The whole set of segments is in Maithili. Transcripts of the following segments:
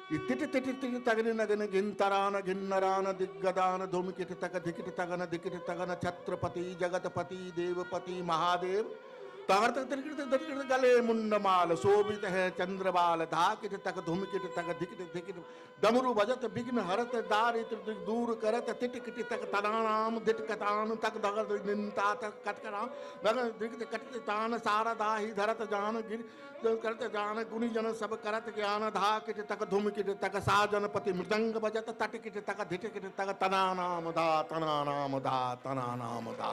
तिट तिट तिट तगन नगन घिनतरान घिन्नरान दिग्गदान धूमकिट तक धिकिट तगन धिकिट तगन छत्रपति जगतपति देवपति महादेव तगर तक तिरकिट तिरकिट गले मुंडमाल शोभित है चंद्रबाल धाकिट तक धूमकिट तक धिकिट धिकिट डमरू बजत विघ्न हरत दारिद्र दूर करत तिटकिट तक तनानाम धिटकतान तक दगर निंता तक कटकराम दगर धिकिट कटित तान सारा दाही धरत जान गिर करत जान गुणीजन सब करत ज्ञान धाकिट तक धूमकिट तक साजनपति मृदंग बजत तटकिट तक धिटकिट तक तनानाम धा तनानाम धा तनानाम धा।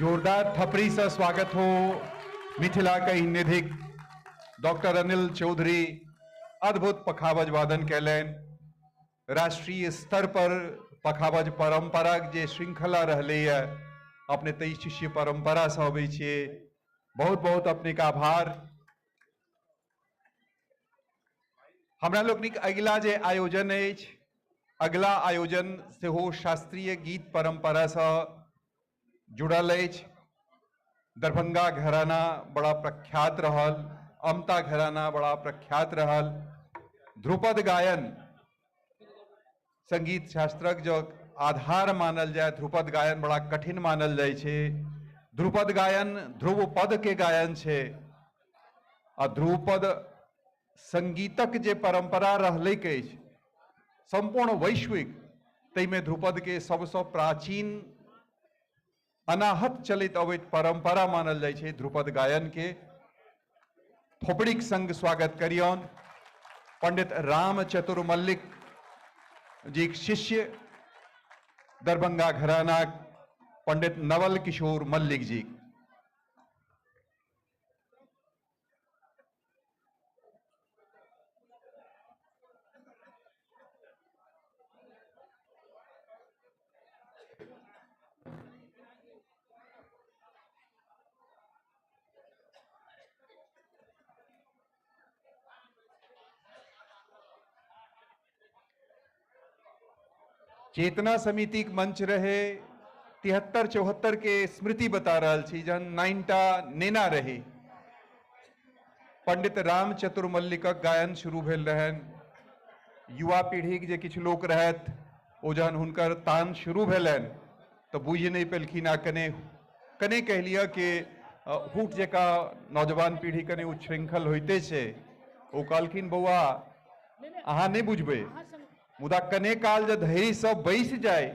जोरदार थपड़ी से स्वागत हो मिथिला के निधिक डॉक्टर अनिल चौधरी अद्भुत पखावज वादन कैलनि। राष्ट्रीय स्तर पर पखावज परंपरा जे श्रृंखला रहलैए अपने तऽ ई शिष्य परंपरा से अबै छियै। बहुत बहुत अपने का आभार। हमरा लोकनिक अगिला जे आयोजन अछि, अगिला आयोजन सेहो शास्त्रीय गीत परंपरा से जुड़ल अछि। दरभंगा घराना बड़ा प्रख्यात रहल, अमता घराना बड़ा प्रख्यात रहल। ध्रुपद गायन संगीत शास्त्रक जो आधार मानल जाय, ध्रुपद गायन बड़ा कठिन मानल जाइ छै। ध्रुपद गायन ध्रुवपद के गायन छै आ ध्रुपद संगीतक जे परंपरा रहलैक अछि संपूर्ण वैश्विक, ताहिमे ध्रुपद के सबसँ प्राचीन अनाहत चलैत अबैत परंपरा मानल जाइ छै ध्रुपद गायन के। थोपड़ीक संग स्वागत करियौन पंडित राम चतुर मल्लिक जी के शिष्य दरभंगा घराना पंडित नवल किशोर मल्लिक जी। चेतना समिति के मंच रहे 73-74 के स्मृति बता रहल छी, जहन 9टा नेना रहे पंडित राम चतुर मल्लिकक गायन शुरू भेल रहनि। युवा पीढ़ीके जे किछु लोक रहथि ओ जहन हुनकर तान शुरू भेलनि तऽ बुझि नहि पेलखिन आ कने कने कहि लिअ कि हुट जकाँ नौजवान पीढ़ी कने उच्छृंखल होइते छै। ओ कहलखिन बौआ अहाँ नहि बुझबै, मुदा कने काल जे धैर्य सब बैस जाय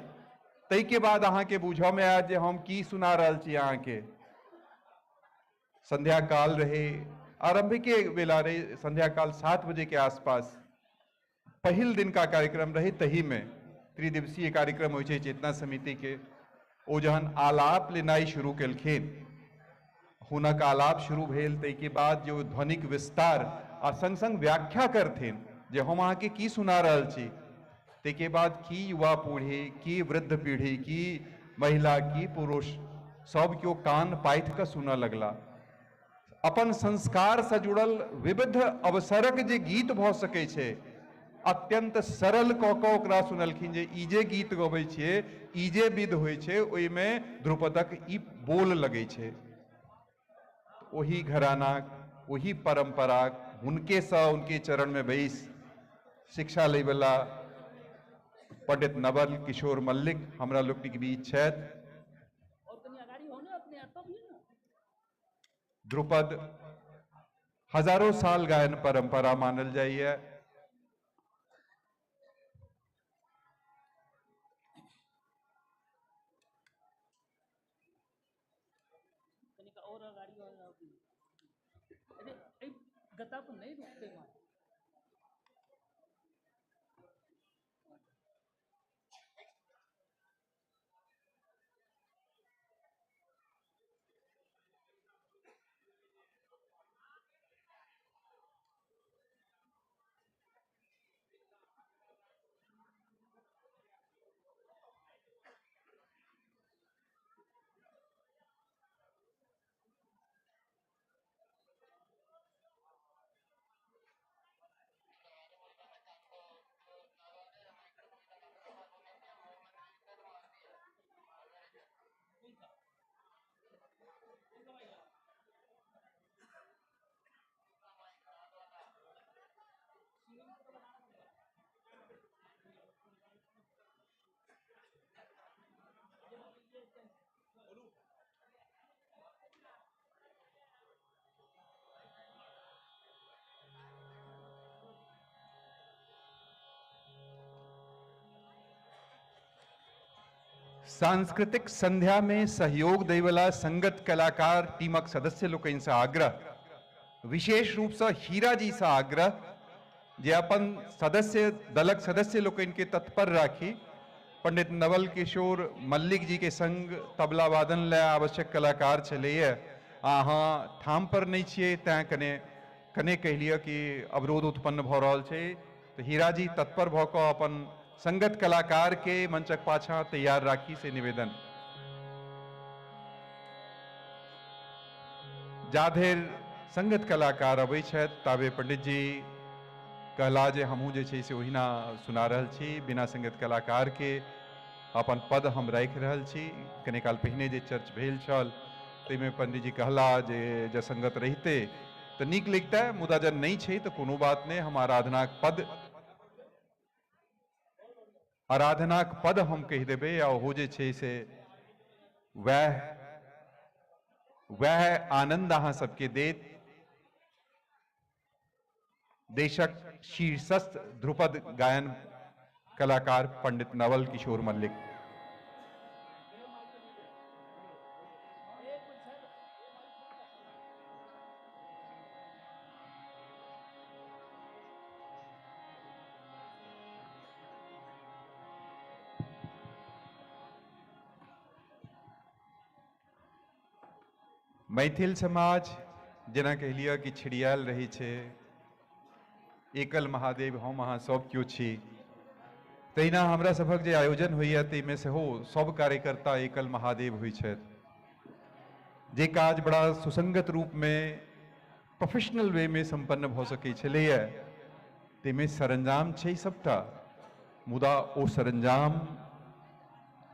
ताहिके बाद अहाँके बुझऽमे आयत जे हम की सुना रहल छी अहाँके। संध्या काल रहे, आरंभिके बेला रहे, संध्या काल 7 बजे के आसपास पहिल दिन का कार्यक्रम रहे। तही में त्रिदिवसीय कार्यक्रम होइ छै चेतना समिति के। ओ जहन आलाप लेनाइ शुरू केलखिन, हुनक आलाप शुरू भेल, ताहिके बाद जे ध्वनिक विस्तार आ संग संग व्याख्या करथिन जे हम अहाँके की सुना रहल छी, ताहिके बाद की युवा पीढ़ी, की वृद्ध पीढ़ी, की महिला, की पुरुष, सब केओ कान पाथि कऽ सुनऽ लगला। अपन संस्कार से जुड़ल विविध अवसरक जे गीत भऽ सकै छै अत्यंत सरल कऽ कऽ ओकरा सुनलखिन जे ई जे गीत गबै छियै, ई जे विध होइ छै, ओहिमे ध्रुपदक ई बोल लगै छै। ओही घरानाक, ओही परंपराक, हुनकेसँ उनके चरणमे बैस शिक्षा लैवला पंडित नवल किशोर मल्लिक हमरा लोकनिक बीच छथि। ध्रुपद हजारों साल गायन परंपरा मानल जाइए। सांस्कृतिक संध्या में सहयोग दैवला संगत कलाकार टीमक सदस्य लोकनि से आग्रह, विशेष रूप से हीरा जी से आग्रह जे अपन सदस्य दलक सदस्य लोकनि के तत्पर राखी। पंडित नवल किशोर मल्लिक जी के संग तबला वादन ले आवश्यक कलाकार छलैए। अहाँ ठाम पर नहीं छियै तैं कने कने कहि लिअ कि अवरोध उत्पन्न भऽ रहल छै। तऽ हीराजी तत्पर भऽ कऽ अपन संगत कलाकार के मंचक पाछाँ तैयार राखी से निवेदन। जाधरि संगत कलाकार अबै छथि ताबे पंडित जी कहला जे हमहूँ जे छै से ओहिना सुना रहल छी, बिना संगत कलाकार के अपन पद हम राखि रहल छी। कने काल पहिने जे चर्च भेल छल ताहिमे पंडित जी कहला जे जँ संगत रहिते तऽ नीक लगितै, मुदा जँ नहि छै तऽ कोनो बात नहि, हम आराधनाक पद हम कहि देबै आ ओहो जे छै से वएह वएह आनंद अहाँ सबके देत। देशक शीर्षस्थ ध्रुपद गायन कलाकार पंडित नवल किशोर मल्लिक। मैथिल समाज जेना कहि लिअ कि छिड़ियायल रहै छै, एकल महादेव हम अहाँ सब केओ छी। तहिना हमरा सभक जे आयोजन होइए ताहिमे सेहो सब कार्यकर्ता एकल महादेव होइ छथि। जे काज बड़ा सुसंगत रूपमे प्रोफेशनल वे में सम्पन्न भऽ सकै छलैए ताहिमे सरंजाम छै सबटा, मुदा ओ सरंजाम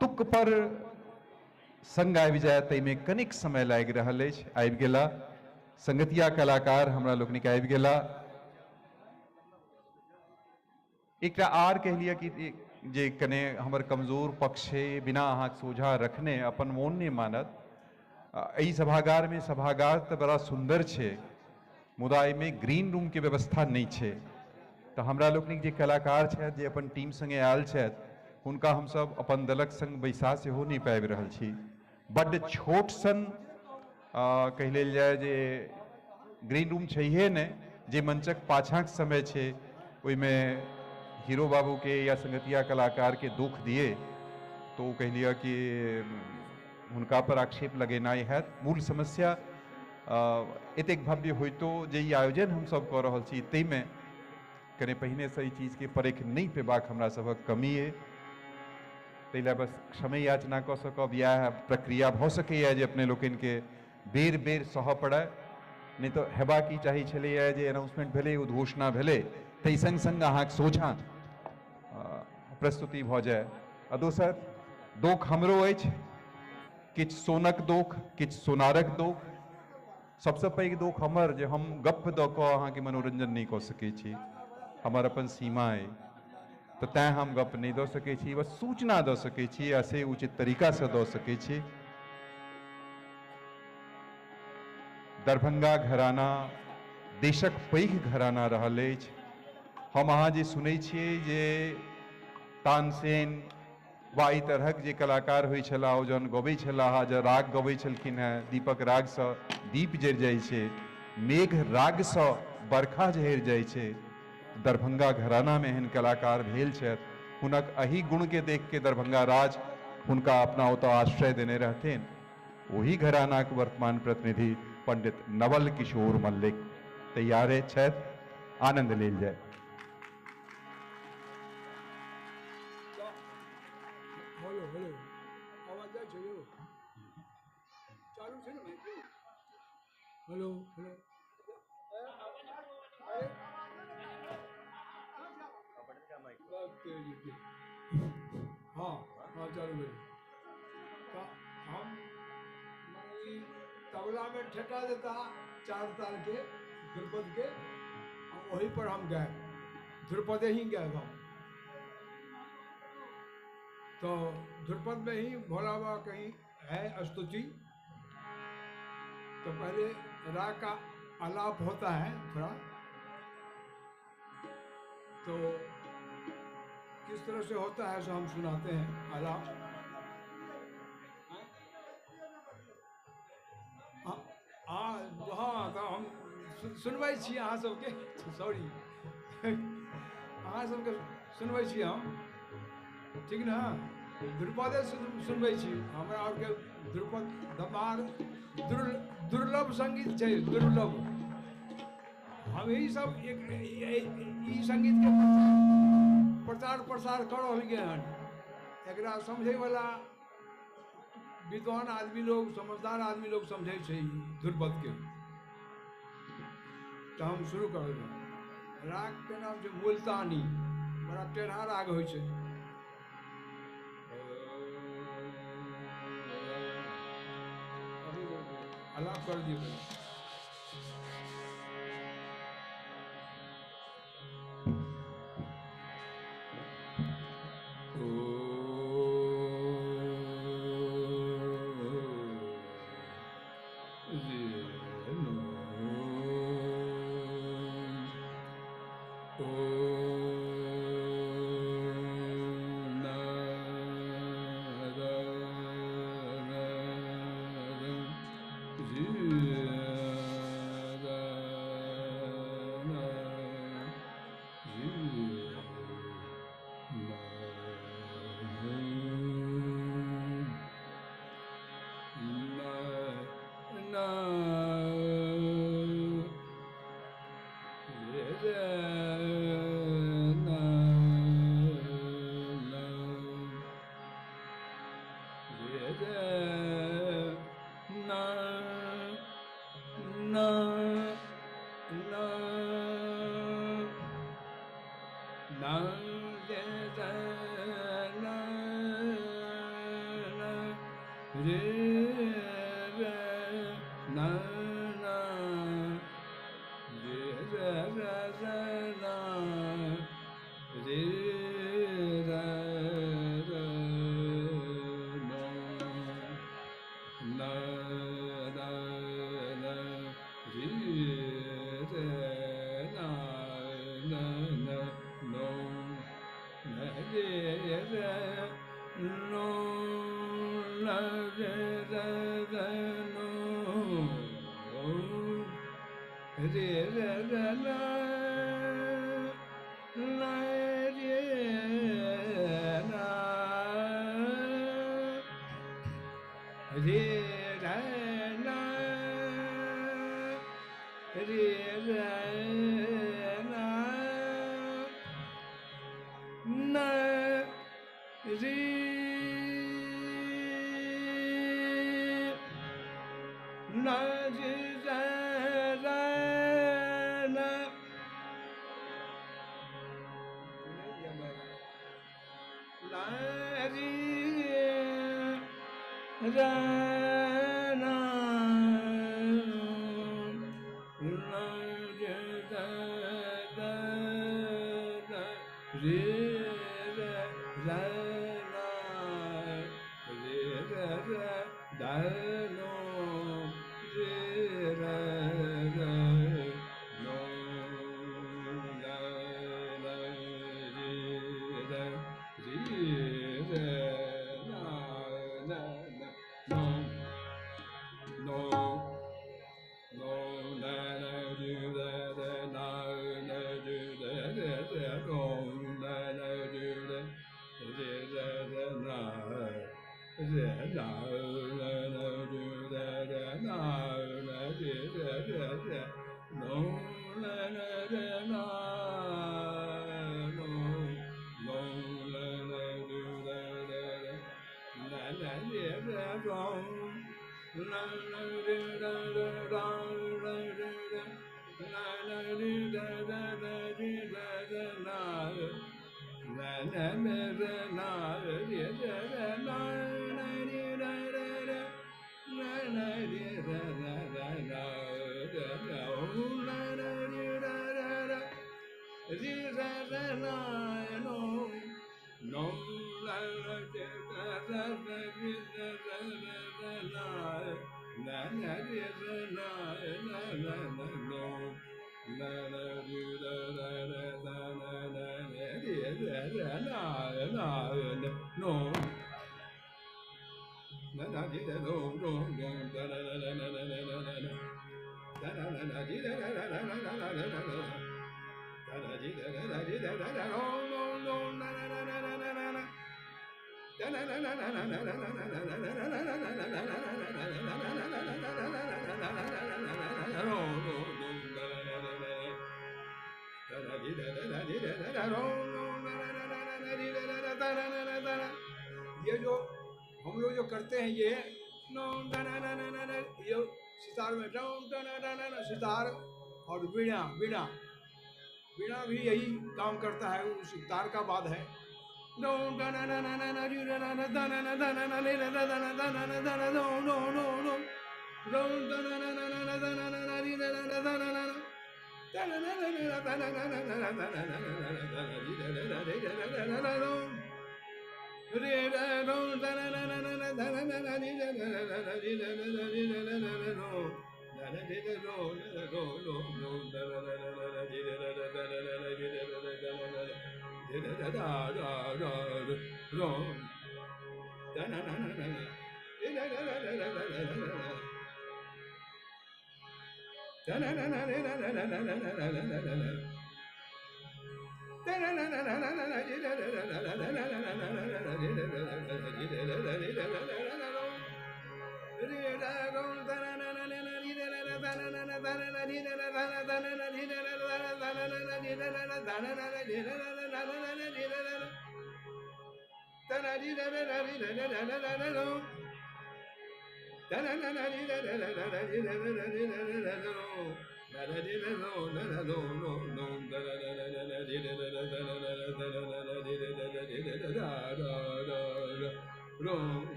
तुक पर संग आबि जाय ताहिमे कनिक समय लागि रहल अछि। आबि गेला संगतिया कलाकार हमरा लोकनिक आबि गेला। एकटा आर कहि लिअ कि जे कने हमर कमजोर पक्ष छै, बिना अहाँके सोझा रखने अपन मोन नहि मानत। एहि सभागारमे सभागार तऽ बड़ा सुन्दर छै, मुदा एहिमे ग्रीन रूमके व्यवस्था नहि छै। तऽ हमरा लोकनिक जे कलाकार छथि जे अपन टीम संगे आयल छथि हुनका हमसब अपन दलक संग बैसा सेहो नहि पाबि रहल छी। बड्ड छोट सन कहि लेल जाय जे ग्रीन रूम छैहे नहि, जे मंचक पाछाँक समय छै ओहिमे हीरो बाबूके या संगतिया कलाकारके दुख दिए तो ओ कहि लिअ कि हुनका पर आक्षेप लगेनाइ हैत। मूल समस्या एतेक भव्य होइतो जे ई आयोजन हमसब कऽ रहल छी ताहिमे कने पहिनेसँ ई चीजके परख नहि पेबाक हमरा सभक कमी अइ। ताहि लए बस क्षमे याचना कऽ सकब। इएह प्रक्रिया भऽ सकैए जे अपने लोकनिके बेर बेर सहऽ पड़य, नहि तऽ हेबाक ई चाही छलैए जे अनाउंसमेंट भेलै, उद्घोषणा भेलै, ताहि संग संग अहाँके सोझाँ प्रस्तुति भऽ जाय। आ दोसर दोख हमरो अछि, किछु सोनक दोख, किछु सोनारक दोख। सबसँ पैघ दोख हमर जे हम गप्प दऽ कऽ अहाँके मनोरंजन नहि कऽ सकै छी, हमर अपन सीमा अइ, तऽ तैँ हम गप्प नहि दऽ सकै छी, बस सूचना दऽ सकै छी आ से उचित तरीकासँ दऽ सकै छी। दरभंगा घराना देशक पैघ घराना रहल अछि। हम अहाँ जे सुनै छियै जे तानसेन वा एहि तरहक जे कलाकार होइ छलाह ओ जहन गबै छलाह, जँ राग गबै छलखिन हेँ, दीपक रागसँ दीप जरि जाइ छै, मेघ रागसँ बरखा झरि जाइ छै। दरभंगा घरानामे एहन कलाकार भेल छथि। हुनक एहि गुणके देखके दरभंगा राज हुनका अपना ओतऽ आश्रय देने रहथिन। ओही घरानाक वर्तमान प्रतिनिधि पंडित नवल किशोर मल्लिक तैयारे छथि, आनंद लेल जाय। हेलो हेलो, आवाज जाइ छै यौ? चालू छै ने? हेलो हेलो, हाँ हाँ चालू भेल। तऽ हम ई तबला में ठेका देता चार ताल के ध्रुपद के, वही पर हम गायब, ध्रुपदे ही गायब हम। तो ध्रुपद में ही भोला बाबा कहीं है स्तुति। तो पहले राग का आलाप होता है थोड़ा, तो किस तरह से होता है सो हम सुनाते हैं आलाप। हाँ हाँ, तो हम सुनबै छी अहाँ सबके, सॉरी अहाँ सबके सुनबै छी हम, ठीक ना? ध्रुपदे सुनबै छी। हमरा आरके ध्रुपद दमार दुर्लभ संगीत छै, दुर्लभ। हम यही सब एक ई संगीत के प्रचार प्रसार कर रहलियै हन। एकरा समझै वाला विद्वान आदमी लोग, समझदार आदमी लोग समझै छै ध्रुपद के। तो हम शुरू कर राग के नाम छै मुल्तानी, बड़ा टेढ़ा राग होइ छै। आलाप कर दियौ। ये जो हम लोग जो करते हैं ये ये सितार में सितार और वीणा, वीणा वीणा भी यही काम करता है, उस तार का बाद है।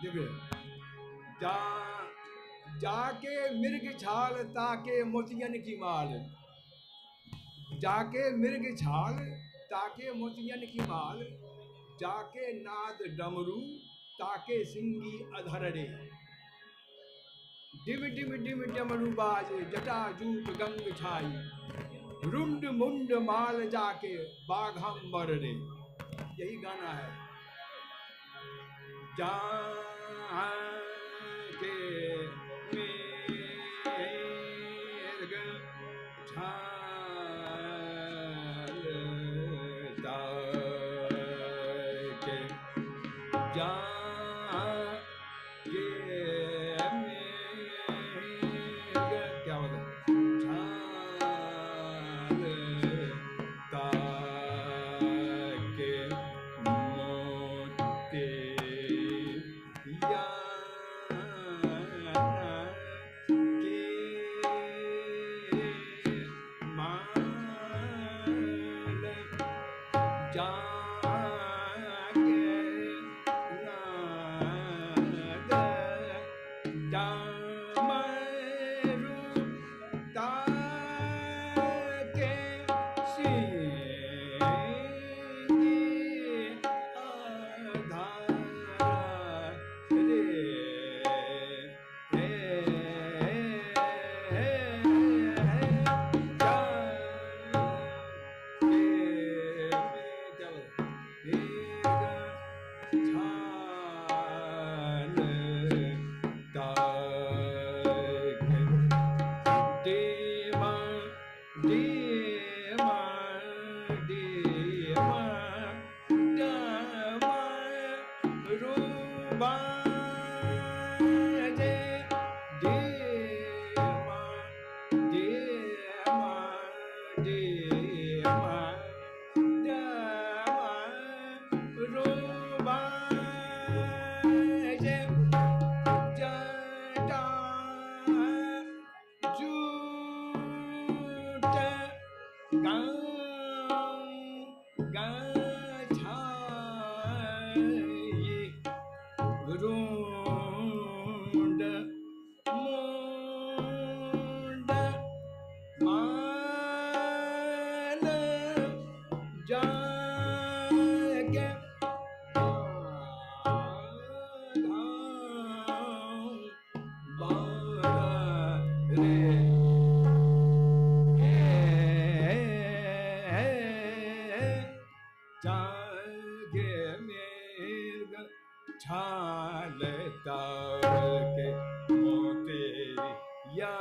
देखिए, जा जाके मिर्ग छाल ताके मोतियन की माल, जाके मिर्ग छाल ताके मोतियन की माल, जाके नाद डमरू ताके सिंगी अधर रे, डिम डिम डिम डमरू बाजे जटा जूट गंग छाई, रुंड मुंड माल जाके बाघम्बर रे। यही गाना है। जाके मिर्ग छाल ताके, जाके मिर्ग क्या होता है, छाल ताके मोती छाल ताके मोते या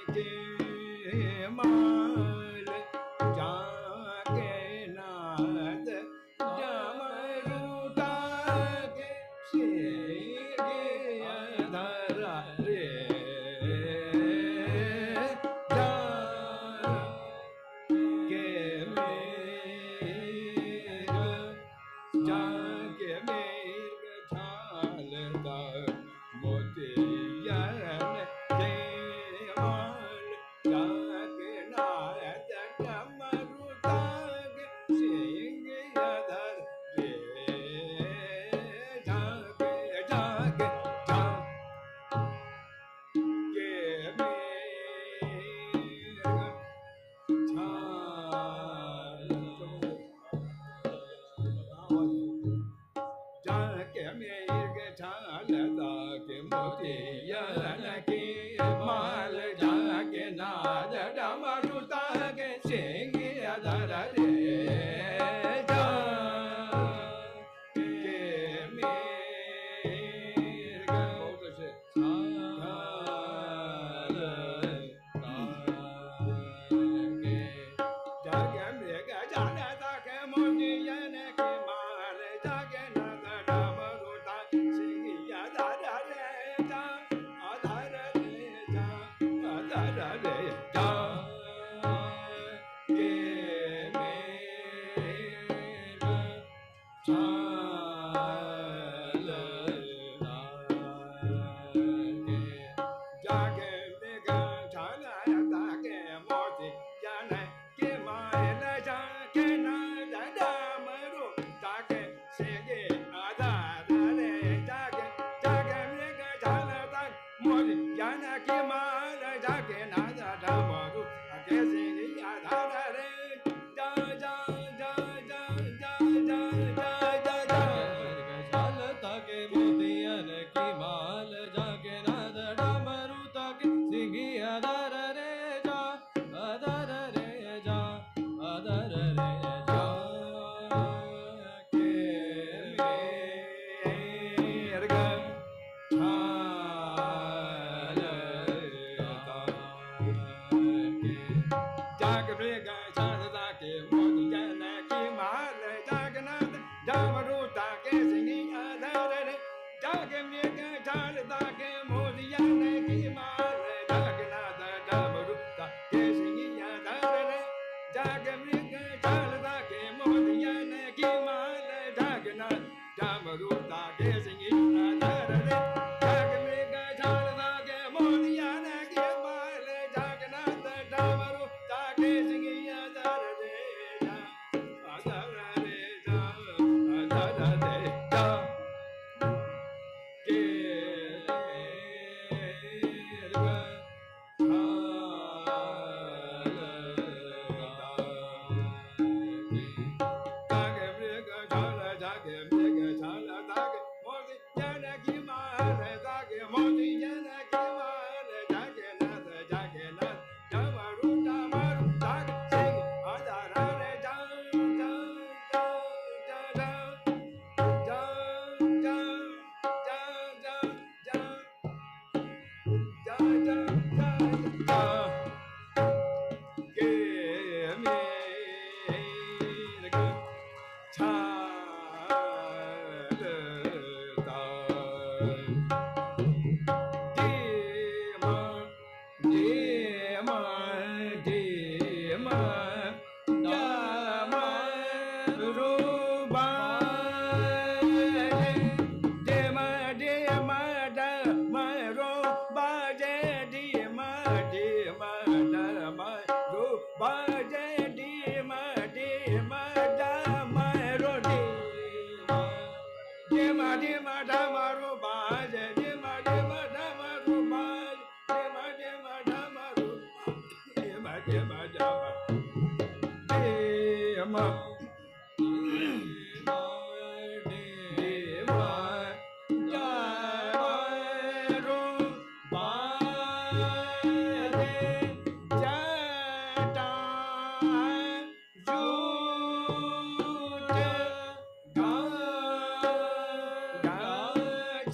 के के मोतियन की माल जाके नाद डमरू ताके सिंह अधर रे जा के मेर बहुत अच्छे जाके मृग जाने ताके मोतियन की माल जाके नाद डमरू ताके सिंह अधर रे जा अधर रे जा अधर रे जा के मेर चाल के जाके मृग जाने ताके मोती जाने के मायल जाके नाद डमरू ताके सिंह आधार रे जाके जाके मृग जाने ताके मोती जाने के माल जाके नाद डमरू ताके सिंह आधार रे जा जा जा जा जा जा जा जा जा चाल ताके मोतियन की माल जाके नाद डमरू ताके सिंगी अदर रे जा अदर रे जा अदर रे जा के मेर छाल ताके जाग मृग छाल ताके मोती जन की माल जागनाथ डमरू ताके सिंह आधार रे जाग मृग छाल ताके मोती जन की माल जागनाथ डमरू ताके सिंह आधार रे जाग मृग छाल ताके मोती जन की माल जागनाथ डमरू ताके सिंह आधार रे जाग मृग छाल ताके मोती जन की माल जागनाथ डमरू ताके सिंह आधार रे जा आधार रे जा आधार रे जा के मेर छाल ताके जागे मृग छाल जागे मृग छाल ताके मोती जन की माल जागे मोती जन की माल जागे नाथ जागे नाथ डमरू डमरू जागे सिंह आधार रे जा जा जा जा जा जा जा जा जा जा जा जा जा जा के मेर छाल मा मा मा डमरू बाजे डे मा डमरू बाजे डी मा डमरू बाजे डी मा डमरू डी मा डे मा डमरू बाजे डे मा डमरू बाजे डे मा डमरू डे मा डमरू डे मा डे मा डमरू बाजे जटा जूट गा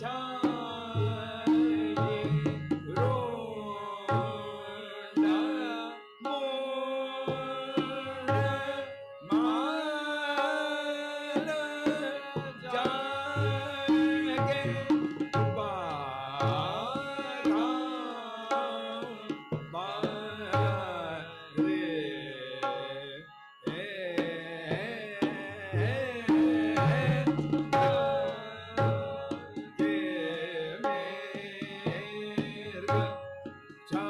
छाए रोंडा मोंड माल जागे बाधा बारे के मेर छाल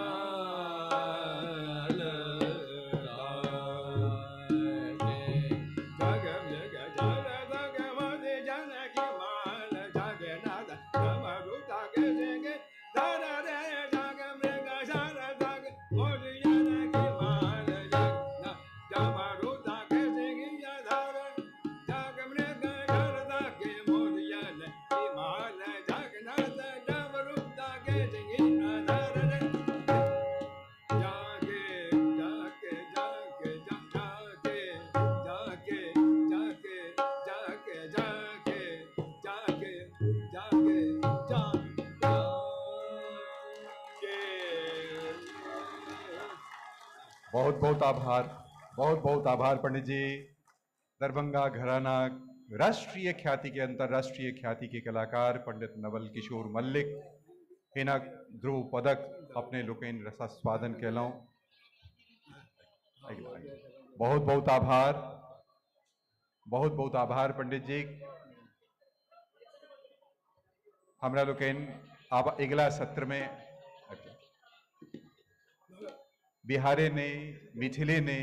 ताके जग मृग छाल ताके मोती जन की माल जागे नाद डमरू ताके सिंह धर रे जाग मृग छाल ताके मोती जन की माल जाग डमरू ताके सिंह धर जाग मृग छाल ताके मोती जन की माल जाग नाद बहुत बहुत आभार, बहुत बहुत आभार पंडित जी। दरभंगा घराना राष्ट्रीय ख्याति के, अंतर्राष्ट्रीय ख्याति के कलाकार पंडित नवल किशोर मल्लिक हिनक ध्रुव पदक अपने लोकनि रसास्वादन केलहुँ। बहुत बहुत आभार, बहुत बहुत आभार पंडित जी। हमरा लोकनि आब अगिला सत्र में बिहारे ने, मिथिले ने,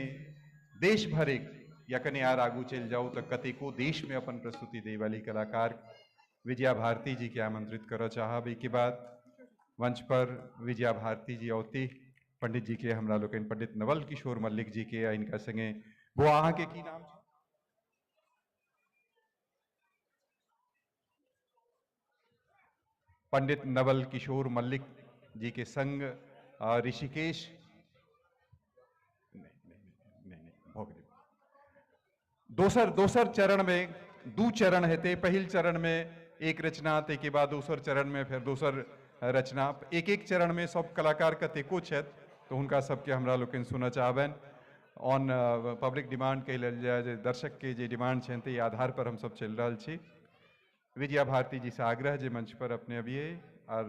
देश भरिक या कनि आर आगू चलि जाउ तऽ कतेको देश में अपन प्रस्तुति दै वाली कलाकार विजया भारती जी के आमंत्रित करऽ चाहब। एहिके बाद मंच पर विजया भारती जी औती, पंडित जी के हमरा लोकनि पंडित नवल किशोर मल्लिक जी के आ हिनका संगे बौआ अहाँके की नाम छै? पंडित नवल किशोर मल्लिक जी के संग ऋषिकेश नहीं नहीं नहीं नहीं भऽ गेलै। दोसर चरण में दू चरण हेतै। पहिल चरण में एक रचना, ताहिके बाद दोसर चरण में फेर दोसर रचना। एक एक चरण में सब कलाकार कतेको छथि तऽ हुनका सबके हमरा लोकनि सुनऽ चाहबनि। ऑन पब्लिक डिमांड कहि लेल जाय, जे दर्शक के जे डिमांड छनि ताहि आधार पर हमसब चलि रहल छी। विजया भारती जी से आग्रह जे मंच पर अपने अबियै और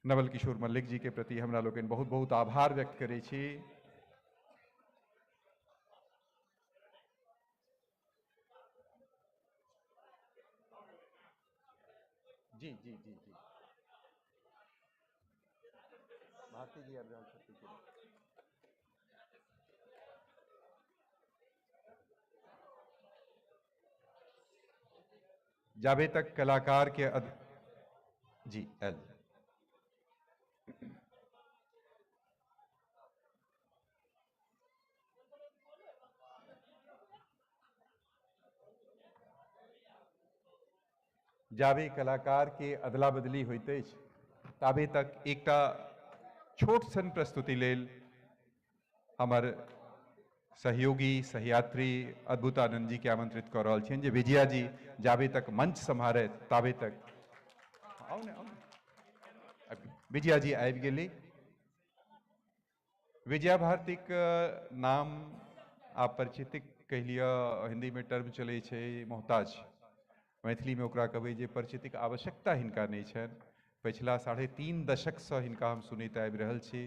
नवल किशोर मल्लिक जी के प्रति हमरा लोकनि बहुत बहुत आभार व्यक्त करै छी। जी जी जी जी भारती जी आबि रहल छथिन। जाबे तक कलाकार के जी एल जाबे कलाकार के अदला बदली होइत अछि ताबे तक एकटा छोट सन प्रस्तुति लेल हमर सहयोगी सहयात्री अद्भुतानंद जी के आमंत्रित कऽ रहल छियनि जे विजया जी जाबे तक मंच सम्हारत ताबे तक आउ ने, आउ ने। विजया जी आबि गेली। विजया भारतीक नाम आप परिचित कहि लिअ, हिंदी में टर्म चलै छै मोहताज, मैथिली में ओकरा कहबै जे परिचितिक आवश्यकता हिनका नहि छनि। पछिला 3.5 दशकसँ हिनका हम सुनैत आबि रहल छी।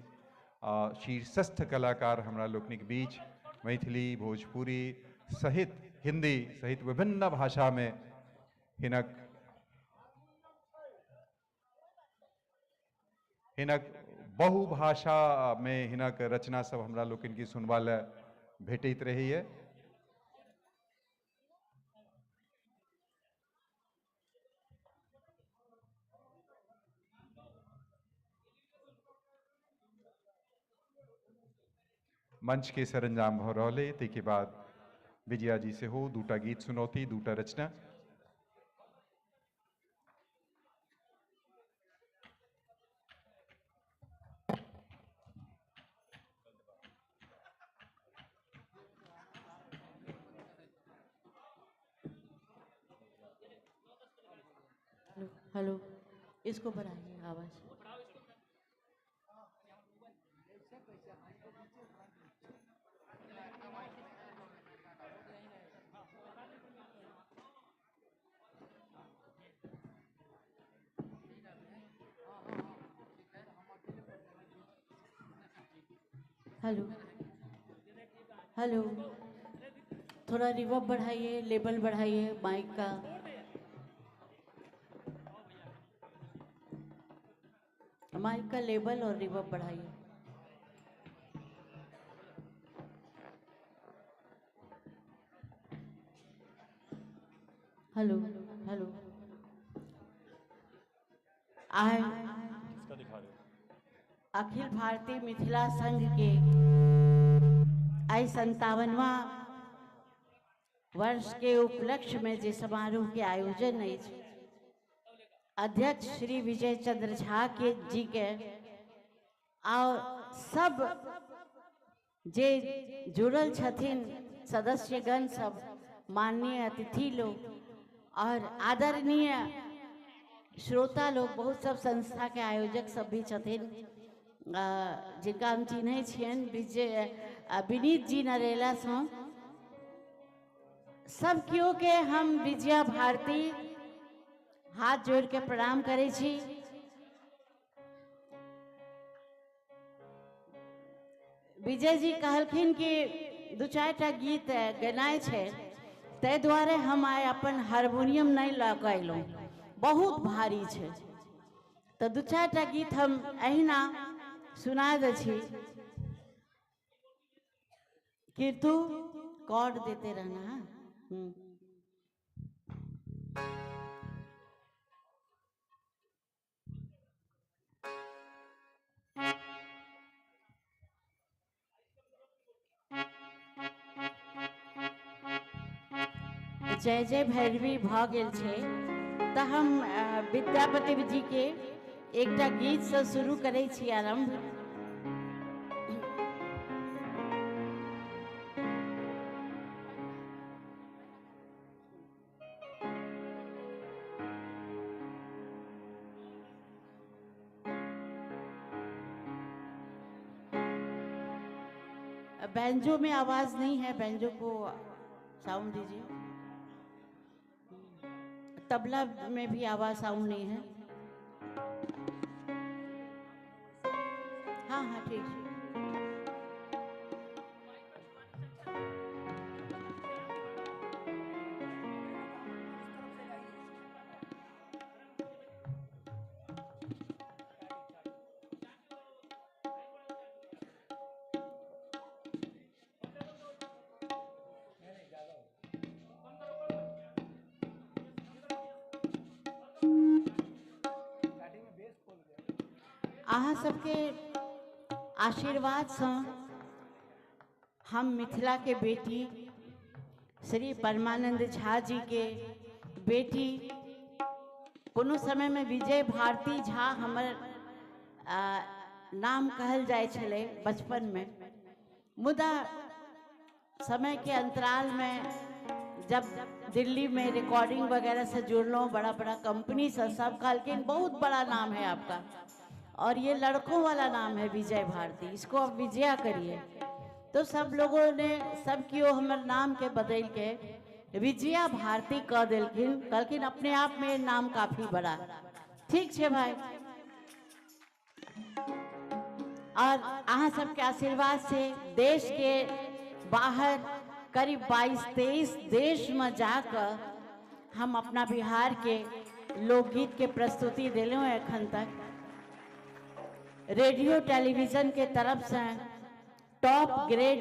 शीर्षस्थ कलाकार हमरा लोकनिक बीच मैथिली, भोजपुरी सहित हिंदी सहित विभिन्न भाषा में हिनक हिनक बहुभाषा में हिनक रचना सब हमरा लोकनि के सुनबा लए भेटैत रहैए। मंच के सरंजाम भऽ रहल अइ, ताहिके बाद विजया जी सेहो दूटा गीत सुनौती, दूटा रचना। हेलो हेलो, इसको बढ़ाइए आवाज। हेलो हेलो, थोड़ा रिवर्ब बढ़ाइए, लेवल बढ़ाइए माइक का। माइक का लेवल और रिवर्ब बढ़ाइए। हेलो हेलो, आए अखिल भारतीय मिथिला संघ के आई 57वां वर्ष के उपलक्ष्य में जे समारोह के आयोजन अछि, अध्यक्ष श्री विजय चंद्र झा के जी के और सब जे जुड़ल छथिन सदस्यगण सब, माननीय अतिथि लोग और आदरणीय श्रोता लोग, बहुत सब संस्था के आयोजक सब भी छथिन, जिनका हम चिन्है छियनि, विजय विनीत जी नरेलासँ, सब केओ के हम विजया भारती हाथ जोड़ के प्रणाम करै छी। विजय जी कहलखिन कि दू चारिटा गीत गेनाइ छै, ताहि दुआरे हम आइ अपन हारमोनियम नहि लऽ कऽ अयलहुँ, बहुत भारी छै, तऽ दू चारिटा गीत हम अहिना सुना दै छी। कीर्तू कॉर्ड देते रहना। हाँ, जय जय भैरवी भऽ गेल छै, तऽ हम विद्यापति जी के एकटा गीतसँ शुरू करै छी आरम्भ। बैंजो में आवाज नहीं है, बैंजो को साउंड दीजिए। तबला में भी आवाज साउंड नहीं है। हाँ हाँ ठीक है। अहाँ सबके आशीर्वादसँ हम मिथिला के बेटी श्री परमानंद झा जी के बेटी, कोनो समय में विजय भारती झा हमर नाम कहल जाइ छलै बचपन में, मुदा समय के अंतराल में जब दिल्ली में रिकॉर्डिंग वगैरह से जुड़लहुँ, बड़ा बड़ा कंपनी से, सब कहलखिन बहुत बड़ा नाम है आपका और ये लड़कों वाला नाम है विजय भारती, इसको आप विजया करिए। तो सब लोगों ने सब क्यों हमर नाम के बदल के विजया भारती कह दिलखिन, कहलखिन अपने आप में नाम काफी बड़ा। ठीक है भाई, और अहाँ सबके आशीर्वाद से देश के बाहर करीब 22-23 देश में जाकर हम अपना बिहार के लोकगीत के प्रस्तुति दिलहुँ एखन तक। रेडियो टेलीविजन के तरफ से टॉप ग्रेड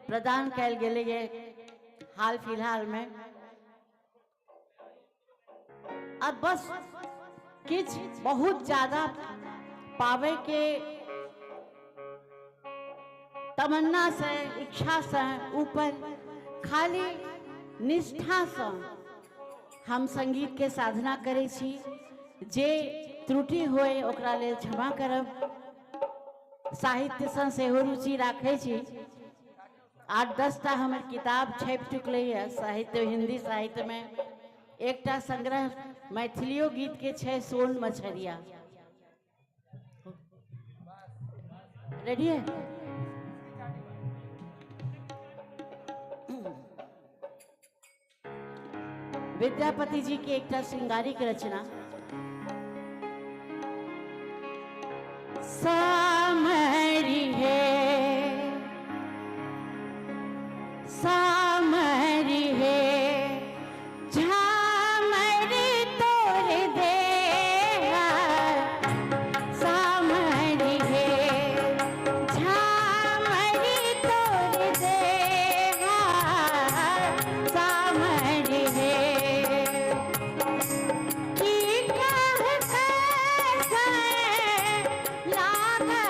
प्रदान कयल गेलैए हाल फिलहाल में। अब बस किछु बहुत ज्यादा पावे के तमन्ना से, इच्छा से ऊपर खाली निष्ठा से हम संगीत के साधना करै छी। जे त्रुटि होय ओकरा लेल क्षमा करब। साहित्य से सेहो रुचि राखै छी। 8-10 टा हमर किताब छपि चुकलैए साहित्य, हिंदी साहित्य में। एकटा संग्रह मैथिलियो गीत के छै, सोन मछरिया। रेडी है? विद्यापति जी के एकटा श्रृंगारिक रचना। सामरी है, सामरी है, झामरी तोड़ दे, सामरी है, झामरी तोड़ दे, सामरी है। की कह कैसे लागल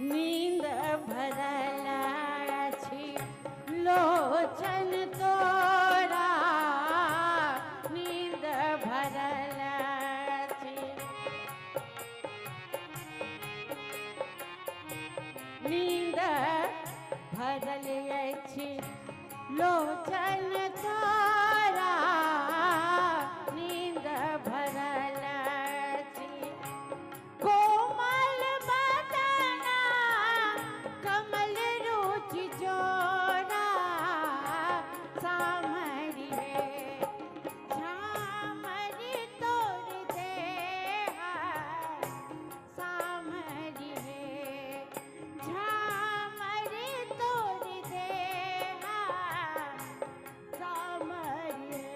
नींद भरल अछि लोचन तोरा, नींद भरल अछि, नींद भरल अछि लोचन तोरा, नींद भरल अछि। कोमल बदना कमल रुचि जोरा, सामरी रे झामरी तोर देहा, सामरी रे झामरी तोर देहा, सामरी रे।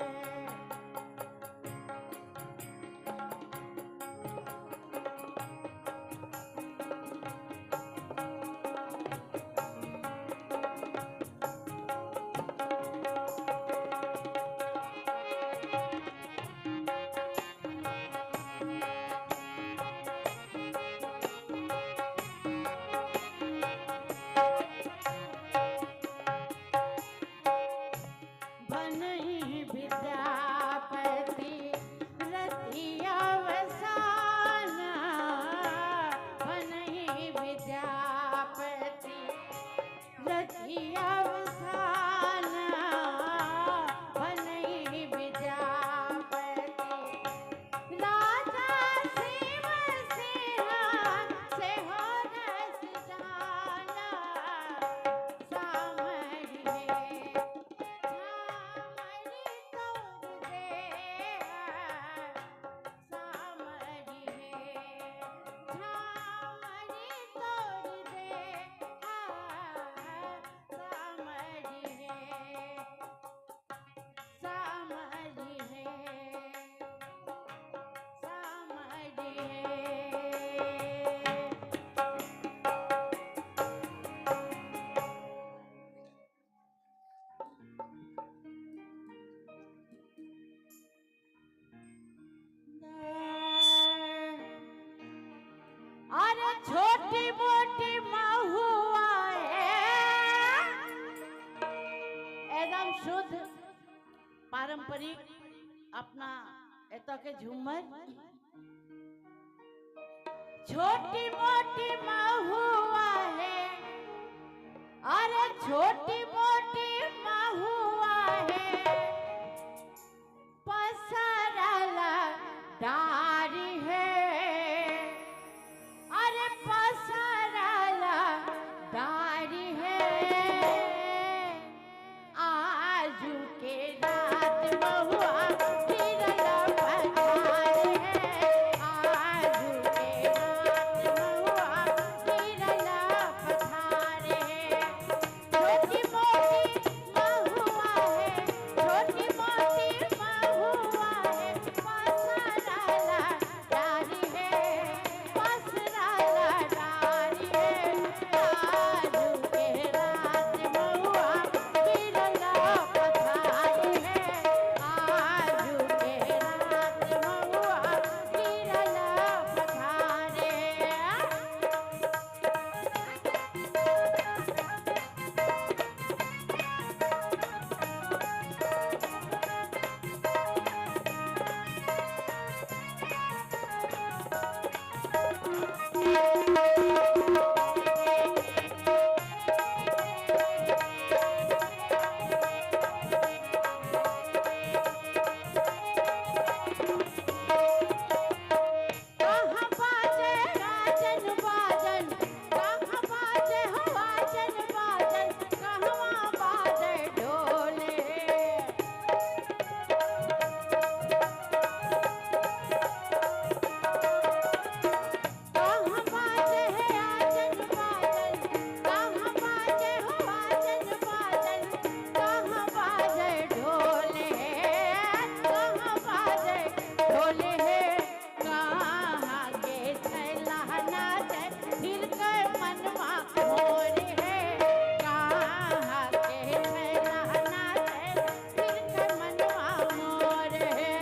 बनई विद्यापति रति अवसान, बनई विद्यापति रति अवसान, बनई विद्यापति राजा शिव सिंह से हो रस जाना, सामरी रे झामरी तोर देहा, सामरी रे झामरी तोर देहा, सामरी रे, सामरी रे, सामरी रे। अरे छोटी मोटी महुआ है, एकदम शुद्ध पारंपरिक अपना एतऽ के झूमर। छोटी मोटी महुआ है, अरे छोटी मोटी महुआ है, पसरल डारी है, अरे पसरल डारी है। आजू के रात महुआ गिरल पथार है, आजू के रात महुआ गिरल पथार है। छोटी मोटी महुआ है, छोटी मोटी महुआ है, पसरल डारी है, पसरल डारी है। आजू के रात महुआ गिरल पथार है, आजू के रात महुआ गिरल पथार है। कहाँ बाजे राजन बाजन, कहाँ बाजे हो बाजन बाजन, कहवा बाजे ढोले। कहाँ बाजे है आजन बाजन, कहाँ बाजे हो आजन बाजन, कहाँ बाजे ढोले, कहाँ बाजे ढोले है। कहाँ के छैला नाचे फिर के मनवा मोर है, कहाँ के छैला नाचे फिर के मनवा मोर है।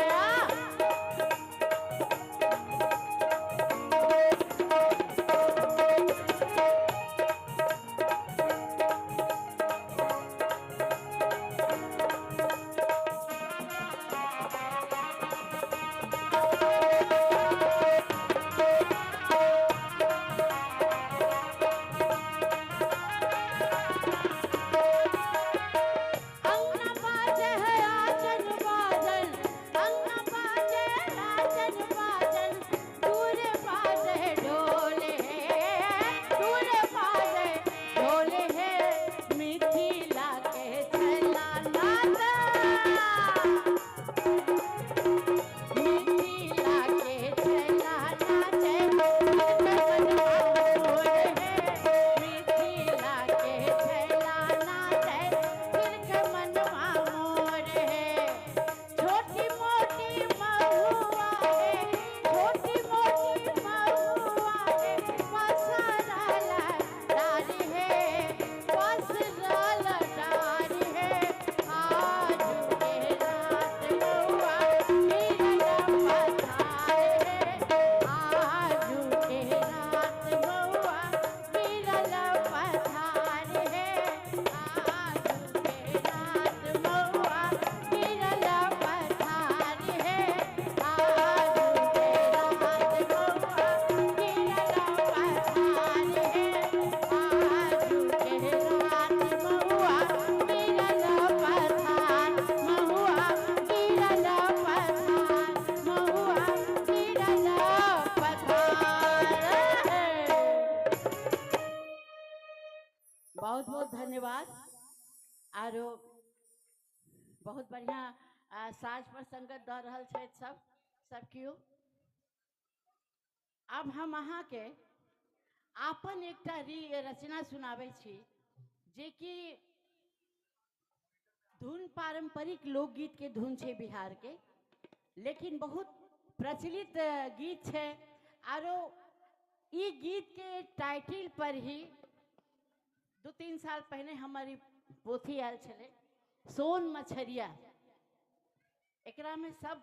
बहुत बहुत धन्यवाद। आरो बहुत बढ़िया साज पर संगत दऽ रहल छथि सब सब केओ। आब हम अहाँके आपन एकटा रचना सुनाबै छी जेकि धुन पारंपरिक लोकगीत के धुन छै बिहार के, लेकिन बहुत प्रचलित गीत छै। आरो ई गीत के टाइटल पर ही 2-3 साल पहले हमारी पोथी आयल छलै सोन मछरिया। एकरा में सब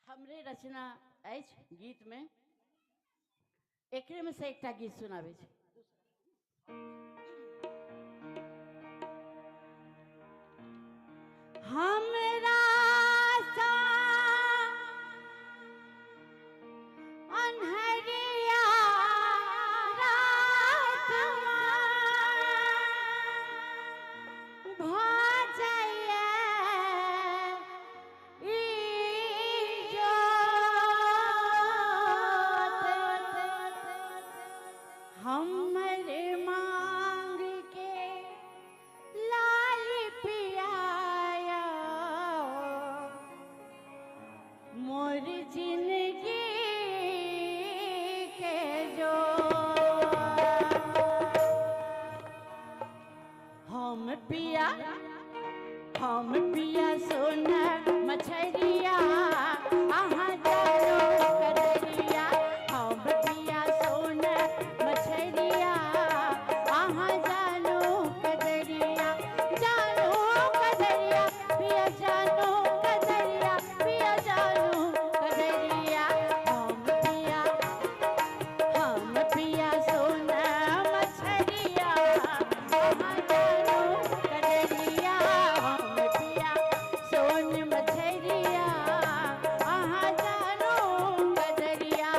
हमरे रचना अछि गीत में, एकरे में से एकटा गीत सुनाबै छी। हमरा सा अन्हरिया रात भऽ जाइए इजोत, हमर मांग के लाल पियाया मोर जिंदगी के जो। हम पिया सोना मछरिया अहाँ जानो कदरिया। हम पिया सोना मछरिया अहाँ जानो कदरिया, जानो कदरिया पिया, जानो कदरिया पिया, जानो कदरिया। हम पिया सोना मछरिया अहाँ जानो कदरिया। हम पिया सोन मछरिया अहाँ जानो कदरिया।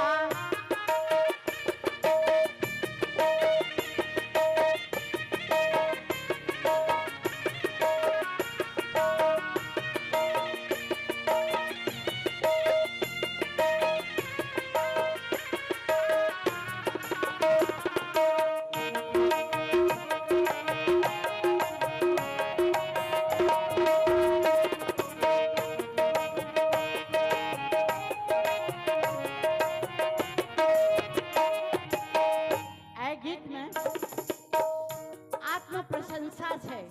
एहि गीत में आत्म प्रशंसा छै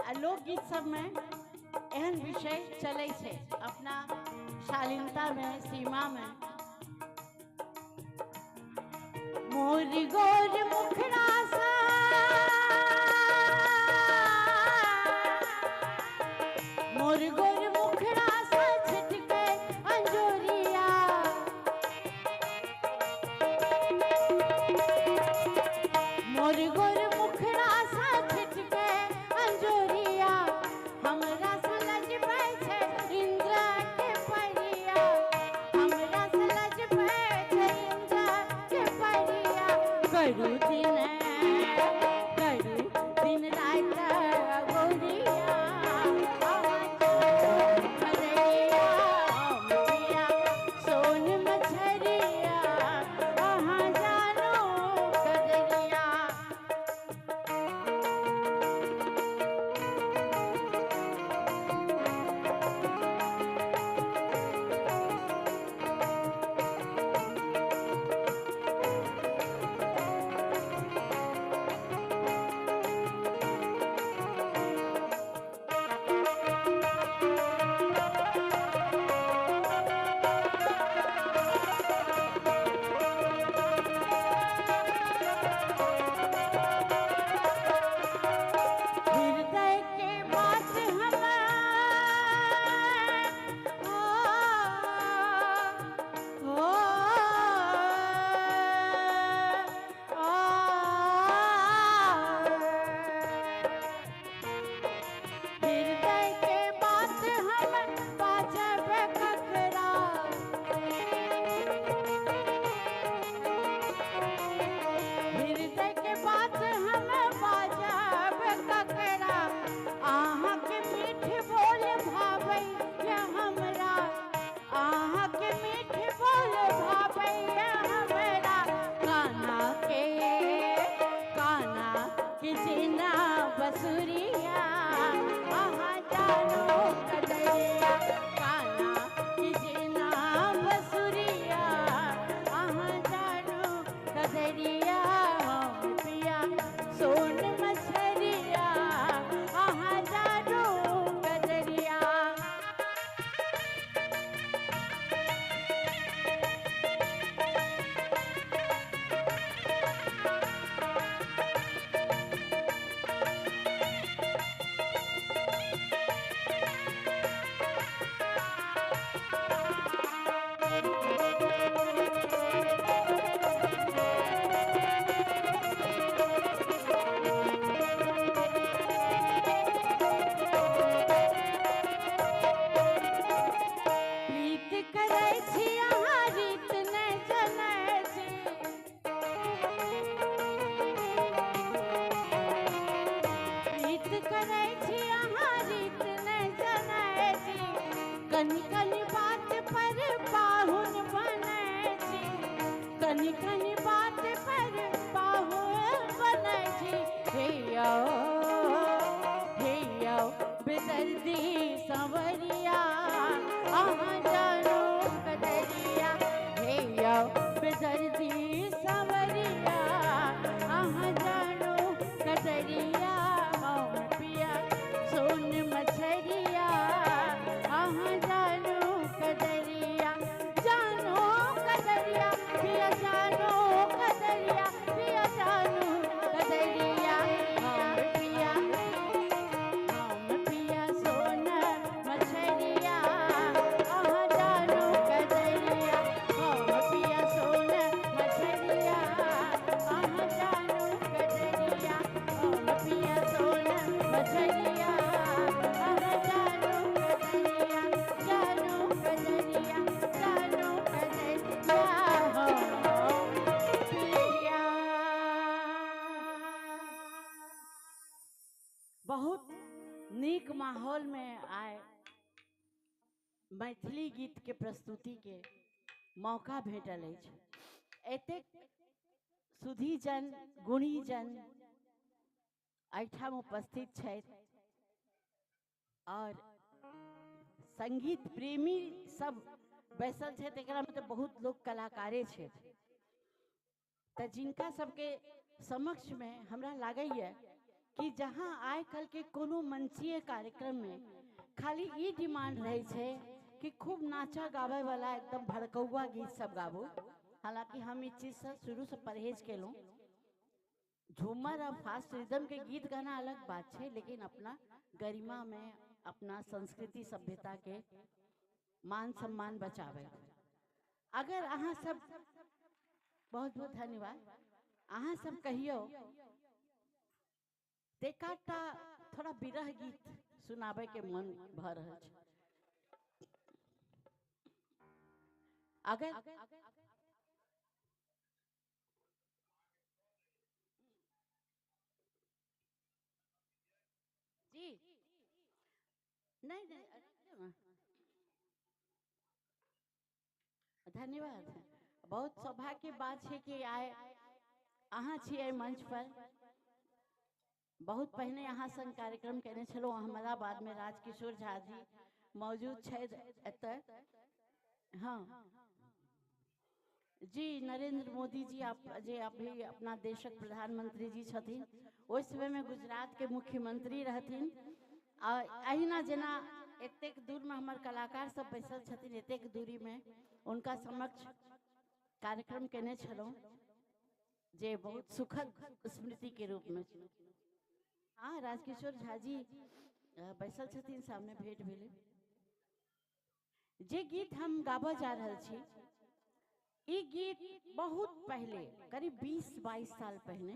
आ लोकगीत सब में एहन विषय चलै छै अपना शालीनता में, सीमा में। मोर गोर मुखड़ा सा मोर गोर मुखड़ा सा छिटके अंजोरिया, मोर गोर मुखड़ा सा छिटके अंजोरिया। हमरा सा लजबै छै इंद्रा के परिया, हमरा सा लजबै छै इंद्रा के परिया। करू दिन रात गोरिया अहाँ कदरिया। हम पिया सोन मछरिया अहाँ जानो कदरिया। कनी कनी बात पर पाहुन बनै छी, कनी कनी बात पर पाहुन बनै छी। हे यौ बेदर्दी संवरिया अहाँ जानो कदरिया। हे यौ बेदर्दी संवरिया अहाँ जानो कदरिया। हम पिया सोन मछरिया अहाँ जानो कदरिया, जानो कदरिया पिया, जानो कदरिया पिया, जानो कदरिया। हम पिया सोन मछरिया अहाँ जानो कदरिया। हम पिया सोन मछरिया अहाँ जानो कदरिया। हम पिया सोन मछरिया अहाँ जानो कदरिया, जानो कदरिया, जानो कदरिया। हम पिया। बहुत नीक माहौल में आए मैथिली गीत के प्रस्तुति के मौका भेटल अछि। एतेक सुधीजन गुणीजन एहिठाम उपस्थित छथि और संगीत प्रेमी सब बैसल छथि। एकरा में तऽ बहुत लोक कलाकारे छथि, तऽ जिनका सबके समक्ष में हमरा लागैए कि जहाँ आइ काल्हि के कोनो मंचीय कार्यक्रम में खाली ई डिमांड रहै छै कि खूब नाचा गाबै वाला एकदम भड़कौआ गीत सब गाबू। हालांकि हम इस चीजसँ शुरूसँ परहेज केलहुँ। झूमर और फास्ट रिदम के गीत गाना अलग बात छै, लेकिन अपना गरिमा में अपना संस्कृति सभ्यता के मान सम्मान बचाबै। अगर अहाँ सब, बहुत बहुत धन्यवाद, अहाँ सब कहियो तऽ एकाधटा थोड़ा विरह गीत सुनाबै के मन भऽ रहल छै। अगर जी नहीं नहीं, धन्यवाद। बहुत सौभाग्य के बात छै कि आइ अहाँ छी एहि मंच पर। बहुत पहिने अहाँ संग कार्यक्रम केने छलहुँ अहमदाबाद में, राजकिशोर झा जी मौजूद छथि एतऽ। हाँ जी, नरेंद्र मोदी जी आप जे अभी अपना देशक प्रधानमंत्री जी छथिन, ओहि समय में गुजरात के मुख्यमंत्री रहथिन। आ अहिना जेना एतेक दूर में हमर कलाकार सब बैसल छथिन, एतेक दूरी में उनका समक्ष कार्यक्रम केने छलहुँ, जे बहुत सुखद स्मृति के रूप में। हाँ, राजकिशोर झा जी बैसल छथिन सामने, भेंट भेलै। जे गीत हम गाबऽ जा रहल छी, ई गीत बहुत पहले करीब 20-22 साल पहिने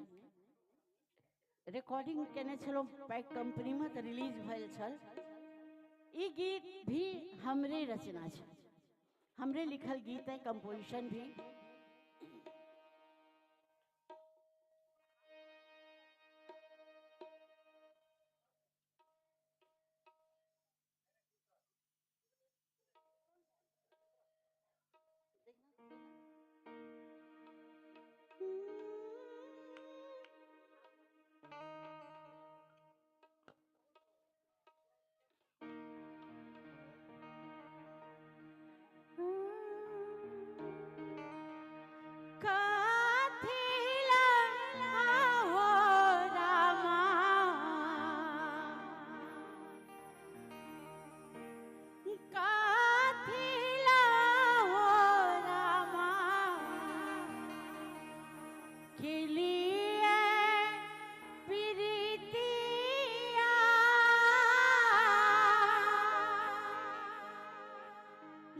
रिकॉर्डिंग केने छलहुँ पैक कंपनी में, तऽ रिलीज भेल छल। ई गीत भी हमरे रचना छै, हमरे लिखल गीत है, कंपोजिशन भी। कथिला हो रामा, कथिला हो रामा, के लिए प्रीतिया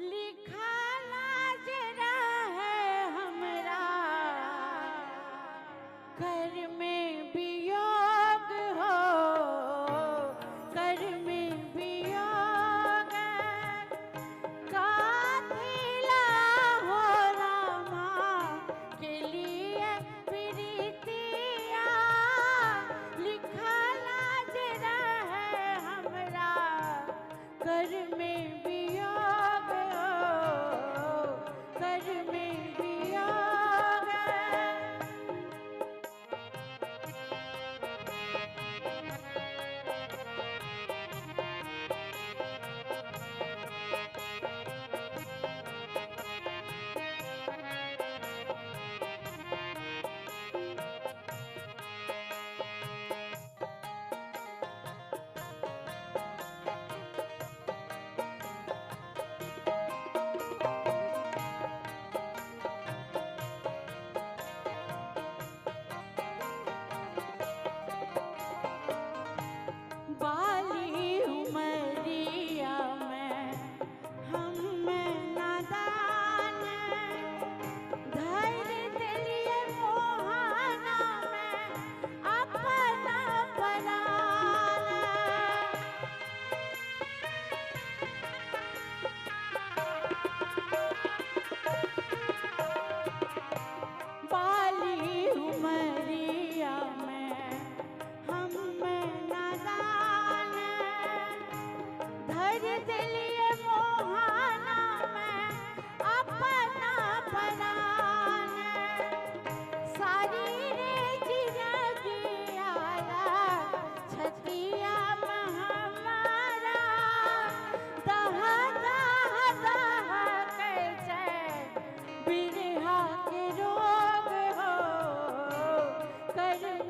लिखा लाज रहे हमरा, कर में वियोग हो, कर में वियोग। कथिला हो रामा, के लिए प्रीतिया लिखा लाज रहे हमरा, कर में वियोग।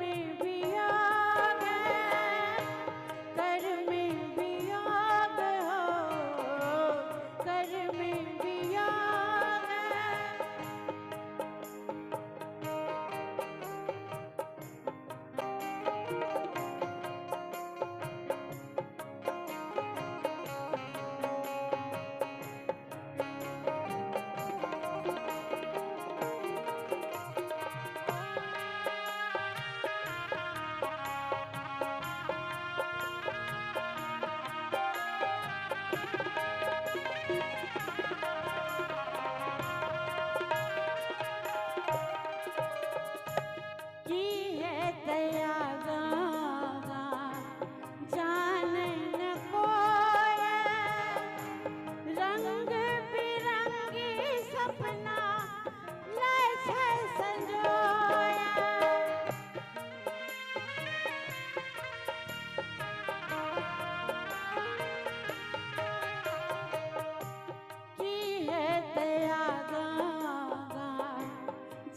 में वियोग, कर में वियोग हो, कर में वियोग। की है दया गागा जान न कोय, रंग बिरंगी सपना लय छै संजोय। की है दया गागा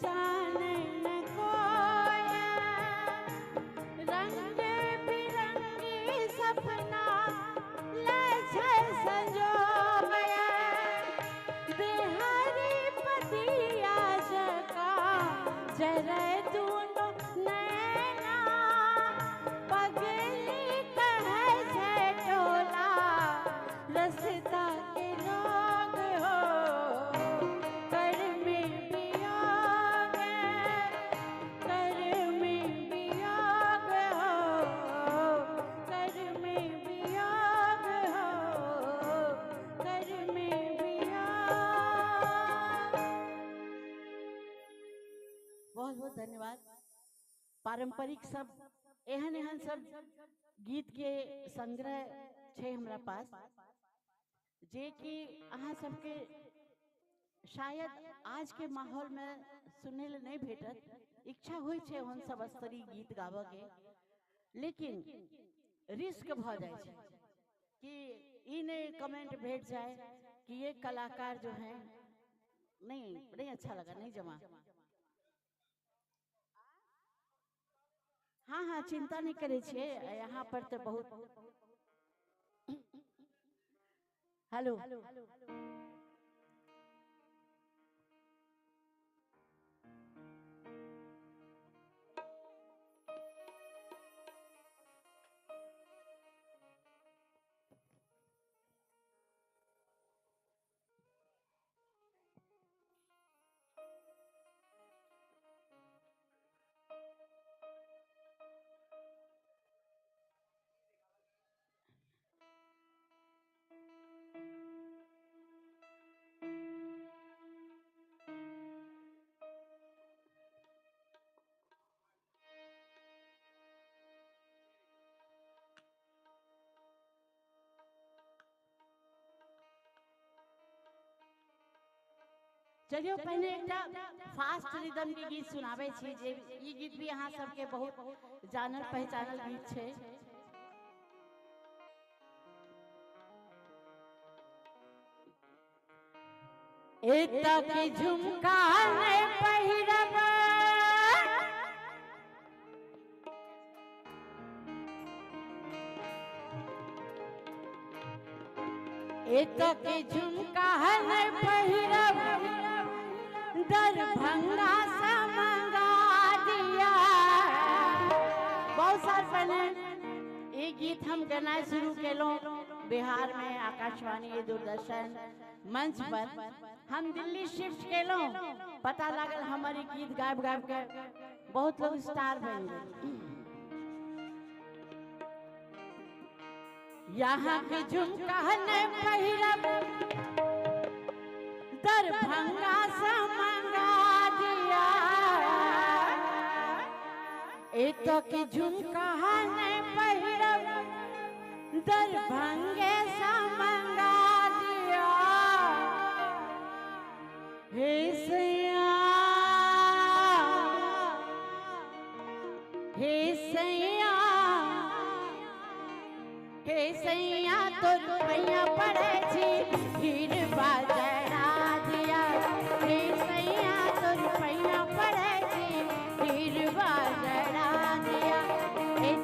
जान न कोय, रंग बिरंगी सपना लय छै संजोय। बिहारी पतिया जका जरे दुनो नैना, पगली कहै छै टोला रसता के लोग हो, कर में वियोग, कर में वियोग हो, कर में वियोग हो, कर में वियोग। बहुत बहुत धन्यवाद। पारंपरिक सब एहन एहन सब गीत के संग्रह छै हमरा पास, जे कि अहाँ सबके शायद आज के माहौल में सुनै ले नहीं भेटत। इच्छा होइ छै ओहन सब स्तरीय गीत गाबऽ के, लेकिन रिस्क भऽ जाइ छै कि ई नहीं कमेंट भेट जाए कि ये कलाकार जो है नहीं नहीं अच्छा लगा, नहीं जमा। हाँ हाँ, चिंता नहीं करे छियै, यहाँ पर तो बहुत। हेलो, चलियो पहले एकटा फास्ट रिदम के गीत सुनाबै छी, जे ई गीत भी अहाँ सबके बहुत जानल पहचानल गीत छै। एता के झुमका ने पहिरब, एता के झुमका ने पहिरब, दरभंगा से मंगा दिया। बहुत साल पहले ये गीत हम गाना शुरू केलहुँ बिहार में आकाशवाणी दूरदर्शन मंच पर। हम दिल्ली शिफ्ट केलहुँ, पता लागल हमारे गीत गाबि गाबि के बहुत लोग स्टार बन गए। यहाँ के झुमका ने पहिरब, दरभंगा से मंगा दिया। एत के झुमका ने पहिरब, दरभंगे से मंगा दिया। हे सैया, हे सैया, हे सैया तोर पैया पड़े छी हीर बाजरा दिया। हे सैया तोर पैया पड़े छी हीर बाजरा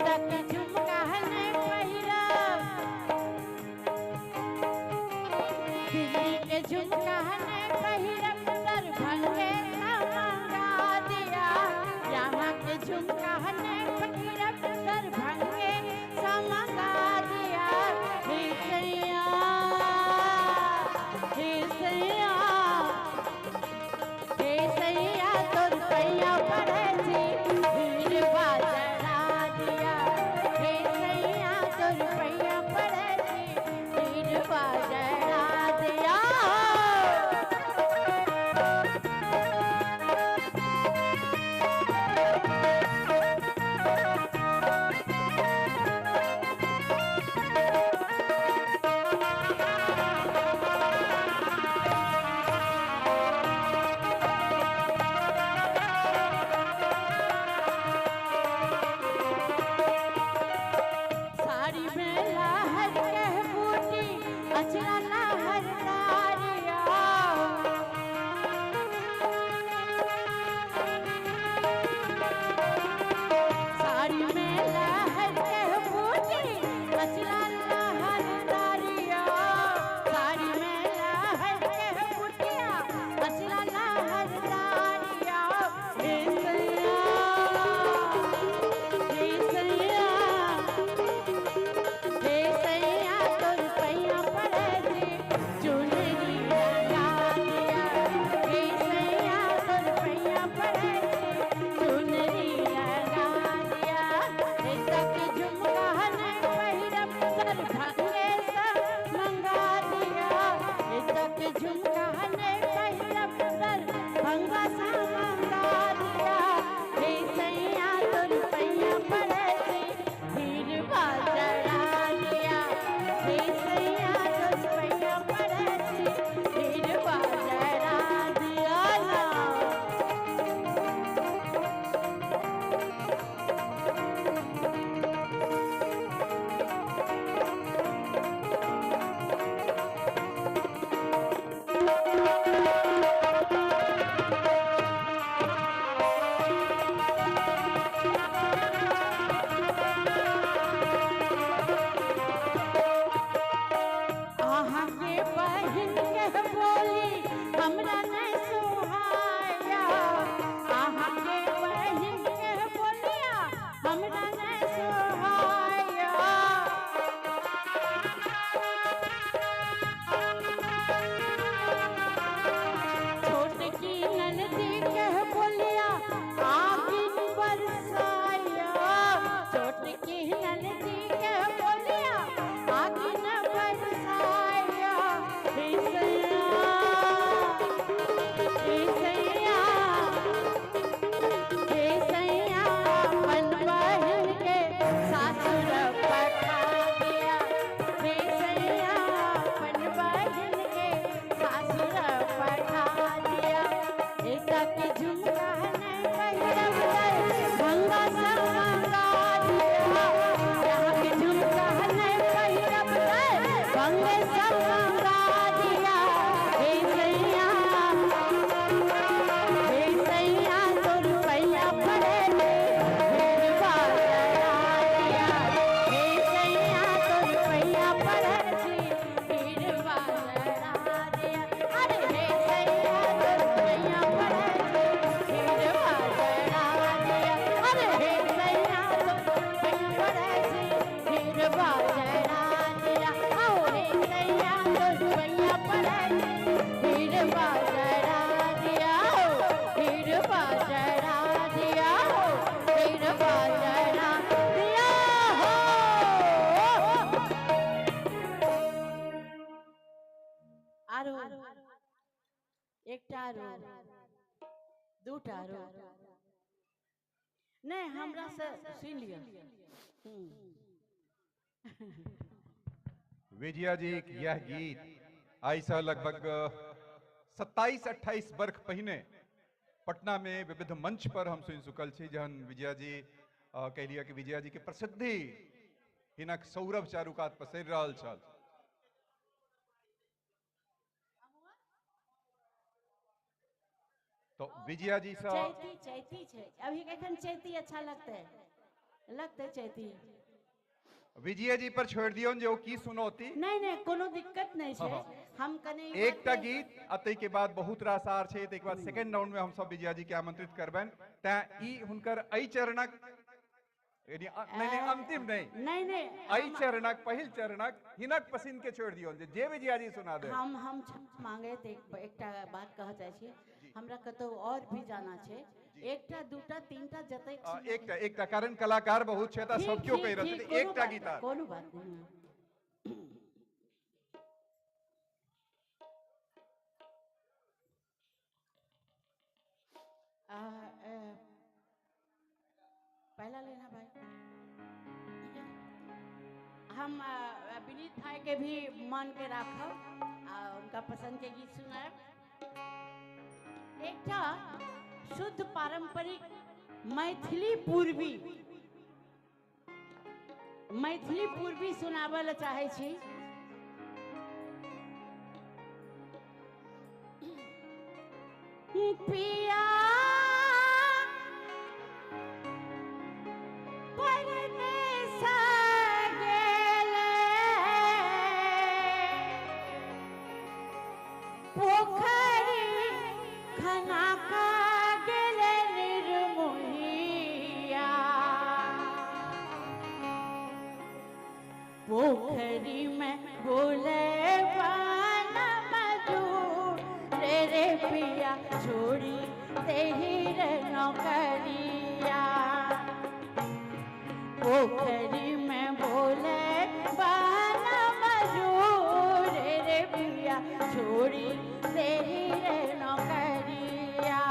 तक झुमका नहीं पहिरब, दिल्ली के झुमका नहीं पहिरब, दरभंगे सा मंगा दिया। यहाँ के झुमका नहीं पहिरब, दरभंगे सा मंगा दिया। हे सैया, हे सैया, हे सैया तोर पैया पड़े छी भीड़ बाजरा दिया। हे सैया तोर पैया पड़े छी भीड़ बाजरा दिया। साड़ी में लहर के बूटी, अचरा लहर तारिया। साड़ी में लहर के बूटी, अचरा लहर तारिया। साड़ी में लहर के बूटिया, अचरा लहर तारिया। हे सैया, हे सैया, हे सैया तोर पैया पड़े छी चुनरी लगा दिया। हे सैया तोर पैया पड़े छी चुनरी लगा दिया। हे तक झुमका नहीं पहिरब, दरभंगे सा मंगा दिया। हे तक झुमका नहीं पहिरब, दरभंगा सा मंगा दिया। हे सैया तोर पैया पड़े छी भीड़ बाजरा दिया। हे सैया तोर पैया पड़े छी भीड़ बाजरा दिया ना। अहाँ के बहिन के बोली हमरा नहीं सुहाया। अहाँ के बहिन के बोलिया हमरा नहीं सुहाया। छोट की ननदी के बोलिया आगिन बरसाया। छोट की ननदी के बोलिया आगिन बरसाया। हे सैया, हे सैया, हे सैया अपन बहिन के सासुर पठा दिया। हे सैया अपन बहिन के सासुर पठा दिया। हे तक झुमका नहीं पहिरब, दरभंगा सा मंगा दिया। यहाँ के झुमका नहीं पहिरब, दरभंगे सा मंगा दिया। हे सैया, हे सैया तोर पैया पड़े छी भीड़ बाजरा दिया। हे सैया तोर पैया पड़े छी भीड़ बाजरा दिया। अरे हे सैया तोर पैया पड़े छी भीड़ बाजरा दिया। अरे हे सैया तोर पैया पड़े छी भीड़ बाजरा दिया। आओ हे सैया तोर पैया पड़े छी भीड़ बाजरा दिया। भीड़ बाजरा दिया, भीड़ बाजरा दिया हो। आरो एकटा आरो दूटा आरो नहीं, हमरा से सुन लिअ। विजया जी यह गीत आई से लगभग 27-28 वर्ष पहिने पटना में विविध मंच पर हम सुनि चुकल छी, जहन विजया जी कहलिए कि विजया जी के प्रसिद्धि हिनक सौरभ चारुकात पसरि रहल छल। तो विजया जी से चैती, चैती छै अभी एखन चैती अच्छा लगते है। लगतै चैती। विजय जी पर छोड़ दियौन जे ओ की सुनौती। नहीं नहीं, कोनो दिक्कत नहीं छै। हम कने एकटा गीत आ ताहि के बाद बहुत रास आर छै, ताहि के बाद सेकंड राउंड में हम सब विजया जी के आमंत्रित करबनि। तैं ई हुनकर एहि चरणक यानी नहीं नहीं अंतिम नहीं, नहीं नहीं, एहि चरणक पहिल चरणक हिनक पसंद के छोड़ दियौन जे विजया जी सुना दे। हम मांगे त एकटा बात कह जाइ छी, हमरा कतौ और भी जाना छै। एकटा दूटा तीनटा जतै एकटा एकटा, कारण कलाकार बहुत छै त सब क्यों कहि रहल छै, एकटा गीत कोनो बात नहीं। पहला लेना भाई। हम विनीत भाई के भी मन के राखब आ उनका पसंद के गीत सुनायब। एकटा शुद्ध पारंपरिक मैथिली पूर्वी, मैथिली पूर्वी सुनाबय लए चाहै छी। पिया परदेस गेले पोखरी खना का गेले निर्मोहिया, पोखरी में बोले बाना मजूर रे रे पिया छोड़ी तेही रे नौकरिया, पोखरी में बोले बाना मजूर रे पिया छोड़ी तेही रे नौकरिया।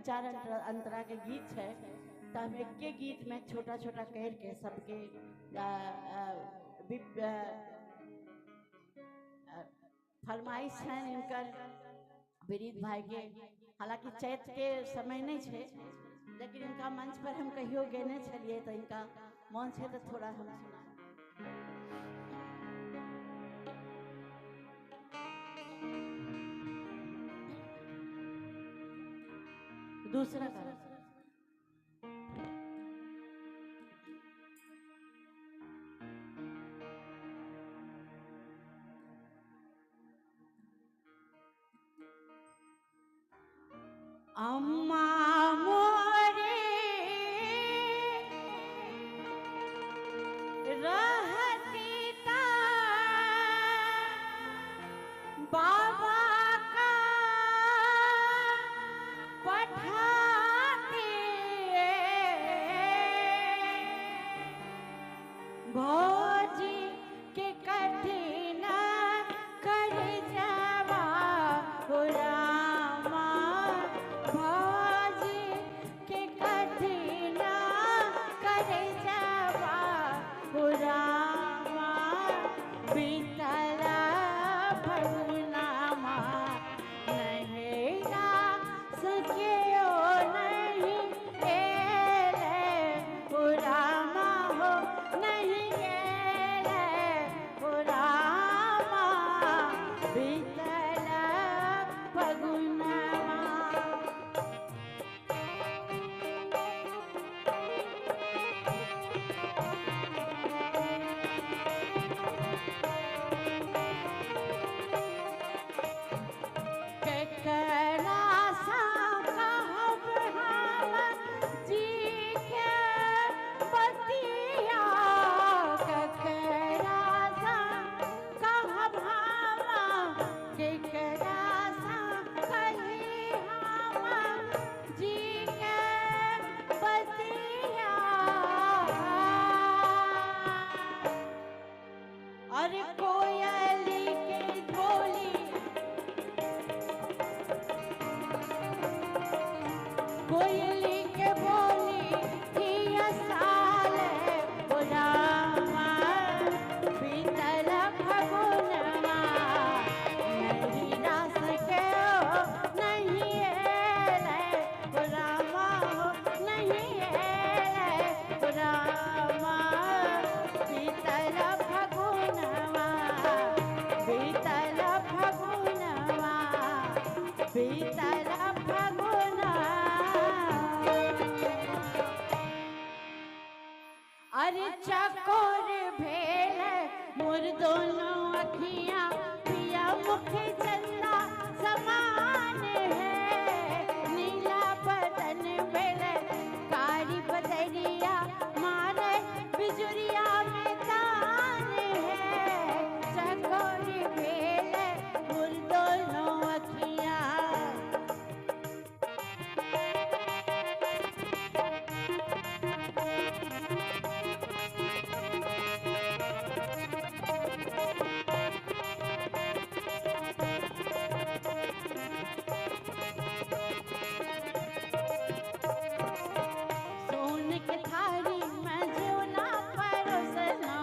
चार अंतरा के गीत है तो हम एक के गीत में छोटा छोटा कह के सबके फरमाइश है इनकर विनीत भाई के। हालांकि चैत के समय नहीं है, लेकिन इनका मंच पर हम कहियो गेने छलिए तो इनका मन है तो थोड़ा हम सुना। दूसरा गाना अम्मा मोरे रहती ता बाबा का पठाती भौजी के कठिन कर जावा रामा भौजी। कोयली के बोली हिया साल हो रामा बीतल फगुनवा नहीं रास के ओ नहीं एलै हो रामा हो नहीं एलै हो रामा बीतल फगुनवा बीतल फगुनवा बीतल फगुनवा। अरे चकोर भेल मोर दोनों अखियां पिया मुख चंदा समान है नीला बदन भेल कारी बदरिया मारे बिजुरिया में तान है चकोर भेल मोर दोनों अखियां। सोन के थारी में जेवना परोसनो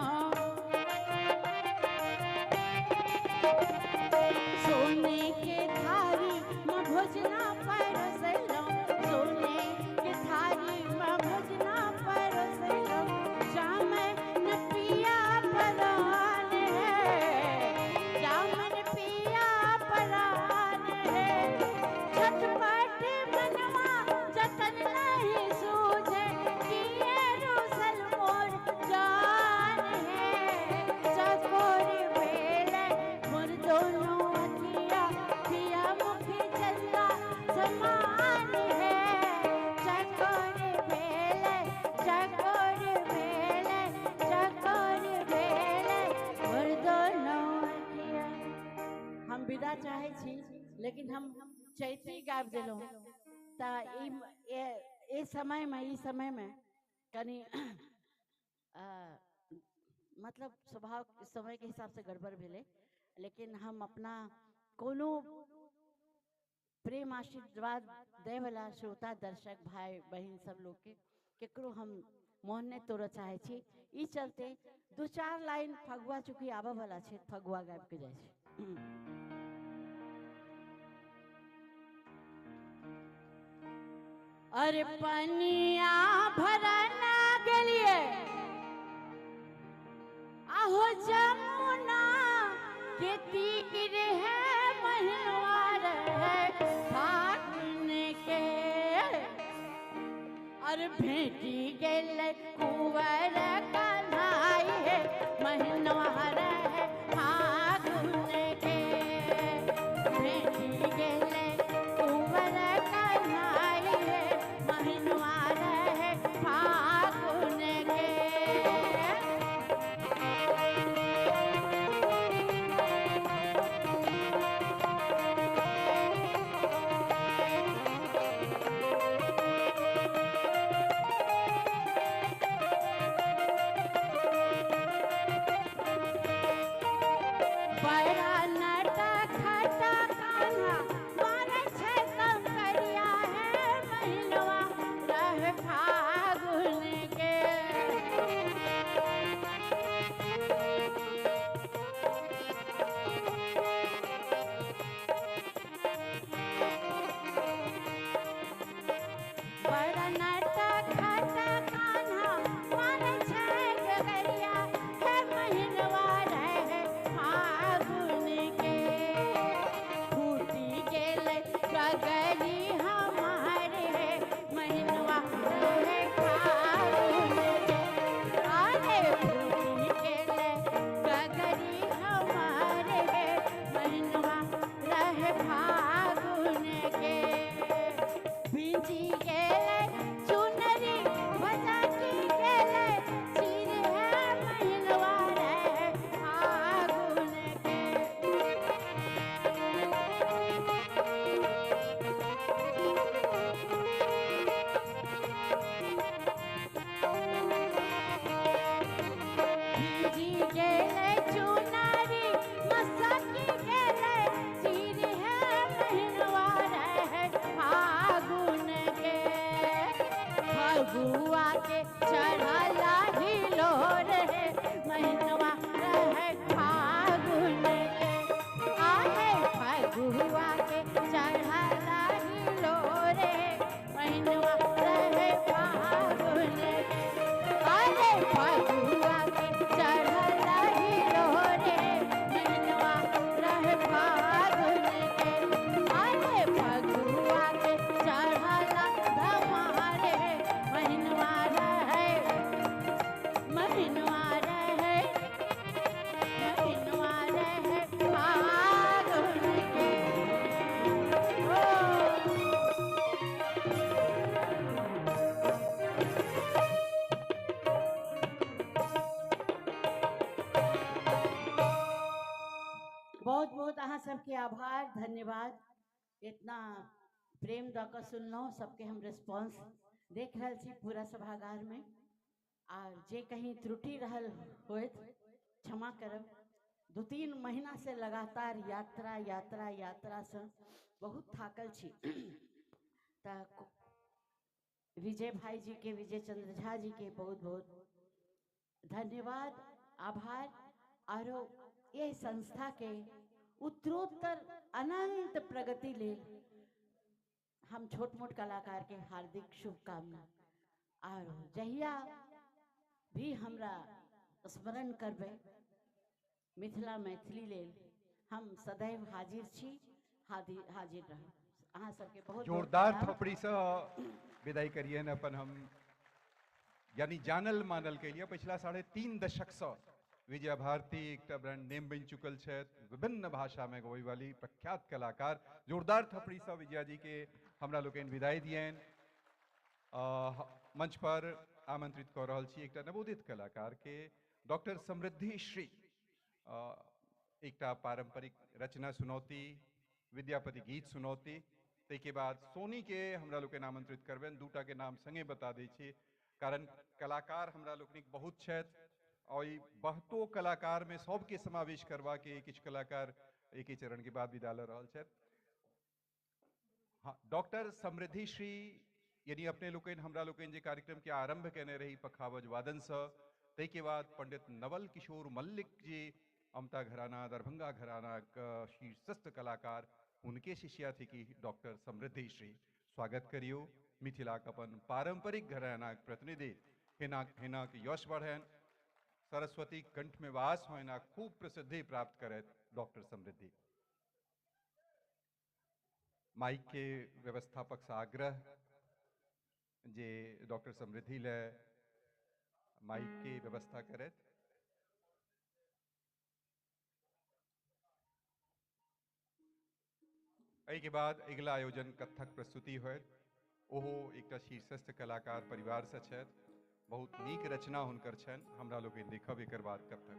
सोने के थारी में भोजना परोसलो सोने के थारी में भोजना परोसलो जामन पिया परान है जामन पिया परान है छटपट मनवा जतन नहीं सूझे किए रुसल मोर जान है चकोर भेल मोर दोनों अखिया पिया मुख चंदा समान है चकोर भेल चकोर भेल चकोर भेल मोर दोनों अखिया। हम विदा चाहे छी लेकिन हम चैती गाबि देलहुँ तऽ ई समयमे ई समयमे कनि मतलब स्वभाव समयके हिसाबसँ गड़बड़ भेलै लेकिन हम अपना कोनो प्रेम आशीर्वाद दैवला श्रोता दर्शक भाई बहिन सब लोगके केकरो हम मोन नहि तोड़ऽ चाहै छी। ई चलते दू चार लाइन फगुआ चूँकि आबऽ वाला छै फगुआ गाबिके जाइ छै। अरे पनिया भरना गेलिए आहो जमुना के तीर है महिनवार है फागुन के और भेटी गेल कुंवर कन्हाई है महिनवार है फागुन के भेटी गेल कुंवर कन्हाई है महिनवार है फागुन के। बड़ा नटा खटा कान्हा मारे छै कंकरिया है महिनवा रह फागुन के। बड़ा नटा खटा कान्हा मारे छै गगरिया है महिनवा रह फागुन के फूटी गेल गगरी हमार है महिनवा रह फागुन के अरे फूटी गेल गगरी हमार है महिनवा रह फागुन के भिजी गेल आभार, धन्यवाद। इतना प्रेम दऽ कऽ सुनलहुँ, सबके हम रिस्पॉन्स देख रहल छी पूरा सभागार में। आर जे कहीं त्रुटि रहल होइत क्षमा करब। 2-3 महीना से लगातार यात्रा यात्रा यात्रा से बहुत थाकल छी। तऽ विजय भाई जी के, विजय चंद्र झा जी के बहुत बहुत धन्यवाद, आभार। आरो ये संस्था के उत्तरोत्तर अनंत प्रगति लेल हम छोट मोट कलाकार के हार्दिक शुभकामना। और जहिया भी हमरा स्मरण करबै मिथिला मैथिली लेल हम सदैव हाजिर छी, हाजिर रहब। अहाँ सबके बहुत जोरदार थपड़ी से विदाई करिए न अपन हम, यानी जानल मानल के लिए पिछला 3.5 दशक से विजया भारती एक ब्रांड नेम बन चुकल छथि, विभिन्न भाषा में गबै वाली प्रख्यात कलाकार। जोरदार थपड़ी से विजया जी के हमरा लोकनि विदाई दियनि। मंच पर आमंत्रित कऽ रहल छी एकटा नवोदित कलाकार के, डॉक्टर समृद्धि श्री। एकटा पारंपरिक रचना सुनौती, विद्यापति गीत सुनौती, ताहिके बाद सोनी के हमरा लोकनि आमंत्रित करबनि। दूटा के नाम संगे बता दै छी, कारण कलाकार हमरा लोकनिक बहुत छथि और बहुतो कलाकार में सबके समावेश करवा के किछु कलाकार एक ही चरण के बाद विदा लऽ रहल छथि। हाँ, डॉक्टर समृद्धि श्री यानी अपने लोकनि हमरा लोकनि जे कार्यक्रम के आरंभ केने रही पखावज वादन से, ताहिके बाद पंडित नवल किशोर मल्लिक जी, अमता घराना, दरभंगा घराना के शीर्षस्थ कलाकार, उनके शिष्या थी कि डॉक्टर समृद्धि श्री। स्वागत करियो मिथिलाक अपन पारंपरिक घरानाक प्रतिनिधि हिनक यश बढ़नि, सरस्वती कंठ में वास होना, खूब प्रसिद्धि प्राप्त करत डॉक्टर समृद्धि। माइक के व्यवस्थापक से आग्रह जे डॉक्टर समृद्धि ले माइक के व्यवस्था करत। एहिके बाद अगिला आयोजन कथक प्रस्तुति होयत। ओहो एकटा शीर्षस्थ कलाकार परिवार से छथि, बहुत नीक रचना हुनकर छनि, हमरा लोकनि देखब एकर बाद कथक।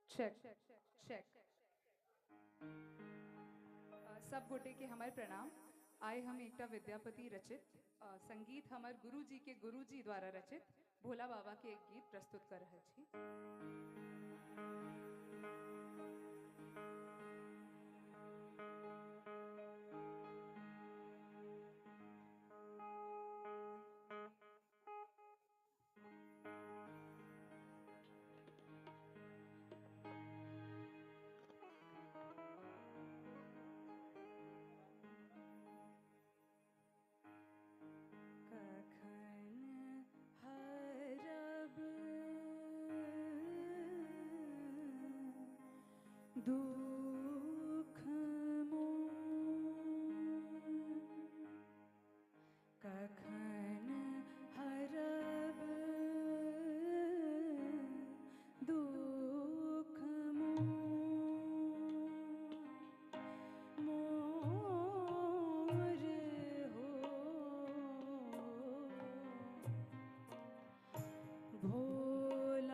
Check check. सब गोटे के हमर प्रणाम। आइ हम एकटा विद्यापति रचित संगीत हमर गुरुजी के गुरुजी द्वारा रचित भोला बाबा के एक गीत प्रस्तुत कर रहल छी। कखन हरब दुख मोर, कखन हरब दुख मोर, मोर हो भोलानाथ।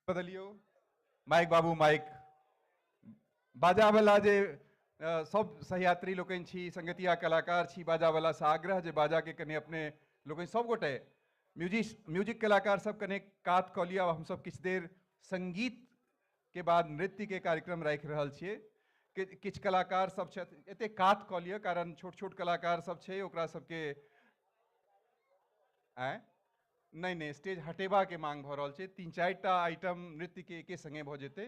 बदलियौ माइक बाबू माइक। बाजावला जे सब सहयात्री लोकनि छी, संगतिया कलाकार छी, बाजावला से आग्रह जे बाजा के कने अपने लोकनि सब गोटे म्यूजिक कलाकार सब कने कात कऽ लिअ। हम सब किछु देर संगीत के बाद नृत्य के कार्यक्रम राखि रहल छियै। किछु कलाकार सब छथि, एते कात कऽ लिअ, कारण छोट छोट कलाकार सब छै, ओकरा सबके आँय नहि नहि स्टेज हटेबाके मांग भऽ रहल छै। 3-4 टा आइटम नृत्य के एके संगे भऽ जेतै।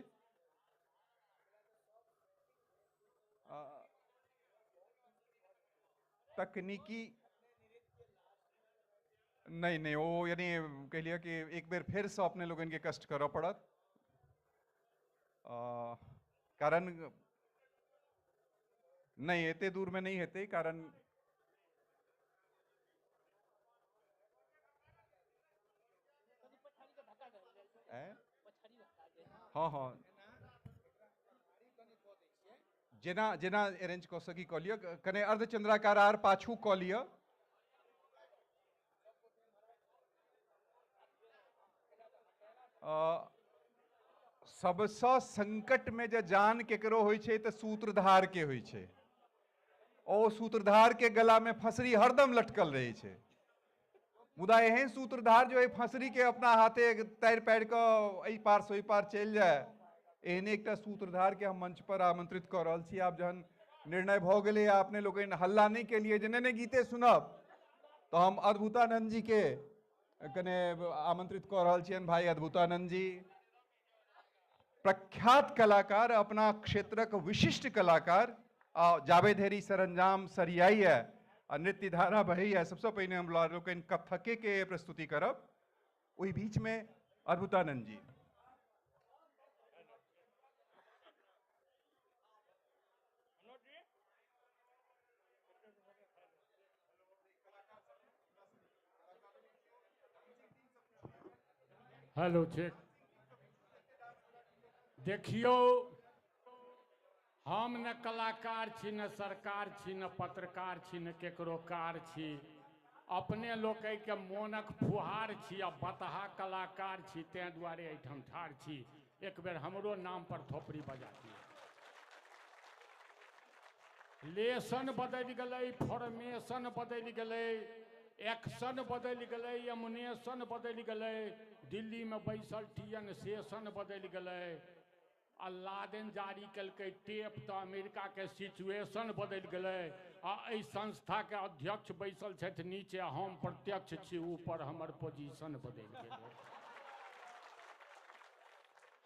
तकनीकी नहीं नहीं ओ यानी कह लिया कि एक बेर फिर से अपने लोगन के कष्ट करऽ पड़त, कारण नहीं एते दूर में नहीं हेतै, कारण हाँ हाँ जेना जेना अरेंज कऽ सकी कऽ लिअ, कने अर्धचंद्राकार आर पाछू कऽ लिअ। सबसँ संकट में जे जान केकरो होइ छै तऽ सूत्रधार के होइ छै। ओ सूत्रधार के गला में फंसरी हरदम लटकल रहै छै, मुदा एहन सूत्रधार जो एहि फंसरी के अपना हाथे तैर पारि कऽ एहि पार से ओहि पार चलि जाय, एहने एकटा सूत्रधार के हम मंच पर आमंत्रित कऽ रहल छी। आब जहन निर्णय भऽ गेलै आ अपने लोकनि हल्ला नहि केलियै जे नहि नहि गीते सुनब, तऽ हम अद्भुतानंद जी के कने आमंत्रित कऽ रहल छियनि। भाई अद्भुतानंद जी प्रख्यात कलाकार, अपना क्षेत्रक विशिष्ट कलाकार, आ जाबे धरि सरंजाम सरियाइए आ नृत्य धारा बहैए, सबसँ पहिने हम लोकनि कथके के प्रस्तुति करब। ओहि बीच में अद्भुतानंद जी। Hello cheque. देखियो, हम न कलाकार छी, न सरकार छी, न पत्रकार छी, न केकरो कार छी, अपने लोकके मोनक फुहार छी आ बतहा कलाकार छी, तें दुआरे एहिठाम ठाढ़ छी। एक बेर हमरो नाम पर थोपड़ी बजा दियौ। लेसन बदलि गेलै, फॉर्मेशन बदलि गेलै, एक्शन बदलि गेलै, एमुनेशन बदलि गेलै, दिल्ली में बैसल टीएन सेशन बदलि गेलै, आ लादेन जारी केलकै टेप तऽ अमेरिका के सिचुएशन बदलि गेलै, आ एहि संस्था के अध्यक्ष बैसल छथि नीचे, हम प्रत्यक्ष छी ऊपर, हमर पोजीशन बदलि गेलै,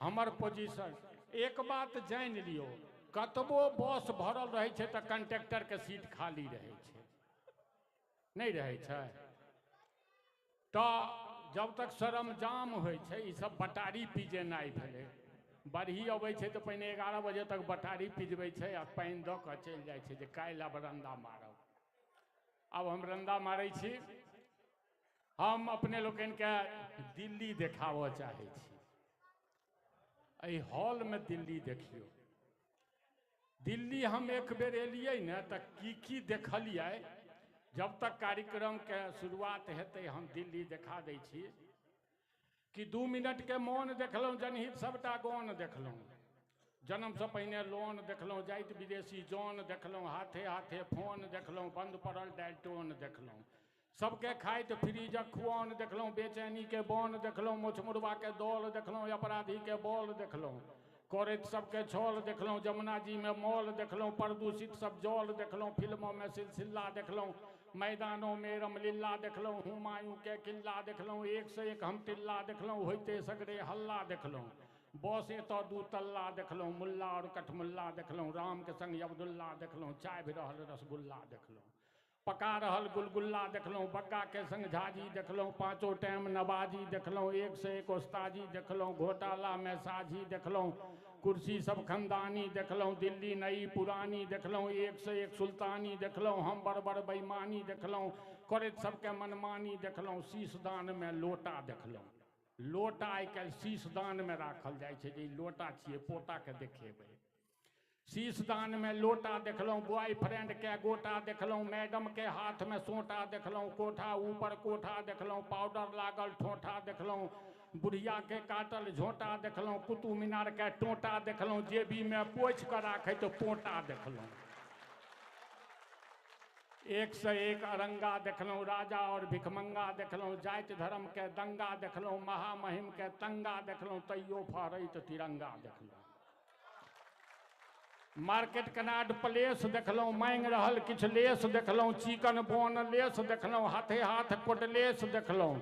हमर पोजीशन। एक बात जानि लियौ, कतबो बस भरल रहै छै तऽ कंडक्टर के सीट खाली रहै छै, नहि रहै छै? तऽ जब तक सरमजाम होइ छै, ई सब बटारी पिजेनाइ भेलै। बरही अबै छै तऽ पहिने 11 बजे तक बटारी पिजबै छै आ पानि दऽ कऽ चलि जाइ छै जे काल्हि आब रंदा मारब। आब हम रंदा मारै छी। हम अपने लोकनिके दिल्ली देखाबऽ चाहै छी। एहि हॉलमे दिल्ली देखियौ। दिल्ली हम एक बेर एलियै ने तऽ की की देखलियै, जब तक कार्यक्रम के शुरुआत हेतै हम दिल्ली देखा दै छी। कि 2 मिनट के मौन देखलहुँ, जनहित सबटा गौन देखलहुँ, जन्मसँ पहिने लोन देखलहुँ, जाइत विदेशी जौन देखलहुँ, हाथे हाथे फोन देखलहुँ, बंद पड़ल डालटोन देखलहुँ, सबके खाइत फ्रीजक खुआन देखलहुँ, बेचैनी के बन देखलहुँ, मोछमुड़बा के दौल देखलहुँ, अपराधी के बॉल देखलहुँ, करैत सबके छल देखलहुँ, जमुना जी में मॉल देखलहुँ, प्रदूषित सब जल देखलहुँ, फिल्मों में सिलसिला देखलहुँ, मैदानों में रमलीला देखलहुँ, हुमायूं के किला देखलहुँ, एक से एक हम टिल्ला देखलहुँ, होइते सगरे हल्ला देखलहुँ, बस एतऽ 2 तल्ला देखलहुँ, मुल्ला और कठमुल्ला देखलहुँ, राम के संग अब्दुल्ला देखलहुँ, चाय रहल रसगुल्ला देखलहुँ, पका रहल गुलगुल्ला देखलहुँ, बग्गा के संग झाजी देखलहुँ, 5 टाइम नवाजी देखलहुँ, एक से एक ओस्ताजी देखलहुँ, घोटाला में साझी देखलहुँ, कुर्सी सब खनदानी देखलहुँ, दिल्ली नई पुरानी देखलहुँ, एक से एक सुल्तानी देखलहुँ, हम बड़ बड़ बेईमानी देखलहुँ, करैत सबके मनमानी देखलहुँ, शीशदान में लोटा देखलहुँ। लोटा आइ काल्हि शीशदान में राखल जाइ छै जे ई लोटा छियै, पोताके देखेबै। शीशदान में लोटा देखलहुँ, बॉयफ्रेंड के गोटा देखलहुँ, मैडम के हाथ में सोटा देखलहुँ, कोठा ऊपर कोठा देखलहुँ, पाउडर लागल ठोठा देखलहुँ, बुढ़िया के काटल झोंटा देखलहुँ, कुतुब मीनार के टोटा देखलहुँ, जेबी में पोछि कऽ राखैत पोटा देखलहुँ। एक से एक अरंगा देखलहुँ, राजा और भिखमंगा देखलहुँ, जाति धर्म के दंगा देखलहुँ, महामहिम के तंगा देखलहुँ, तैयो फहरैत तिरंगा देखलहुँ। मार्केट कनाड प्लेस देखलहुँ, मांगि रहल किछु लेस देखलहुँ, चिकन बोन लेस देखलहुँ, हाथे हाथ कोटलेस देखलहुँ,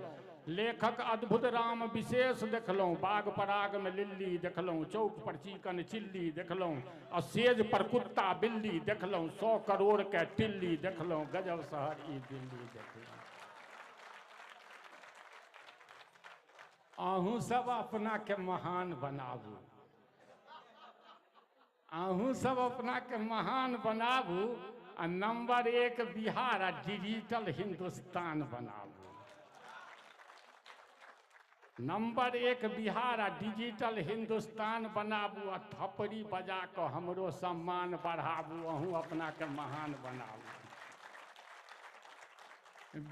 लेखक अद्भुत राम विशेष देखलहुँ, बाग पराग में लिल्ली देखलहुँ, चौक पर चिकन चिल्ली देखलहुँ, आ सेज पर कुत्ता बिल्ली देखलहुँ, 100 करोड़ के टिल्ली देखलहुँ, गजब शहर ई दिल्ली देखलहुँ। अहूँ सब अपना के महान बनाबू, अहूँ सब अपना के महान बनाबू आ नंबर 1 बिहार आ डिजिटल हिंदुस्तान बनाबू। नंबर 1 बिहार आ डिजिटल हिंदुस्तान बनाबू आ थपड़ी बजा कऽ हमरो सम्मान बढ़ाबू, अहूँ अपना के महान बनाबू।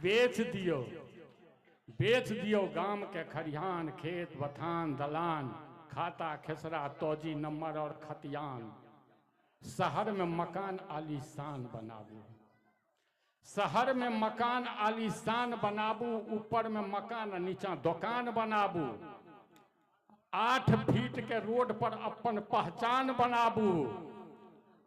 बेच दियौ, बेच दियौ गाम के खरिहान, खेत बथान दलान, खाता खेसरा तौजी नंबर और खतियान, शहर में मकान आलीशान बनाबू, शहर में मकान आलीशान बनाबू, ऊपर में मकान नीचा दुकान बनाबू, 8 फीट के रोड पर अपन पहचान बनाबू,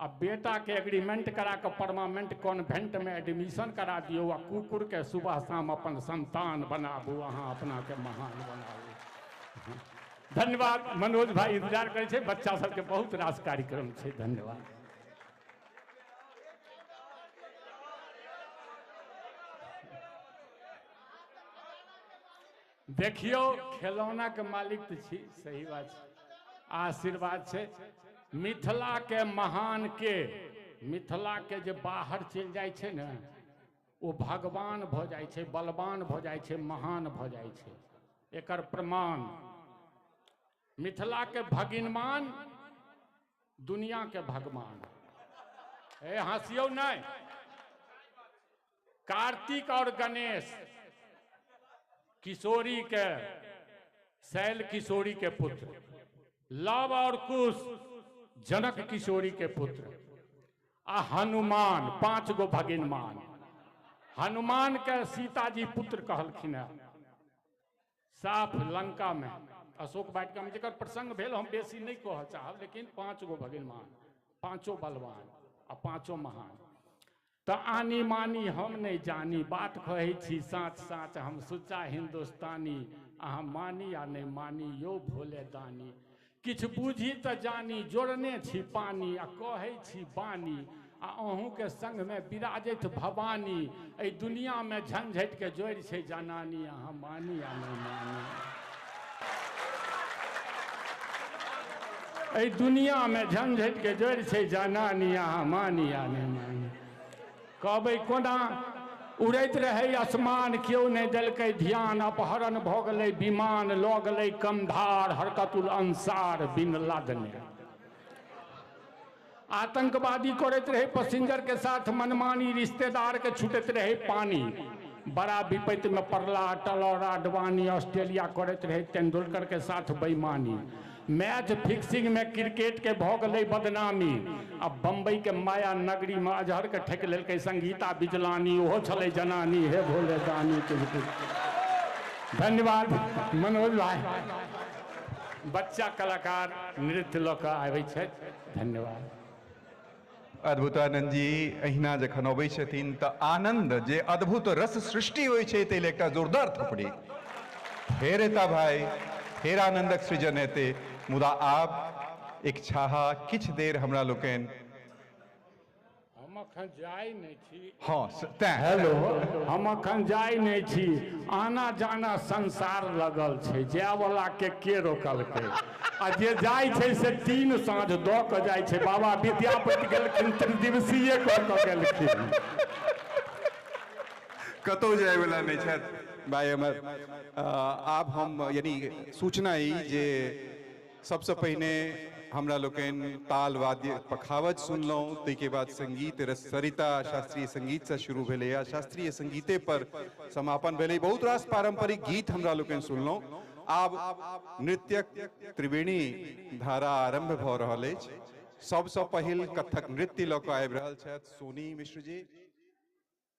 आ बेटा के एग्रीमेंट करा के परमानेंट कॉन्वेंट में एडमिशन करा दियौ आ कुकुर के सुबह शाम अपन संतान बनाबू, अहाँ अपना के महान बनाबू। धन्यवाद। मनोज भाई इंतजार करै छै, बच्चा सबके बहुत रास कार्यक्रम छै। धन्यवाद। देखियौ, खेलौना के मालिक तऽ छी, सही बात छै, आशीर्वाद छै। मिथिला के महान के, मिथिला के जे बाहर चलि जाइ छै ने, ओ भगवान भऽ जाइ छै, बलवान भऽ जाइ छै, महान भऽ जाइ छै। एकर प्रमाण मिथिला के भगिनमान दुनिया के भगवान। ए हँसियौ नहि, कार्तिक और गणेश किशोरी के, शैल किशोरी के पुत्र, लव और कुश जनक किशोरी के पुत्र, आ हनुमान 5 गो भगिनमान। हनुमान के सीताजी पुत्र कहलखिन है साफ लंका में अशोक वाटिका में, जकर प्रसंग भेल हम बेसी नहीं कह चाहब, लेकिन 5 गो भगिनमान, 5 बलवान आ 5 महान। तऽ आनी मानी हम नहीं जानी, बात कहै छी साँच साँच, हम सुच्चा हिंदुस्तानी, अहाँ मानी आ नहीं मानी यो भोले दानी, किछु बूझी तऽ जानी, जोड़ने छी पानी आ कहै छी बानी, आ अहूँके संगमे विराजैत भवानी, एहि दुनियामे झंझटिके जोड़ि छै जनानी, अहाँ मानी आ नहीं मानी। एहि दुनियामे झंझटिके जोड़ि छै जनानी, अहाँ मानी आ नहीं मानी। कहबै कोना उड़ैत रहै आसमान, केओ नहि देलकै ध्यान, अपहरण भऽ गेलै विमान, लऽ गेलै कंधार, हरकतुल अंसार बिन लादने। आतंकवादी करैत रहे पैसेंजर के साथ मनमानी, रिश्तेदार के छूटैत रहे पानी, बड़ा विपत्ति में पड़ला अटल और आडवाणी, ऑस्ट्रेलिया करैत रहे तेंदुलकर के साथ बेईमानी, मैच फिक्सिंग में क्रिकेट के भऽ गेलै बदनामी, अब बम्बई के माया नगरी में अजहर के ठेक लेलकै संगीता बिजलानी, ओहो छलै जनानी, हे भोले दानी। धन्यवाद मनोज भाई, बच्चा कलाकार नृत्य लऽ कऽ आबै छथि, धन्यवाद। अद्भुतानंद जी अहिना जखन अबै छथिन तऽ आनंद जे अद्भुत रस सृष्टि होइ छै, ताहि लेल एकटा जोरदार थपड़ी। फेर एता भाई, फेर आनंदक सृजन हेतै। मुदा आब इच्छा किछु देर हमरा लोकनि, हम अखन जाइ नहि छी। हाँ तें हेलो, हम अखन जाइ नहि छी, आना जाना संसार लगल छै, जायवला के रोकलकै, आ जे जाइ छै से 3 साँझ दऽ कऽ जाइ छै। बाबा विद्यापति गेलखिन त्रिदिवसीय कऽ कऽ गेलखिन, कतहु जायवला नहि छथि भाई हमर। आब हम यानी सूचना ई जे सबसँ पहिने हमरा लोकनि ताल वाद्य पखावज सुनलहुँ, ताहिके बाद संगीत रससरिता शास्त्रीय संगीतसँ शुरू भेलै आ शास्त्रीय संगीते पर समापन भेलै। बहुत रास पारंपरिक गीत हमरा लोकनि सुनलहुँ। आब नृत्यक त्रिवेणी धारा आरंभ भऽ रहल अछि। सबसँ पहिल कथक नृत्य लऽ कऽ आबि रहल छथि सोनी मिश्र जी।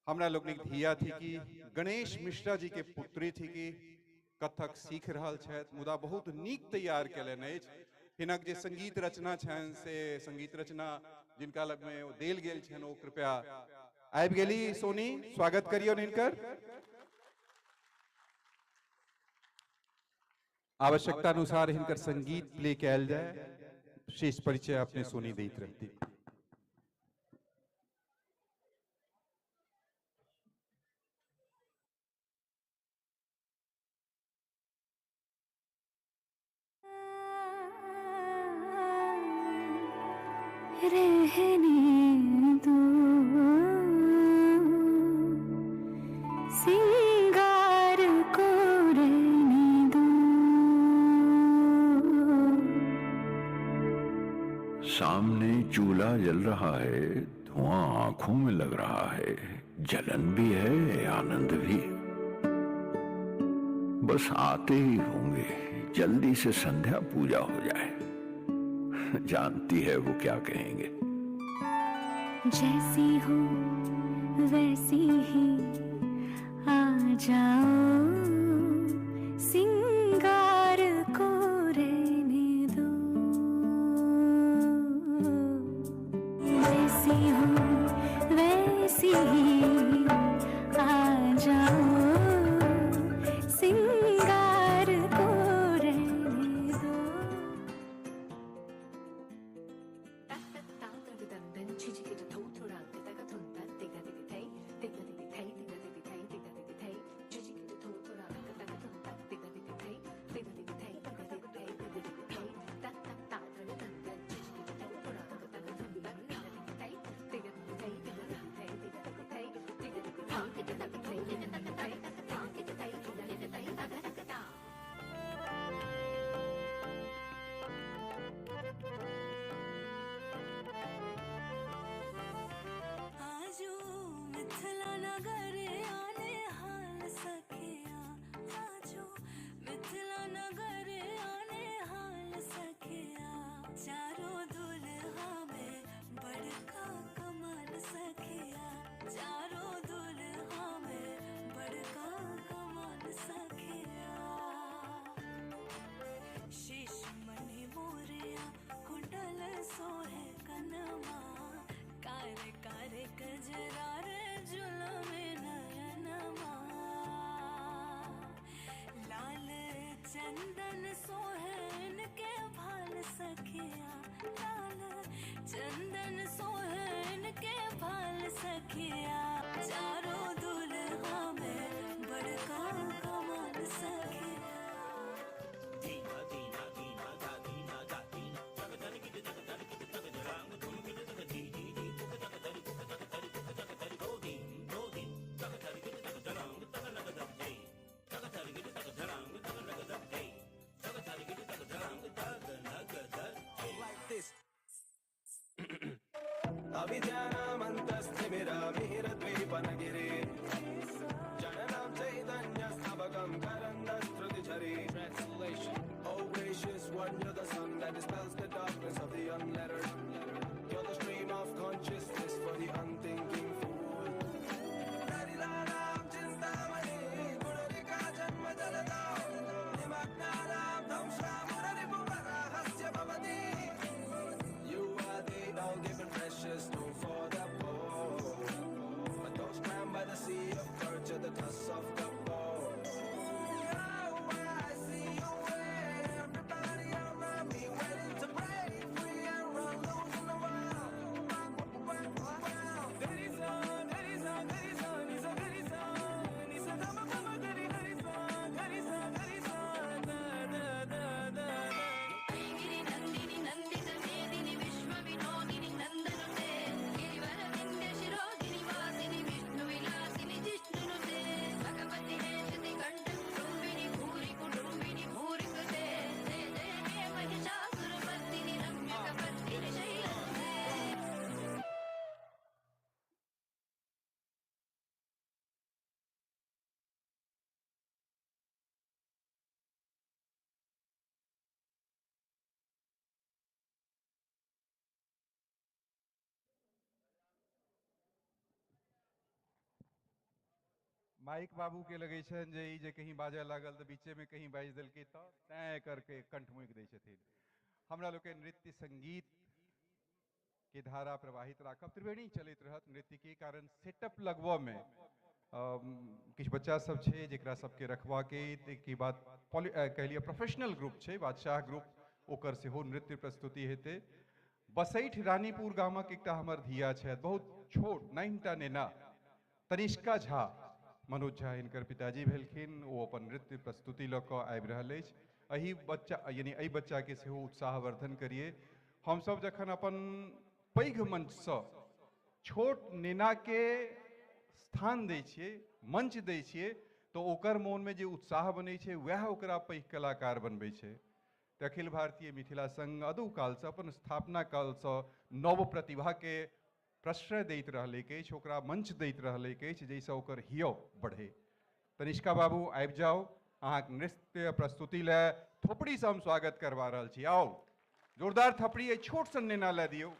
हमरा लोकनिक धिया थीकी, गणेश मिश्रा जी के पुत्री थीकी, कथक सीख रहल छथि, मुदा बहुत नीक तैयार केलनि अछि। हिनक जे संगीत रचना छनि से संगीत रचना जिनका लगमे ओ देल गेल छनि ओ कृपया आबि गेली। सोनी, स्वागत करियौ हिनकर। आवश्यकता अनुसार हिनकर संगीत प्ले कयल जाय। शेष परिचय अपने सोनी दैत रहती। रहने दो सिंगार को, रहने दो। सामने चूल्हा जल रहा है, धुआं आंखों में लग रहा है, जलन भी है आनंद भी। बस आते ही होंगे, जल्दी से संध्या पूजा हो जाए। जानती है वो क्या कहेंगे। जैसी हो वैसी ही आ जाओ, सिंगार को रहने दो। जैसी हो वैसी ही आ जाओ, सिंगार को रहने दो। आजू मिथिला नगर आने हाल सखिया, आजू मिथिला नगर आने हाल सखिया। चारों दुल्हा में बड़का कमाल सखिया, चारों दुल्हा में बड़का कमाल सखिया। शीश मणि मोरिया कुंडल सोहे कनमा, कारे कारे कजरा रे जुलमे नयनमा। लाल चंदन सोहन के भाल सखिया, लाल चंदन सोहन के भाल सखिया। चारों दुल्हा में बड़का कमाल सखिया। अविद्यानामन्तस्तिमिरमिहिरद्वीपनगिरे जननां चैतन्यस्तबकं करन्दस्रुतिझरे। Translation. Oh gracious one, you're the sun that dispels the darkness of the unlettered. You're the stream of consciousness for the unthinking fool. You are the all-giving precious stone for the poor. But those drowned by the sea of birch are the tusks of the bone. I see you, everybody around me waiting to break free and run away. Mic बाबू के लगै छनि जे ई जे कहीं बाजय लागल तऽ बीचेमे कहीं बाजि देलकै तऽ तैँ करके कंठ मुकि दै छथिन। हमरा लोकनि नृत्य संगीत के धारा प्रवाहित राखब, त्रिवेणी चलैत रहत नृत्य के कारण। सेटअप लगबऽ में किछु बच्चा सब छै जेकरा सबके रखबाके की बात कहलियै प्रोफेशनल ग्रुप छै बादशाह ग्रुप, ओकर सेहो नृत्य प्रस्तुति हेतै। बसैठ रानीपुर गामक एकटा हमर धिया छथि, बहुत छोट 9टा नेना, तनिष्का झा, मनोज झा हिनकर पिताजी भेलखिन, ओ अपन नृत्य प्रस्तुति लऽ कऽ आबि रहल अछि। एहि बच्चा यानी एहि बच्चाके सेहो उत्साहवर्धन करियै। हमसब जखन अपन पैघ मंचसँ छोट नेनाके स्थान दै छियै, मंच दै छियै, तऽ ओकर मोनमे जे उत्साह बनै छै वएह ओकरा पैघ कलाकार बनबै छै। तऽ अखिल भारतीय मिथिला संघ अदौ कालसँ अपन स्थापना कालसँ नव प्रतिभाके प्रश्रय दैत रहलैक अछि, ओकरा मंच दैत रहलैक अछि जाहिसँ ओकर हियो बढ़े। तनिष्का बाबू आबि जाउ, अहाँके नृत्य प्रस्तुति लए थोपड़ीसँ हम स्वागत करवा रहल छी। आउ, जोरदार थपड़ी एहि छोट सन नेना लए दियौ।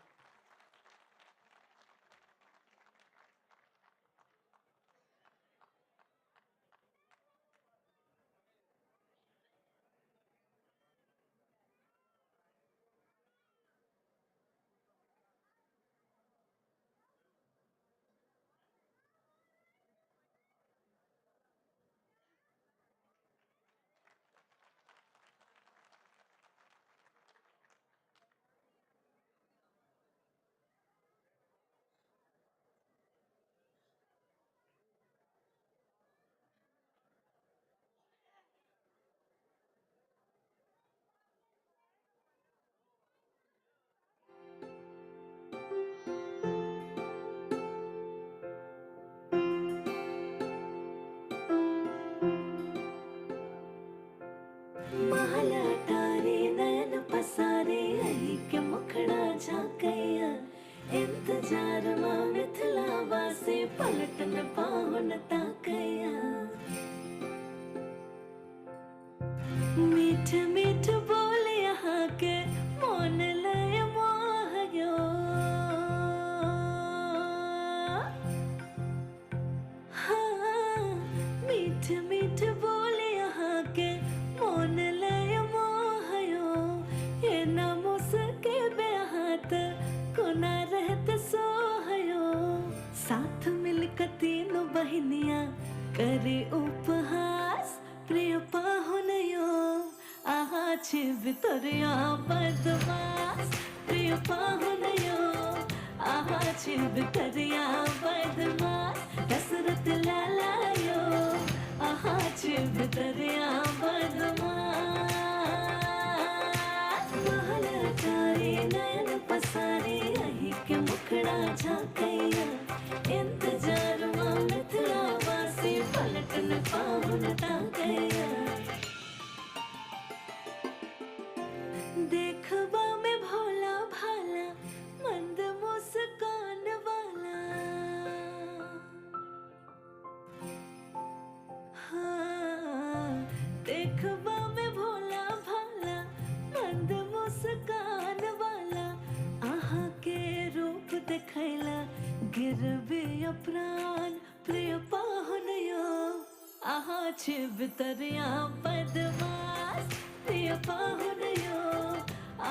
पसारे अही के मुखड़ा झाकैया, इंतजार मां मिथिला वासे पलटन पाहुन ताकैया। मीठ मीठ बोले यहाँ के मोन लय मोह गयो। हाँ, मीठ मीठ बोले यहाँ के मोन लय मोह गयो। ना मुसके बेहात कोना रहत सोहयो। साथ मिलकर तीनों बहनिया करे उपहास, प्रिय पाहुनयो आहा छिब तोरिया बदमाश। प्रिय पाहुनयो आहा छिब तोरिया बदमाश। दशरथ लालायो आहा छिब तोरिया बदमाश। महल तारे नयन पसारे अही के मुखड़ा झाकैया, इंतजार मां मिथिला वासी पलटन पाहुन ताकैया। देखबा में भोला भाला मंद मुस्कान वाला। हाँ, देखबा में भोला भाला मंद मुस्कान वाला। आहा के रूप देखैला गिरबे प्राण, प्रिय पाहुनयो आहा छिब तरिया बदमाश। प्रिय पाहुनयो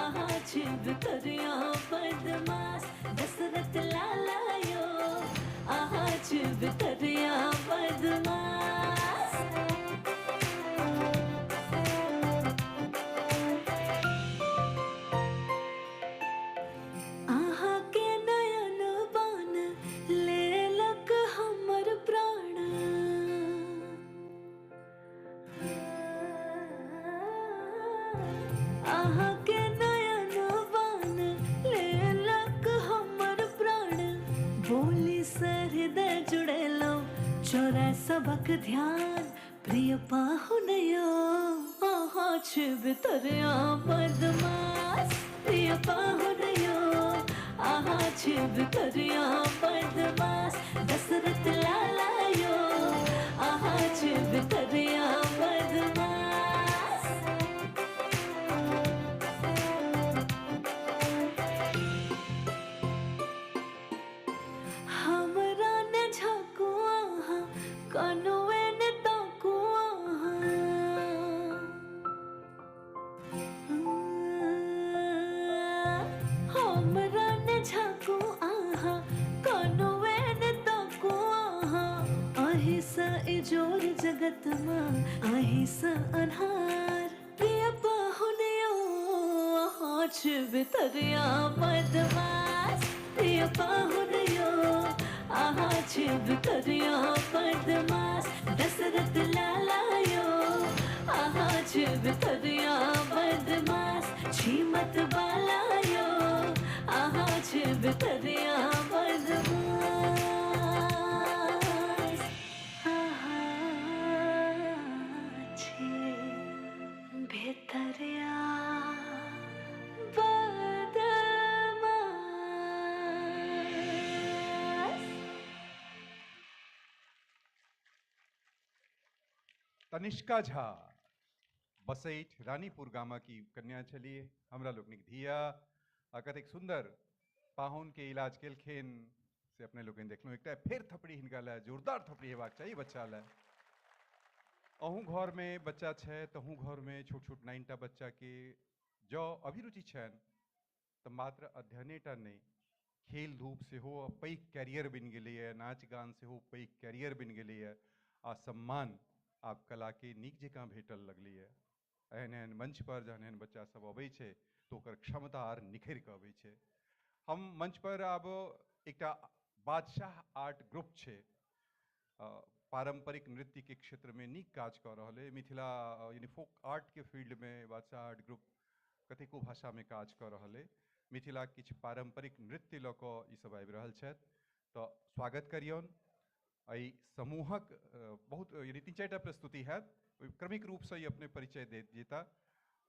आहा छिब तरिया बदमाश। दशरथ लालायो आहा छिब तरिया बदमाश। आहा के नयन बान लेलक हमर प्राण। आहा के नयन बान लेलक हमर प्राण। बोली से हृदय जुड़ेलो चोरा सबक ध्यान, प्रिय पाहुनयो आहा छिब तरिया बदमाश। प्रिय पाहुनयो आहा छिब तरिया बदमाश। दशरथ लालायो आहा छिब तरिया बदमाश। हमरा न झाको आहा कनो स्वागतमा अहिसँ अन्हार प्रिय पाहुन यौ अहाँ छी भितरिया बदमाश प्रिय पाहुन यौ अहाँ छी भितरिया बदमाश दशरथ लाला यौ अहाँ छी भितरिया बदमाश छी मत बाला यौ अहाँ छी भितरिया बदमाश अहाँ छी भितरिया बदमाश। तनिष्का झा बसैठ रानीपुर गामक ई कन्या छलियै, हमरा लोकनिक धिया आ कतेक सुन्दर पाहुन के इलाज केलखिन से अपने लोकनि देखलहुँ। एकटा फेर थपड़ी हिनका लए, जोरदार थपड़ी हेबाक चाही बच्चा लए। अहूँ घरमे बच्चा छै तहूँ घरमे छोट छोट 9टा बच्चाके जँ अभिरुचि छनि तऽ मात्र अध्ययनेटा नहि, खेल धूप सेहो पैघ कैरियर बनि गेलैए, नाच गान सेहो पैघ कैरियर बनि गेलैए आ सम्मान आब कलाके नीक जकाँ भेटल लगलैए। एहन एहन मंच पर जहन एहन बच्चा सब अबै छै तऽ ओकर क्षमता आर निखरि कऽ अबै छै। हम मंच पर आब एकटा बादशाह आर्ट ग्रुप छै, पारंपरिक नृत्य के क्षेत्र में नीक काज कऽ रहल है। मिथिला यानी फोक आर्ट के फील्ड में बादशाह आर्ट ग्रुप कतेको भाषा में काज कऽ रहल है। मिथिला किछु पारंपरिक नृत्य लऽ कऽ ई सब आबि रहल छथि तऽ स्वागत करियौन। एहि समूहक बहुत यानी 3-4 टा प्रस्तुति हैत, ओहि क्रमिक रूपसँ ई अपने परिचय देत जेता।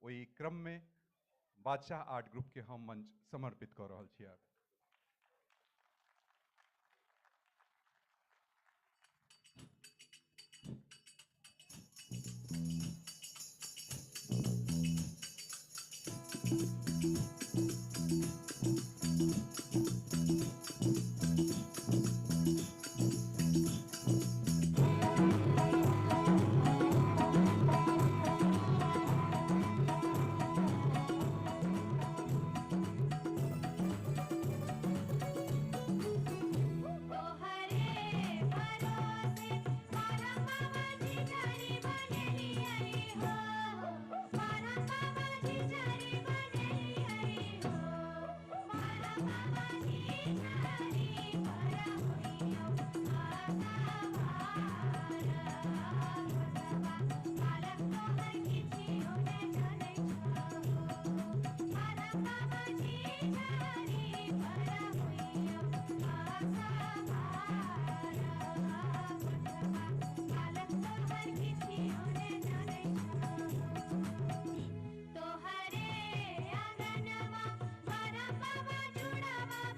ओहि क्रममे बादशाह आर्ट ग्रुप के हम मंच समर्पित कऽ रहल छी। आब तोहरे आंगनवा बारा बाबा जुड़ावा।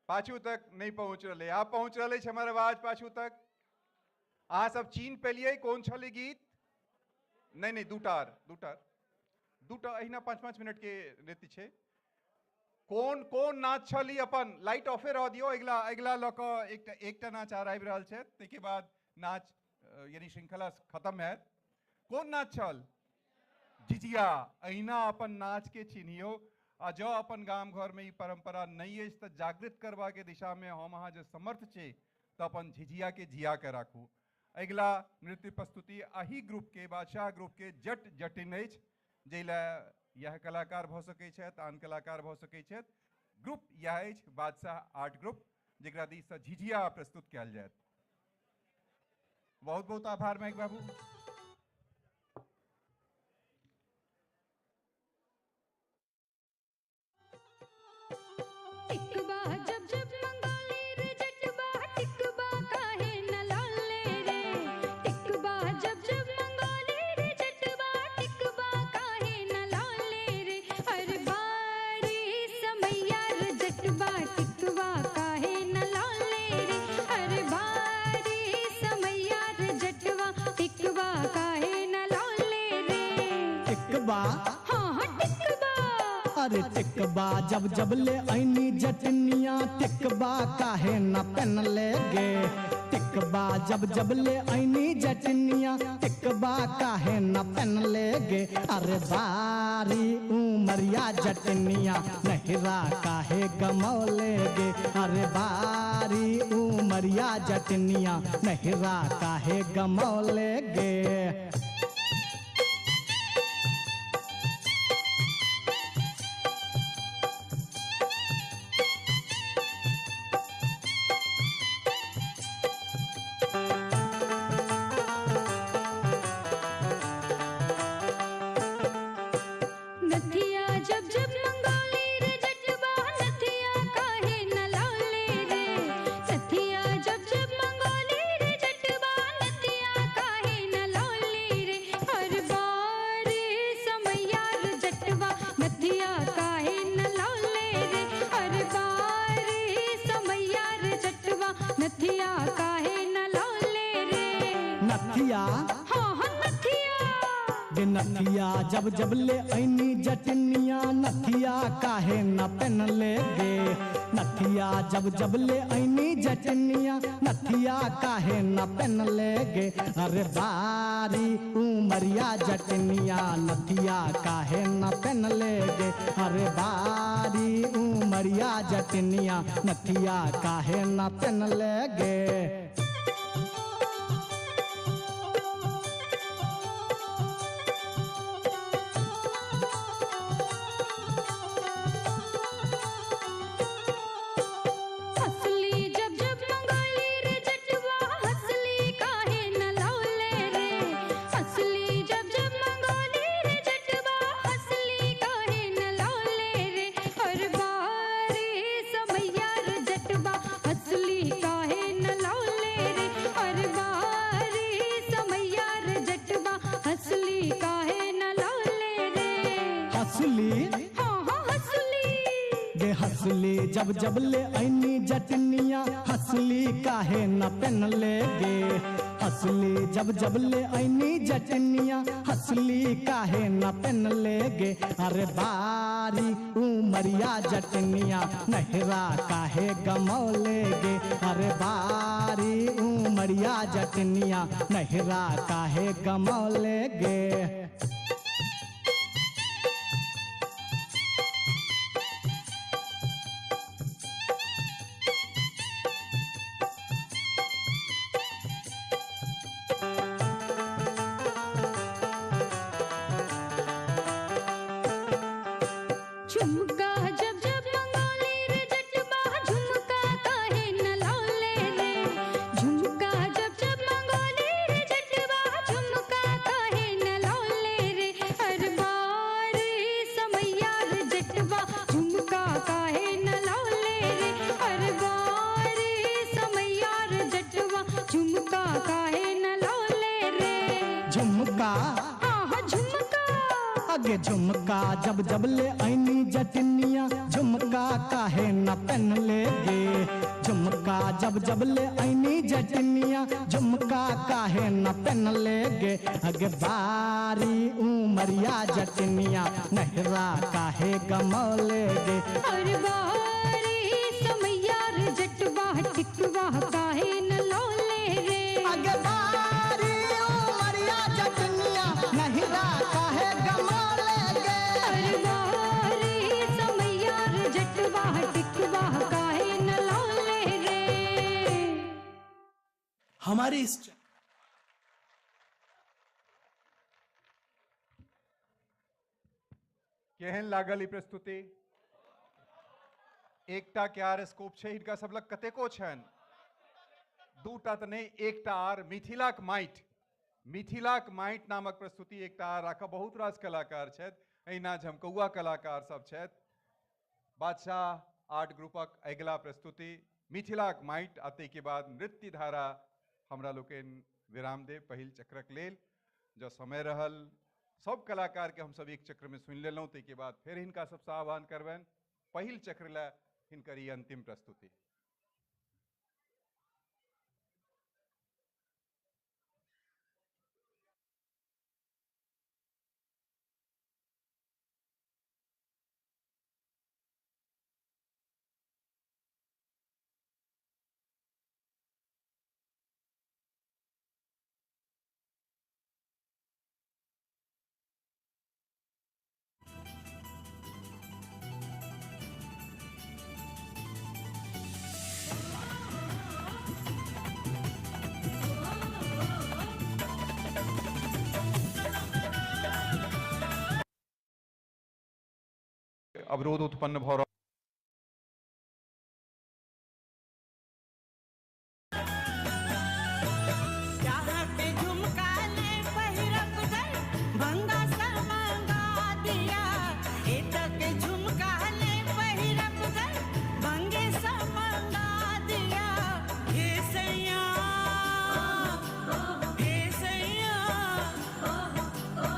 पाछू तक नहीं पहुंच रहा। आप पहुंच रहा है हमर आवाज पाछू तक? अहाँ सब चीन पेलिए कौन छल गीत? नहीं नहीं, दूटा दूटा दूटा अहिना 5-5 मिनट के नृत्य छै। कौन कौन नाच छल ई? अपन लाइट ऑफे रह दियौ। अगिला अगिला लऽ कऽ एकटा एकटा नाच आर आबि रहल छै, ताहिके बाद नाच यानी श्रृंखला खत्म हैत। कोन नाच छल? झिझिया। अहिना अपन नाच के चिन्हियौ, आ जँ अपन गाम घर में ई परंपरा नहीं अछि तऽ जागृत करबाके दिशा में हम अहाँ जे समर्थ छी तऽ अपन झिझिया के जिया के राखू। अगिला नृत्य प्रस्तुति अही ग्रुप के, बादशाह ग्रुप के जट जटिन अछि, जाहि लए यह कलाकार भऽ सकै छथि, आन कलाकार भऽ सकै छथि। ग्रुप यह अछि बादशाह आर्ट ग्रुप, जकरा दिससँ झिझिया प्रस्तुत कयल जायत। बहुत बहुत आभार माइक बाबू। टिकबा जब जब मंगाले रे जटबा, टिकबा काहे न लाले रे। टिकबा जब जब मंगाले रे जटबा, टिकबा काहे न लाले रे। हर बारी समैया रे जटबा, टिकबा काहे न लाले रे। हर बारी समैया रे जटबा, टिकबा काहे न लाले रे। टिकबा, हाँ हाँ टिकबा। अरे टिकबा जब जब ले ऐनी जटनिया, टिकबा काहे न पहनले गे। टिकबा जब जब ले ऐनी जटनिया, टिकबा काहे न पहनले गे। अरे बारी उमरिया जटनिया, नहिरा काहे गमौले गे। अरे बारी उमरिया जटनिया, नहिरा काहे गमौले गे। नथिया जब जब मंगाले रे जटबा, नथिया काहे न लाले रे। नथिया जब जब मंगाले रे जटबा, नथिया काहे न लाले रे। हर बार समैया रे जटबा, नथिया काहे न लाले रे। हर बार समैया रे जटबा, नथिया काहे न लाले रे। नथिया, हाँ हाँ नथिया। गे नथिया जब जब ले ऐनी जटनिया, नथिया काहे न पहनले गे। नथिया जब जब ले ऐनी जटनिया, नथिया काहे न पहनले गे। अरे बारी उमरिया जटनिया, नथिया काहे न पहनले गे। अरे बारी उमरिया जटनिया, नथिया काहे न पहनले गे। हंसली जब जब मंगाली रे जटवा, हंसली काहे न लौले रे। हंसली जब जब मंगाली रे जटवा, हंसली काहे न लौले रे। हर बारी समैया रे जटवा, हंसली काहे न लौले रे। हर बारी समैया रे जटवा, हंसली काहे न लौले रे। हंसली, हाँ हाँ हंसली। गे हंसली जब जब ले ऐनी जटनिया, हंसली काहे न पहनले गे। हंसली जब जब ले ऐनी जटनिया, हंसली काहे न पहनले गे। अरे बारी उमरिया जटनिया, नहिरा काहे गमौले गे। अरे बारी उमरिया जटनिया, नहिरा काहे गमौले गे। झुमका जब जब मंगाले रे जटबा, झुमका काहे न लौले रे। झुमका जब जब मंगाले रे जटबा, झुमका काहे न लौले रे। हर बार समैया रे जटबा, झुमका काहे न लौले रे। हर बार समैया रे जटबा, झुमका काहे न लौले रे। झुमका, हाँ हाँ झुमका। आगे झुमका जब जब ले ऐनी जटनिया, झुमका काहे न पहनले गे। झुमका जब जब ले ऐनी जटनिया झुमका काहे न पहनले गे। अगे बारी उमरिया जटनिया नहरा काहे गमौले गे। अरे बारी समैया रे जटवा टिकवा काहे न लौले रे। अगे बारी उमरिया जटनिया नहरा काहे गमौले गे। अरे बारी समैया रे जटवा टिकवा काहे न लौले रे। हमारे इस केहन लागल ई प्रस्तुति? एकटा के आर स्कोप छै, हिनका सब लग कतेको छनि, दूटा तऽ नहि, एकटा आर मिथिलाक माटि, मिथिलाक माटि नामक प्रस्तुति एकटा आर राखब। बहुत रास कलाकार छथि, एहिना झमकौआ कलाकार सब छथि। बादशाह आर्ट ग्रुपक अगिला प्रस्तुति मिथिलाक माटि, आ ताहिके बाद नृत्य धारा हमरा लोकनि विराम देब पहिल चक्रक लेल। जँ समय रहल सब कलाकार के हमसब एक चक्र में सुनि लेलहुँ, ताहिके बाद फेर हिनका सबसँ आह्वान करबनि पहिल चक्र लए हिनकर ई अंतिम प्रस्तुति। अवरोध उत्पन्न भऽ रहल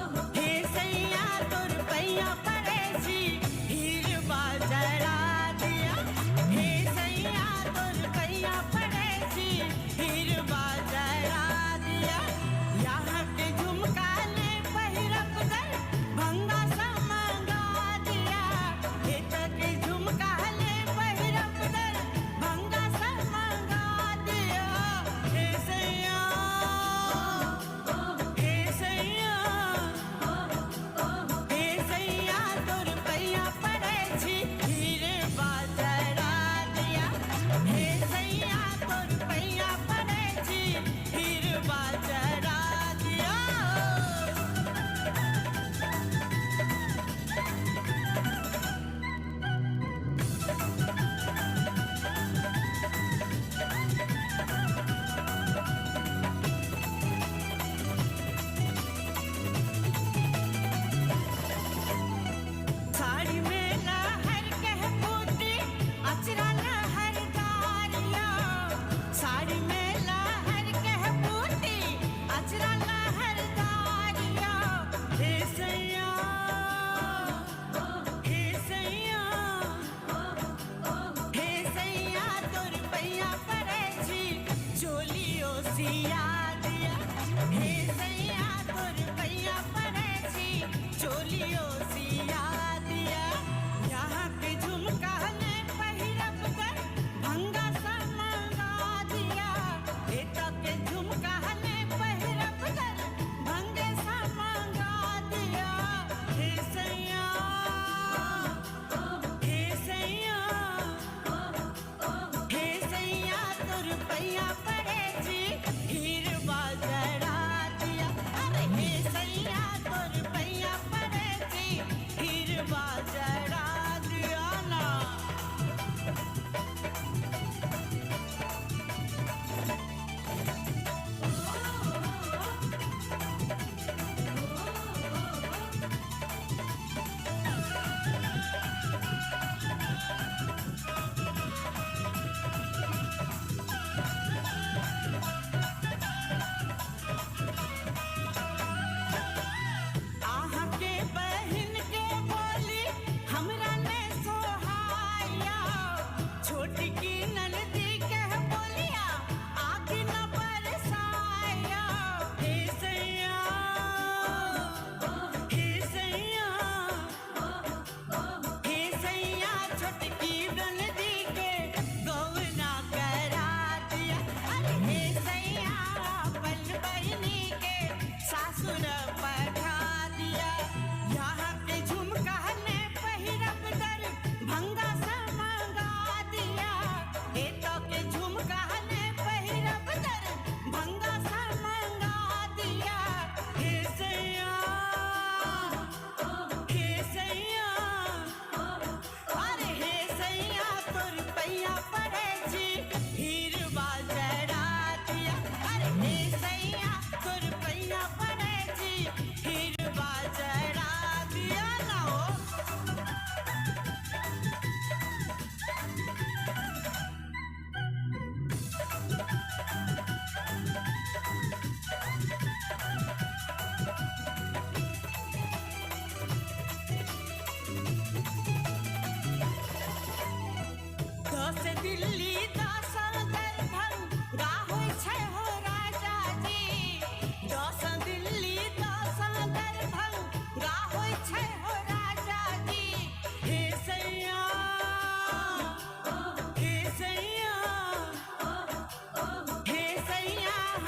हे सैया तोर पैया पड़ेसी हीर बाजरा।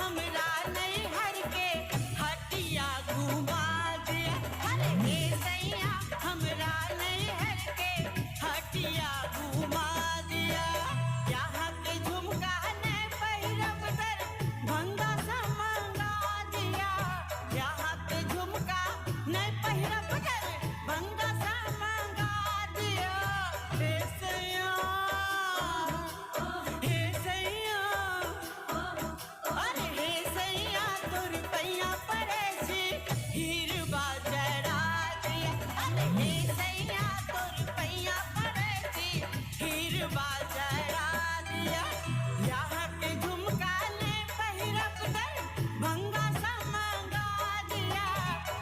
हमरा नैहर के हटिया घुमा दिया। अरे हे सैया हमरा नैहर के हटिया घुमा दिया। यहाँ के झुमका ने पहिरब दर भंगा सा मंगा दिया। यहाँ के झुमका ने पहिरब दर भंगा सा मंगा दिया। हे सैया, हे सैया, अरे हे सैया तोर पैया पड़े छी हीरबा जरा दिया। अरे हे सैया तोर पैया पड़े छी हीरबा जरा दिया। यहाँ के झुमका ने पहिरब दर भंगा सा मंगा दिया।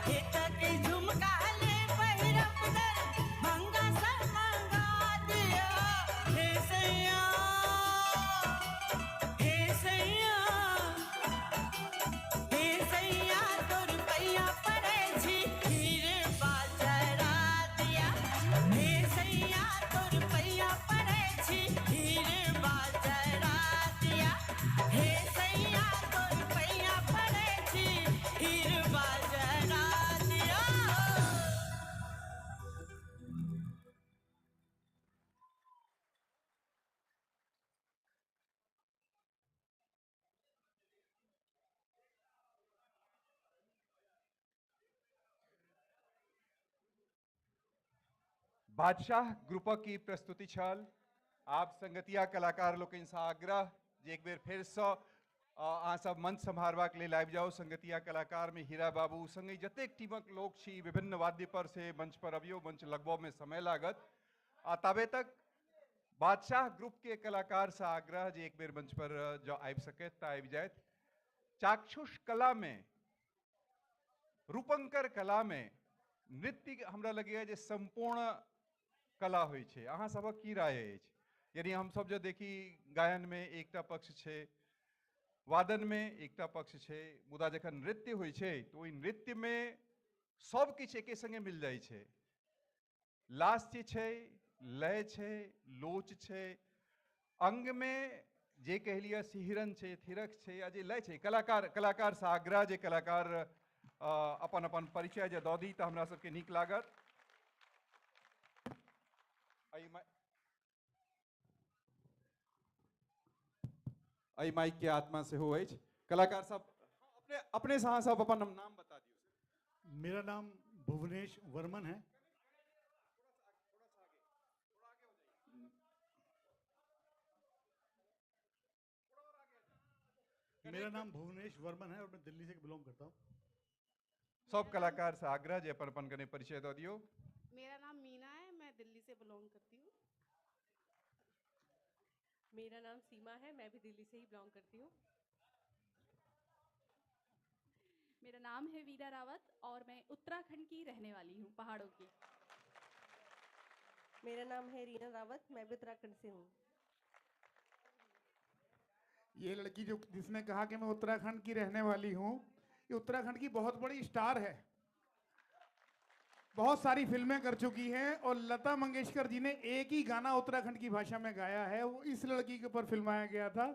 हे तक झुमका ने पहिरब दर भंगा सा मंगा दिया। हे सैया, हे सैया, हे सैया तोर पैया पड़े छी हीरबा जरा दिया। हे सैया तोर पैया पड़े छी हीरबा जरा दिया। हे सैया तोर पैया पड़े छी हीरबा जरा दिया। बादशाह ग्रुपक ई प्रस्तुति छल। आप संगतिया कलाकार लोकनिसँ आग्रह जे एक बेर फेरसँ अहाँ सब मंच सम्हारबाक लेल आबि जाउ। संगतिया कलाकार में हीरा बाबू संगे जतेक टीमक लोक छी विभिन्न वाद्य पर से मंच पर अबियौ, मंच लगबऽमे समय लागत। आ ताबे तक बादशाह ग्रुप के कलाकार से आग्रह जे एक बेर मंच पर जँ आबि सकैत तऽ आबि जायत। चाक्षुष कला में, रूपंकर कला में नृत्य हमरा लगैए जे सम्पूर्ण कला होइ छै। अहाँ सबक की राय अछि? यानी हम सब जो देखी गायन में एकटा पक्ष छै, वादन में एकटा पक्ष छै, मुदा जखन नृत्य होइ छै तऽ ओहि नृत्य में सब किछु एके संगे मिल जाइ छै। लास्य छै, लय छै, लोच छै, अंग में जे कहि लिअ सिहरन छै, थिरक छै, आ जे लय छै। कलाकार कलाकार से आग्रह जे कलाकार अपन अपन परिचय जे दऽ दी तऽ हमरा सबके नीक लागत। एहि माइक के आत्मा सेहो अछि। कलाकार सब अपने अपने से अहाँ सब अपन नाम बता दियौ। मेरा नाम भुवनेश वर्मन है। मेरा नाम भुवनेश वर्मन है और मैं दिल्ली से बिलोंग करता हूँ। सब कलाकार से आग्रह जे अपन अपन कने परिचय दऽ दियौ। मेरा नाम मीना है, मैं दिल्ली से बिलोंग करती हूँ। मेरा नाम सीमा है, मैं भी दिल्ली से ही बिलोंग करती हूँ। मेरा नाम है वीरा रावत और मैं उत्तराखंड की रहने वाली हूँ, पहाड़ों की। मेरा नाम है रीना रावत, मैं भी उत्तराखंड से हूँ। ये लड़की जो जिसने कहा कि मैं उत्तराखंड की रहने वाली हूँ, ये उत्तराखंड की बहुत बड़ी स्टार है, बहुत सारी फिल्में कर चुकी हैं और लता मंगेशकर जी ने एक ही गाना उत्तराखंड की भाषा में गाया है, वो इस लड़की के ऊपर फिल्माया गया था,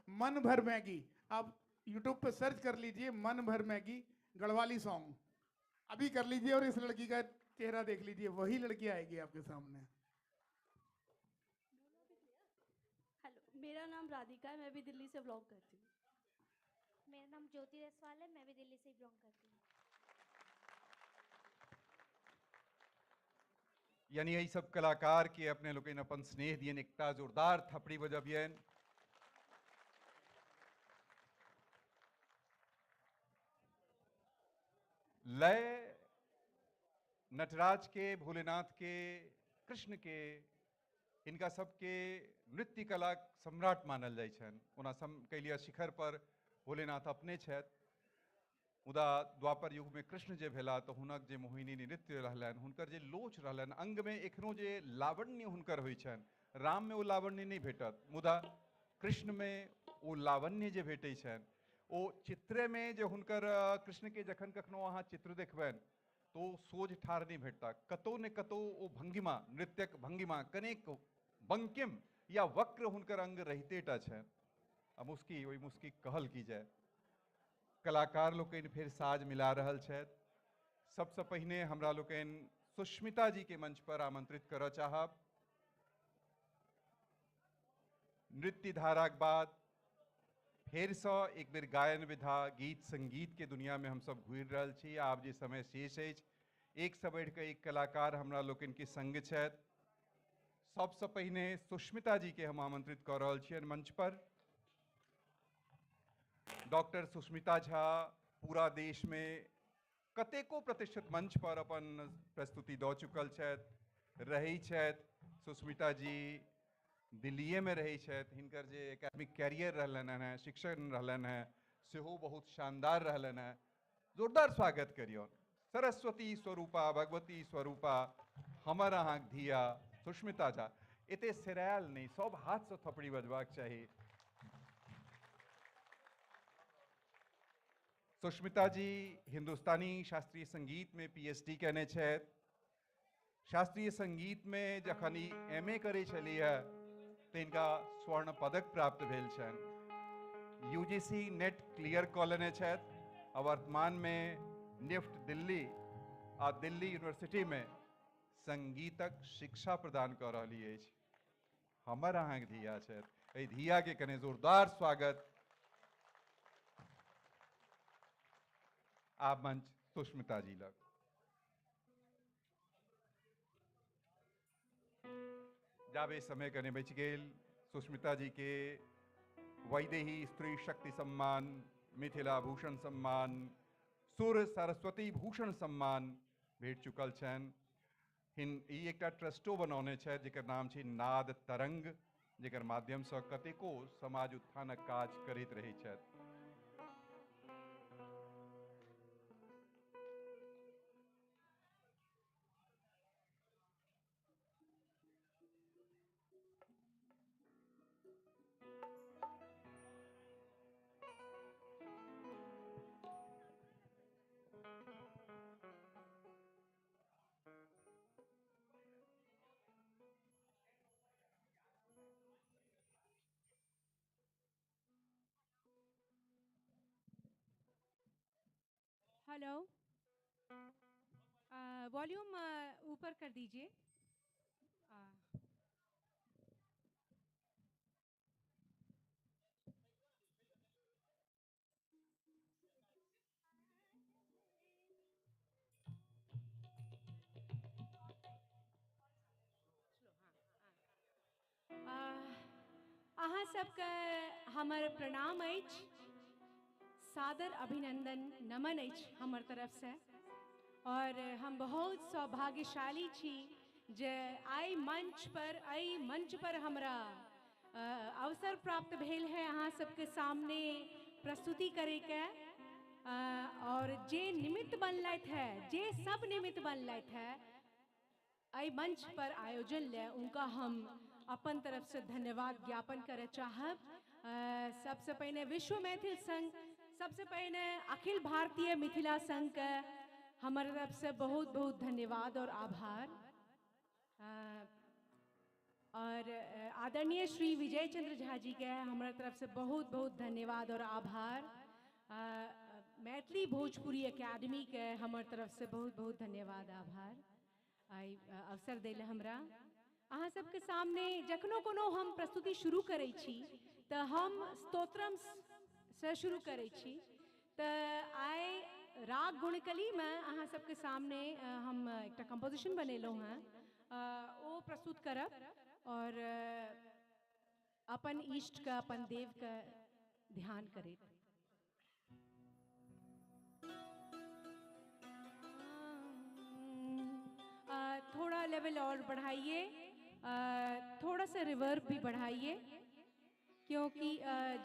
मन भर मैगी। आप यूट्यूब पे सर्च कर लीजिए मन भर मैगी गढ़वाली सॉन्ग, अभी कर लीजिए और इस लड़की का चेहरा देख लीजिए, वही लड़की आएगी आपके सामने। हेलो, मेरा नाम राधिका है, मैं भी दिल्ली से बिलोंग करती हूँ। मेरा नाम ज्योति रसवाल है, मैं भी दिल्ली से बिलोंग करती हूँ। यानी यही सब कलाकार के अपने लोग अपन स्नेह दियन, एकटा जोरदार थपड़ी बजबियन। लय नटराज के, भोलेनाथ के, कृष्ण के, इनका सबके नृत्य कला सम्राट मानल जाइ छनि। ओना कैलिया शिखर पर भोलेनाथ अपने छथि, मुदा द्वापर युग में कृष्ण जे भेला तो हुनक जे मोहिनी नृत्य रहलनि, हुनकर जे लोच रहलनि, अंग में एखनो जे लावण्य हुनकर होइ छनि, राम में ओ लावण्य नहीं भेटत, मुदा कृष्ण में ओ लावण्य जे भेटै छनि, ओ चित्रे में जे हुनकर कृष्ण के जखन कखनो अहाँ चित्र देखबनि तो सोझ ठाढ़ नहीं भेटता, कतौ ने कतौ ओ भंगिमा, नृत्यक भंगिमा कनेक बंकिम या वक्र हुनकर अंग रहिते टा छनि। आ मुस्की, ओहि मुस्की कहल की जाय। कलाकार लोकनि फेर साज मिला रहल छथि। सबसँ पहिने हमरा लोकनि सुष्मिता जी के मंच पर आमंत्रित करऽ चाहब। नृत्य धाराक बाद फेरसँ एक बेर गायन विधा गीत संगीत के दुनिया में हम सब घुरि रहल छी। आब जे समय शेष अछि, एक से बढ़ि कऽ एक कलाकार हमरा लोकनि के संग छथि। सबसँ पहिने सुष्मिता जी के हम आमंत्रित कऽ रहल छियनि मंच पर। डॉक्टर सुष्मिता झा पूरा देश में कतेको प्रतिष्ठित मंच पर अपन प्रस्तुति दऽ चुकल छथि, रहै छथि। सुष्मिता जी दिल्लीए में रहै छथि। हिनकर जे एकेडमिक कैरियर रहलनि हेँ, शिक्षण रहलनि हेँ, सेहो बहुत शानदार रहलनि हेँ। जोरदार स्वागत करियौन। सरस्वती स्वरूपा भगवती स्वरूपा हमर अहाँक धिया सुष्मिता झा। एते सेरायल नहि, सब हाथसँ थपड़ी बजबाक चाही। सुष्मिता जी हिंदुस्तानी शास्त्रीय संगीत में पीएचडी केने छथि। शास्त्रीय संगीत में जखन ई एमए करै छलिह तऽ हिनका स्वर्ण पदक प्राप्त भेल छनि। यूजीसी नेट क्लियर कऽ लेने छथि आ वर्तमान में निफ्ट दिल्ली आ दिल्ली यूनिवर्सिटी में संगीतक शिक्षा प्रदान कऽ रहली अछि। हमर अहाँके धिया छथि, एहि धिया के कने जोरदार स्वागत। आब मंच सुष्मिता जी लग। जाबे समय कने बचि गेल, सुष्मिता जी के वैदेही स्त्री शक्ति सम्मान, मिथिला भूषण सम्मान, सुर सरस्वती भूषण सम्मान भेट चुकल छनि। ई एकटा ट्रस्टो बनौने छथि जेकर नाम छै नाद तरंग, जेकर माध्यमसँ कतेको समाज उत्थानक काज करैत रहै छथि। हेलो, वॉल्यूम ऊपर कर दीजिए। अहाँ सबके हमर प्रणाम अछि, सादर अभिनंदन नमन अछि हमर तरफ से। और हम बहुत सौभाग्यशाली छी जे आइ मंच पर हमरा अवसर प्राप्त भेल है अहाँ सबके सामने प्रस्तुति करैके। और जे निमित्त बनलथि है, जे सब निमित्त बनलथि है एहि मंच पर आयोजन ले, उनका हम अपन तरफ से धन्यवाद ज्ञापन करय चाहब। सबसे पहिने विश्व मैथिल संघ, सबसे पहिने अखिल भारतीय मिथिला संघ के हमर तरफ से बहुत बहुत धन्यवाद और आभार। और आदरणीय श्री विजय चंद्र झा जी के हमारे तरफ से बहुत बहुत धन्यवाद और आभार। मैथिली भोजपुरी अकेडमी के हमारे तरफ से बहुत बहुत धन्यवाद आभार आई अवसर देले हमरा। अहाँ सबके सामने जखनो कोनो हम प्रस्तुति शुरू करै छी तऽ हम स्तोत्रम से शुरू करै छी। तऽ आइ राग गुणकली में अहाँ सबके सामने हम एकटा कंपोजिशन बनेलहुँ हेँ, ओ प्रस्तुत करब और अपन इष्ट का अपन देव का ध्यान करैत। थोड़ा लेवल और बढ़ाइए, थोड़ा सा रिवर्ब भी बढ़ाइए, क्योंकि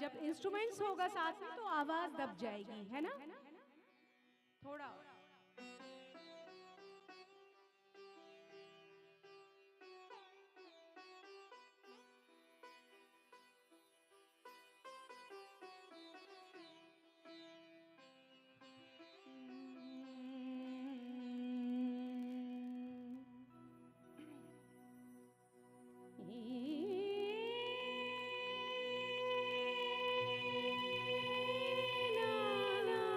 जब इंस्ट्रूमेंट्स होगा साथ में तो आवाज़ दब जाएगी, है ना। थोड़ा और। ना ना।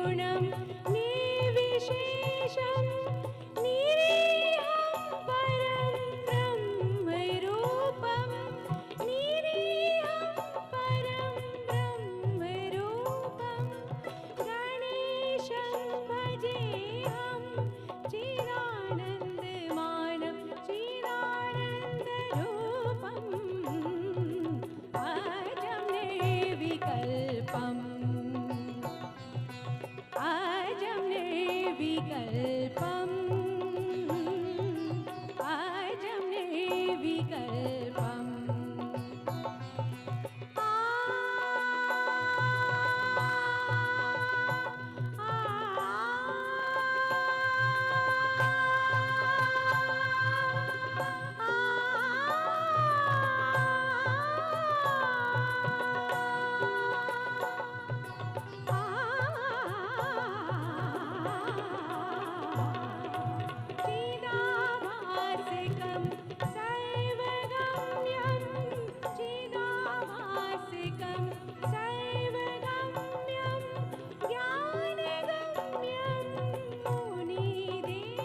निर्गुणं निर्विशेषं निरीहं परं ब्रह्मरूपं निरीहं परं ब्रह्मरूपं गणेशं भजेऽहं चिदानन्दमानं चिदानन्दरूपम् अजं निर्विकल्पम् अजं निर्विकल्पम् अजं निर्विकल्पम्। चिदाभासिकं सर्वगम्यं चिदाभासिकं सर्वगम्यं ज्ञानगम्यं मुनिधेय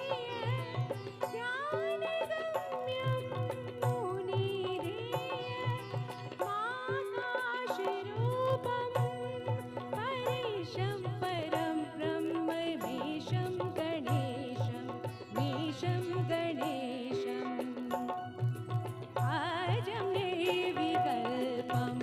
ज्ञानगम्यं मुनिधेय माकाशरूपं परेशं परं ब्रह्ममेशं गणेशं मेशं गणेशम् अजं निर्विकल्पम्।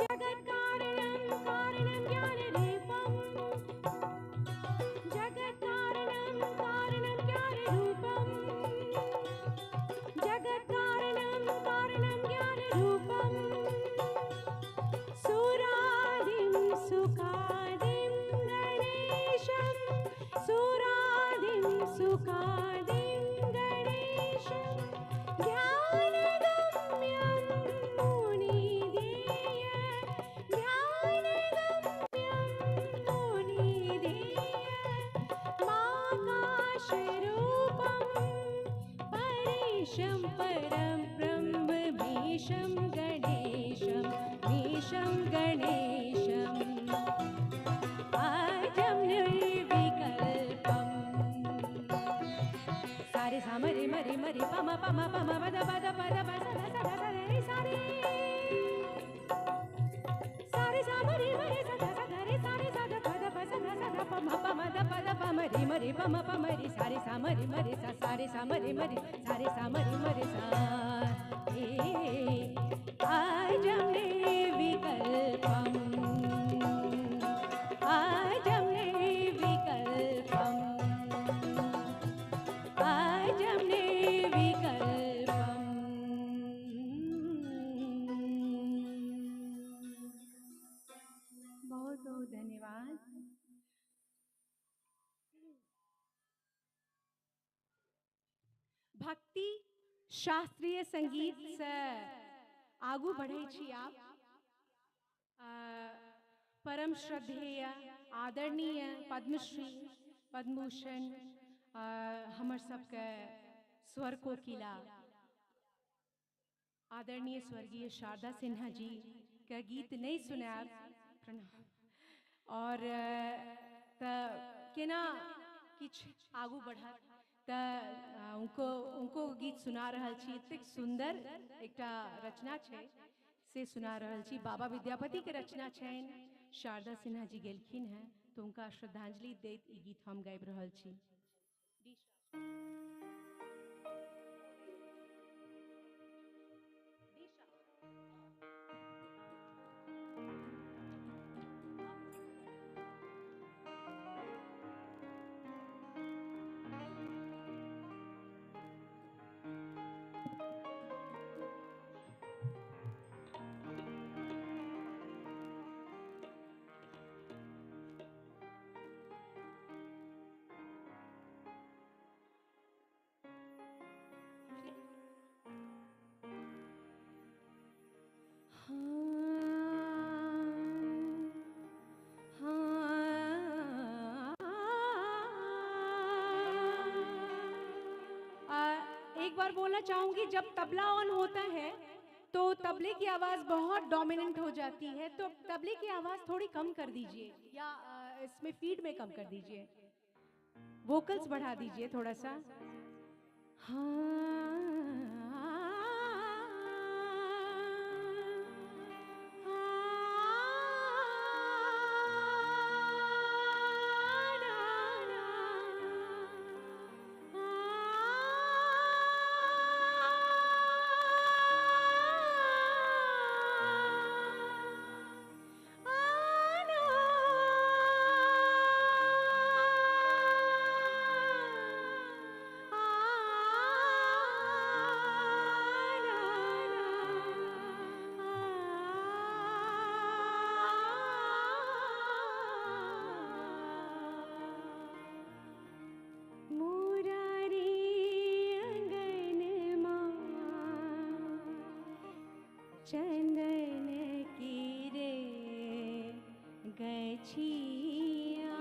जगत्कारणं कारणं ज्ञानरूपं जगत्कारणं कारणं ज्ञानरूपं जगत्कारणं कारणं ज्ञानरूपं सुरादिं सुखादिं गणेशं सुरादिं सुखादिं गणेशं ध्यानगम्यं मुनिधेय ध्यानगम्यं मुनिधेय माकाशरूपं परेशं परं ब्रह्ममेशं गणेशं मेशं गणेशम् अजं निर्विकल्पम्। सारे सा मरे मरे मरे पम पम पम पद पद पद प स ध स ध स रे सारे सारे सा मरे मरे स ध स ध रे सारे सा ध प ध प स ध स ध प म प म ध प ध प म रे मरे प म प म रे सारे सा मरे मरे सा सारे सा मरे मरे सारे सा मरे मरे सा ए अजं निर्विकल्पम् अजं निर्विकल्पम् अजं निर्विकल्पम्। बहुत बहुत धन्यवाद। भक्ति शास्त्रीय संगीत से आगू बढ़े छी आप। परम श्रद्धेय आदरणीय पद्मश्री पद्मभूषण हमर सबके स्वर कोकिला आदरणीय स्वर्गीय शारदा सिन्हा जी के गीत नहीं सुनायब प्रणाम। और त केना किछु आगू बढ़त त उनको गीत सुना रहल छी। एतेक सुंदर एकटा रचना छै से सुना रहल छी। बाबा विद्यापति के रचना छनि, शारदा सिन्हा जी गेलखिन हैं तो उनका श्रद्धांजलि दैत ई गीत हम गाबि रहल छी। और बोलना चाहूँगी, जब तबला ऑन होता है तो तबले की आवाज़ बहुत डोमिनेंट हो जाती है, तो तबले की आवाज़ थोड़ी कम कर दीजिए या इसमें फीड में कम कर दीजिए, वोकल्स बढ़ा दीजिए थोड़ा सा। हाँ चंदन की रे गछिया,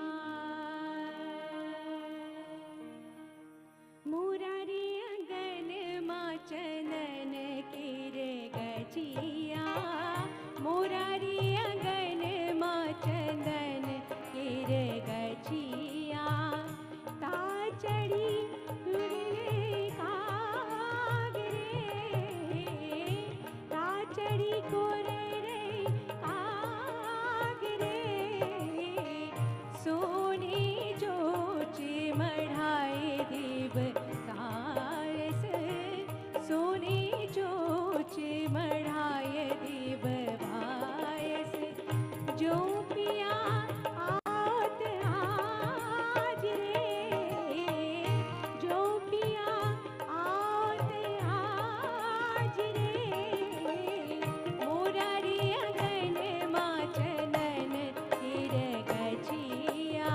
मुरारी अंगन माँ चंदन की रे गछिया, मुरारी अंगन माँ चंदन की रे गछिया, ता चढ़ी जो पिया आवत आज रे, जो पिया आवत आज रे, मुरारी अंगन माँ चंदन तिर गछिया।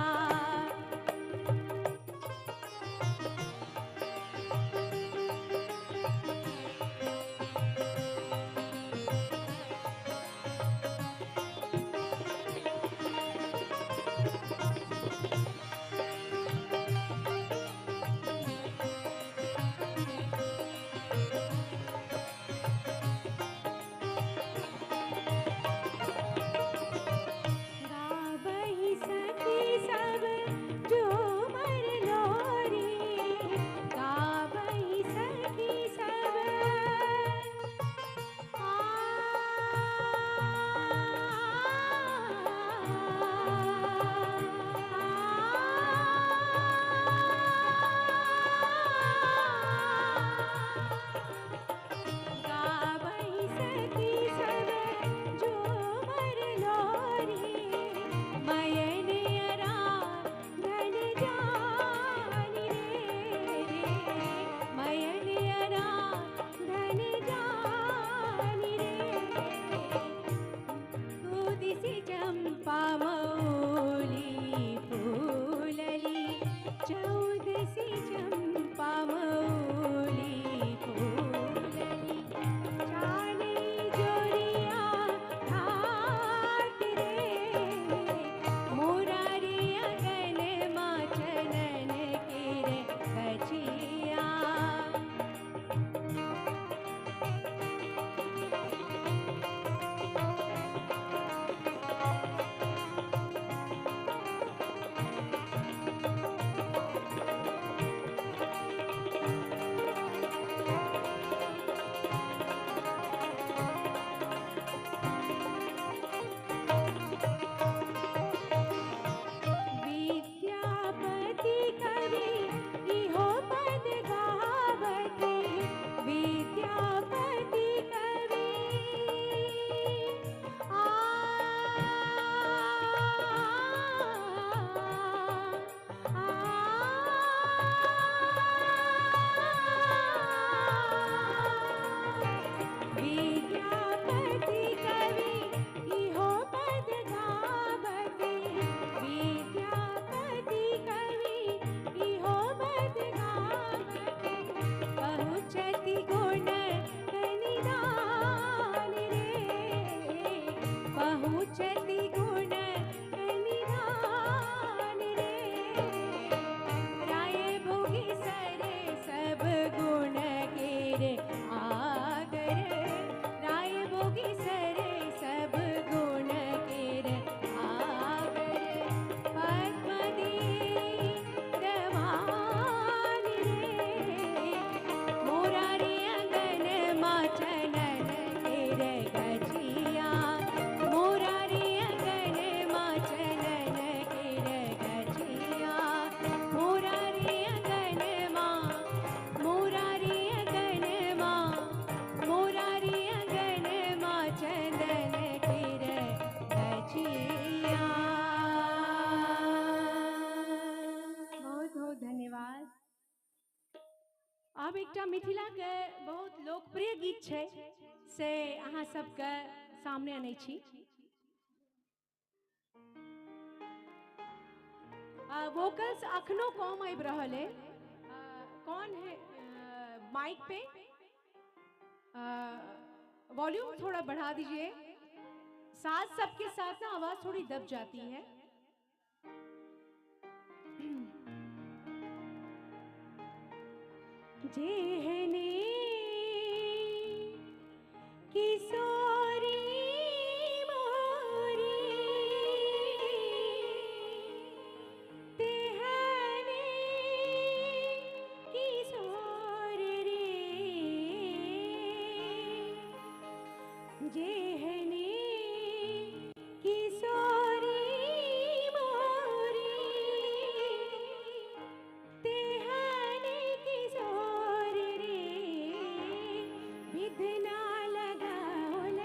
लोकप्रिय गीत छै से अहाँ सबके सामने अनै छी। वोकल्स अखनो कम आबि रहल है। कौन है माइक पे? वॉल्यूम थोड़ा बढ़ा दीजिए। साथ सबके साथ ना आवाज थोड़ी दब जाती है। जेहने किशोरी मोरी तेहने किशोर रे, जेहने किशोरी मोरी तेहने किशोर रे, विधना लगाओल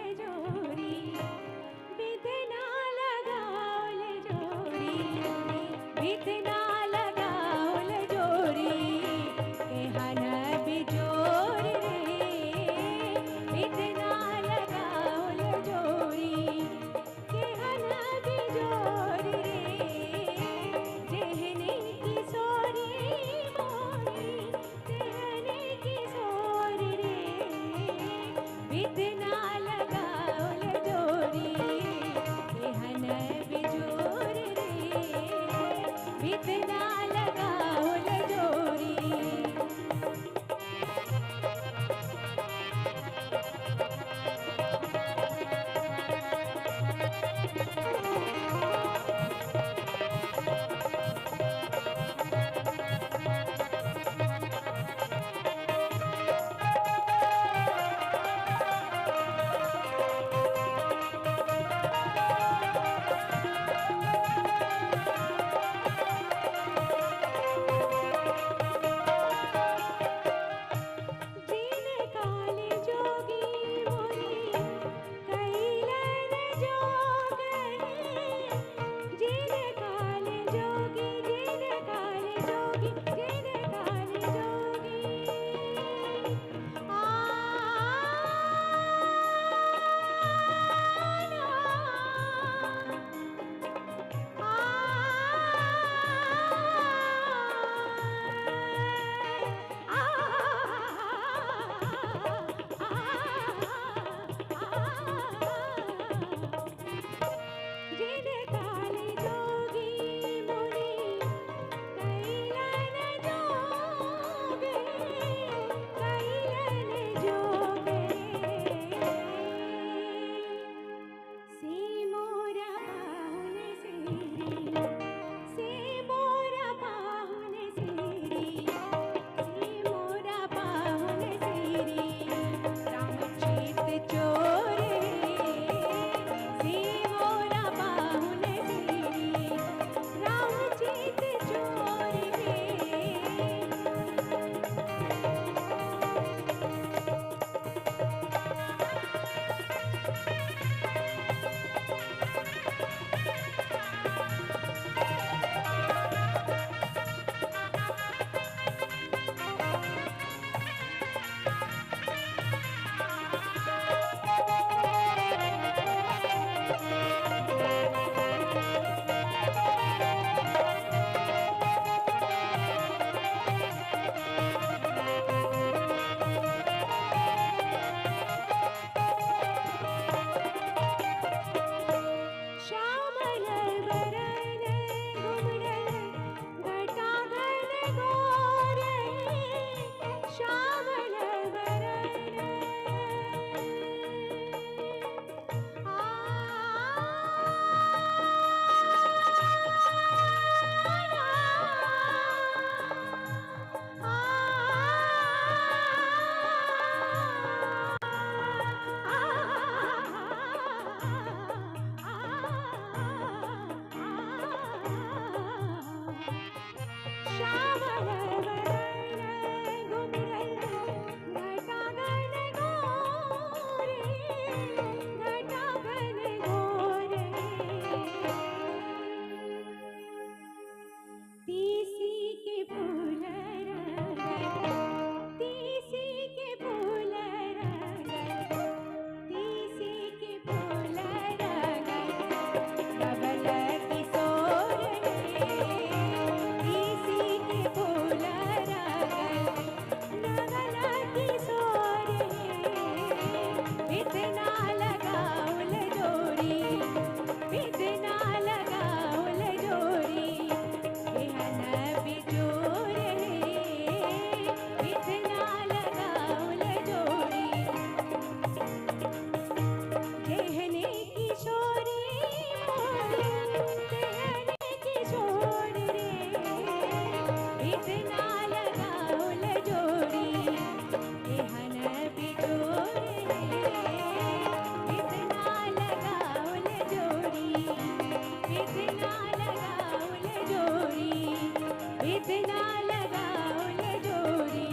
इतना लगाओ जोरी।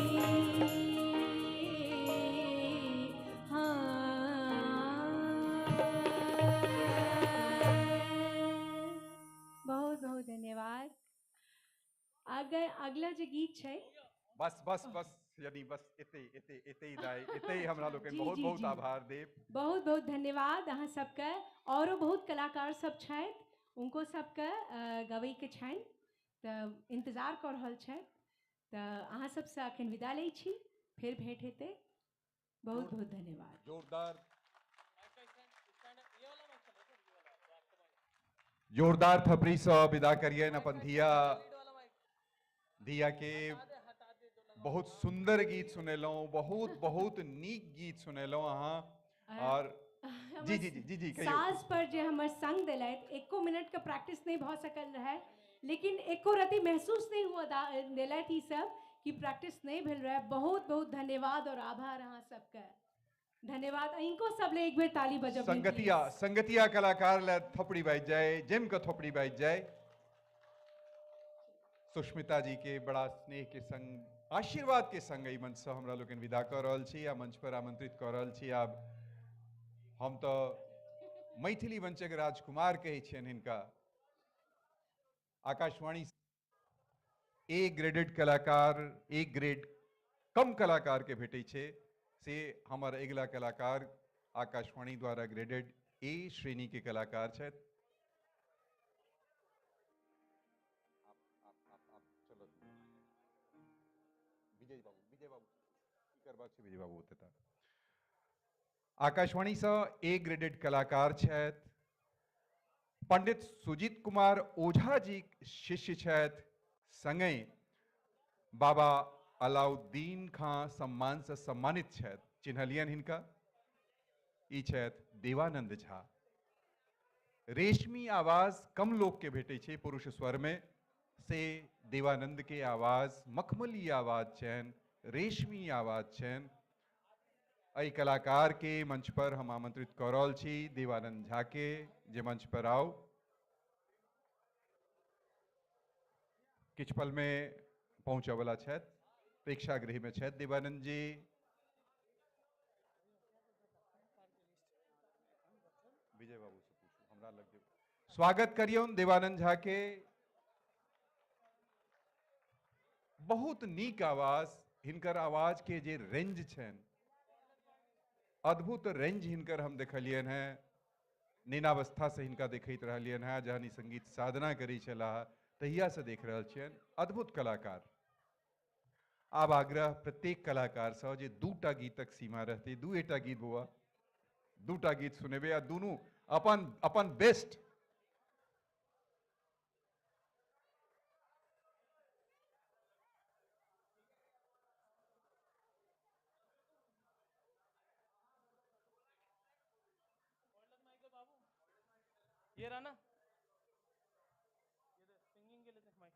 हाँ बहुत बहुत धन्यवाद। अगर अगला जे गीत छै बस बस बस यानी बस एते एते एते दाय एते हमरा लोकनि बहुत बहुत आभार देब। बहुत बहुत धन्यवाद अहाँ सबके। औरो बहुत कलाकार सब छथि, उनको सबके गवै के छनि तऽ इंतजार कऽ रहल छथि। तऽ अहाँ सबसँ अखन विदा लै छी, फेर भेंट हेतै। बहुत बहुत धन्यवाद। जोरदार जोरदार थपड़ी से विदा करियनि अपन धिया धिया के। बहुत सुंदर गीत सुनेलहुँ, बहुत बहुत नीक गीत सुनेलहुँ अहाँ। और जी जी जी जी जी कहियौ। साज पर जे हमर संग देलथि, एको मिनट के प्रैक्टिस नहीं भऽ सकल रहे, लेकिन एको रति महसूस नहीं हुआ देलथि ई सब कि प्रैक्टिस नहीं भेल रहे। बहुत बहुत धन्यवाद और आभार अहाँ सबके। धन्यवाद। इनको सब ले एक बेर ताली बजबियौ। संगतिया संगतिया कलाकार ले थपड़ी बाजि जाए, जमि कऽ थपड़ी बाजि जाए। सुष्मिता जी के बड़ा स्नेह के संग आशीर्वाद के संग एहि मंच से हमरा लोकनि विदा कऽ रहल छी आ मंच पर आमंत्रित कऽ रहल छी। आब हम तऽ मैथिली मंचक राजकुमार कहै छियनि हिनका। आकाशवाणी ए ग्रेडेड कलाकार, एक ग्रेड कम कलाकार के भेटै छै, से हमर अगिला कलाकार आकाशवाणी द्वारा ग्रेडेड ए श्रेणी के कलाकार छथि। विजय बाबू, विजय बाबू की करबाक छै? विजय बाबू ओतऽ आकाशवाणी से ए ग्रेडेड कलाकार छथि। पंडित सुजीत कुमार ओझा जी शिष्य छथि, संगहि बाबा अलाउद्दीन खां सम्मान से सम्मानित छथि। चिन्हलियनि हिनका? ई छथि देवानंद झा। रेशमी आवाज कम लोक के भेटै छै पुरुष स्वर में, से देवानंद के आवाज मखमली आवाज छनि, रेशमी आवाज छनि। एहि कलाकार के मंच पर हम आमंत्रित कऽ रहल छी देवानंद झा के, जे मंच पर आउ। किछु पल में पहुँचऽ वाला छथि, प्रेक्षागृह में छथि देवानंद जी। विजय बाबू से पूछू, हमरा लग जेबै। स्वागत करियौन देवानंद झा के। बहुत नीक आवाज, हिनकर आवाज के जे रेंज छनि, अद्भुत रेंज हिनकर हम देखलियनि हेँ। नेनावस्था से हिनका देखैत रहलियनि हेँ, जहन ई संगीत साधना करै छलाह तहिया से देख रहल छियनि। अद्भुत कलाकार। आब आग्रह प्रत्येक कलाकार सँ जे दूटा गीतक सीमा रहतै, दूएटा गीत बौआ, दूटा गीत सुनेबै आ दुनू अपन अपन बेस्ट। ये रहा ना, ये सिंगिंग के लिए माइक।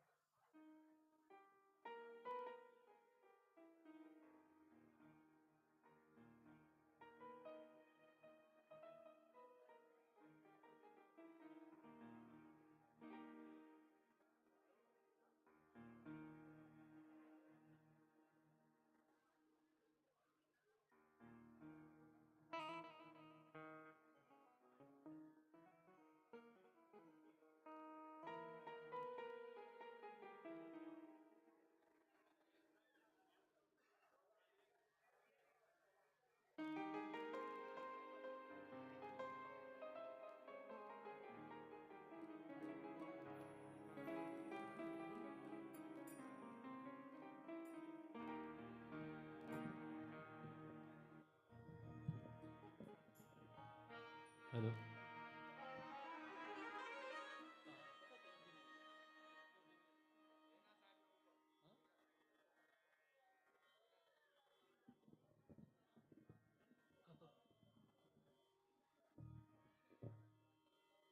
हेलो,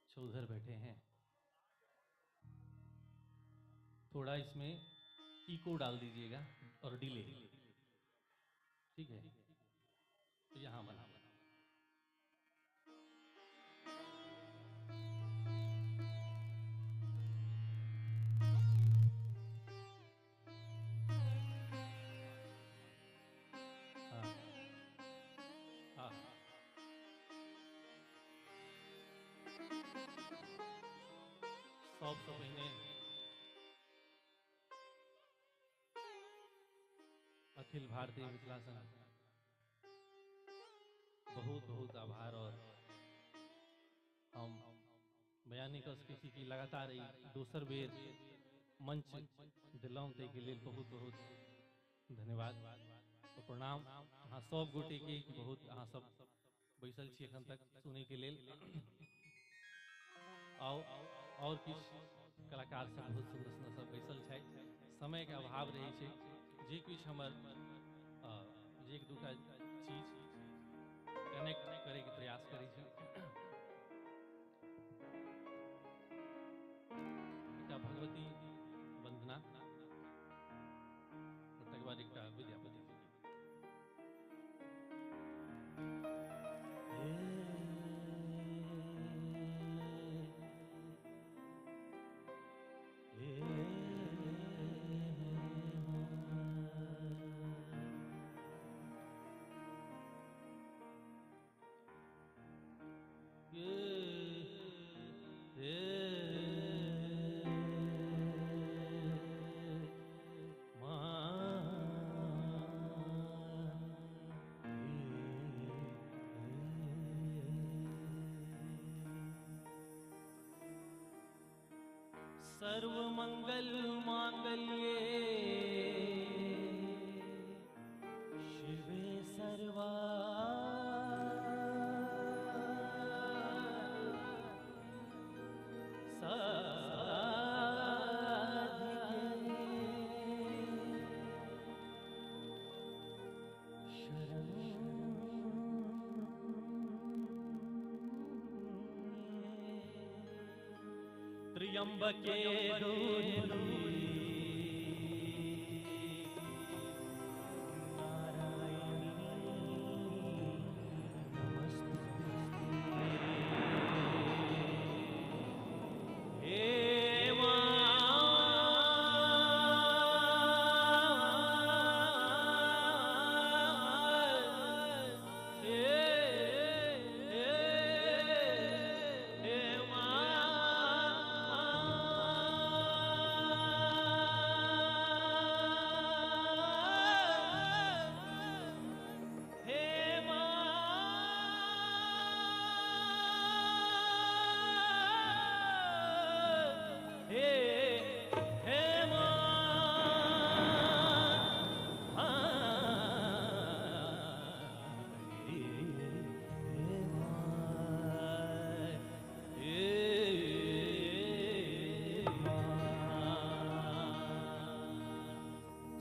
अच्छा उधर बैठे हैं, थोड़ा इसमें इको डाल दीजिएगा और डिले, ठीक है? तो यहाँ बना सबसँ पहिने अखिल भारतीय मिथिला संघ बहुत बहुत आभार और हम बयान नहि कऽ सकै छी कि लगातार ई दोसर बेर मंच देलहुँ, ताहिके लेल बहुत बहुत धन्यवाद और प्रणाम अहाँ सब गोटेके कि बहुत अहाँ सब बैसल छी एखन तक सुनैके लेल। और किछु कलाकार सब बहुत सुन्दर सुन्दर सब बैसल छथि, समयके अभाव रहै छै, जे किछु हमर जे एक दूटा चीज कनेक्ट करैके प्रयास करै छी। एकटा भगवती वंदना और तकर बाद एकटा विद्यापति जी। सर्वमंगल मांगल्ये शिवे सर्वा साधिके शरण्ये त्र्यंबके गौरी नारायणी नमस्तुते। हे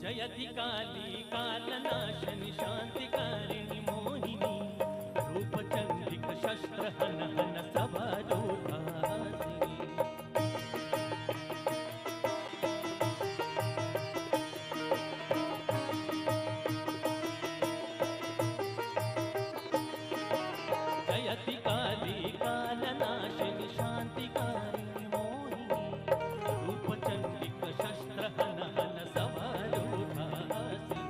जयति काली कालनाशनि शांतिकारिणि मोहिनी रूप चंद्रिक शस्त्र हन हन सभारूढ़ासिनी। जयति काली कालनाशनि शांतिकारिणि मोहिनी रूप चंद्रिक शस्त्र हन हन सभारूढ़ासिनी।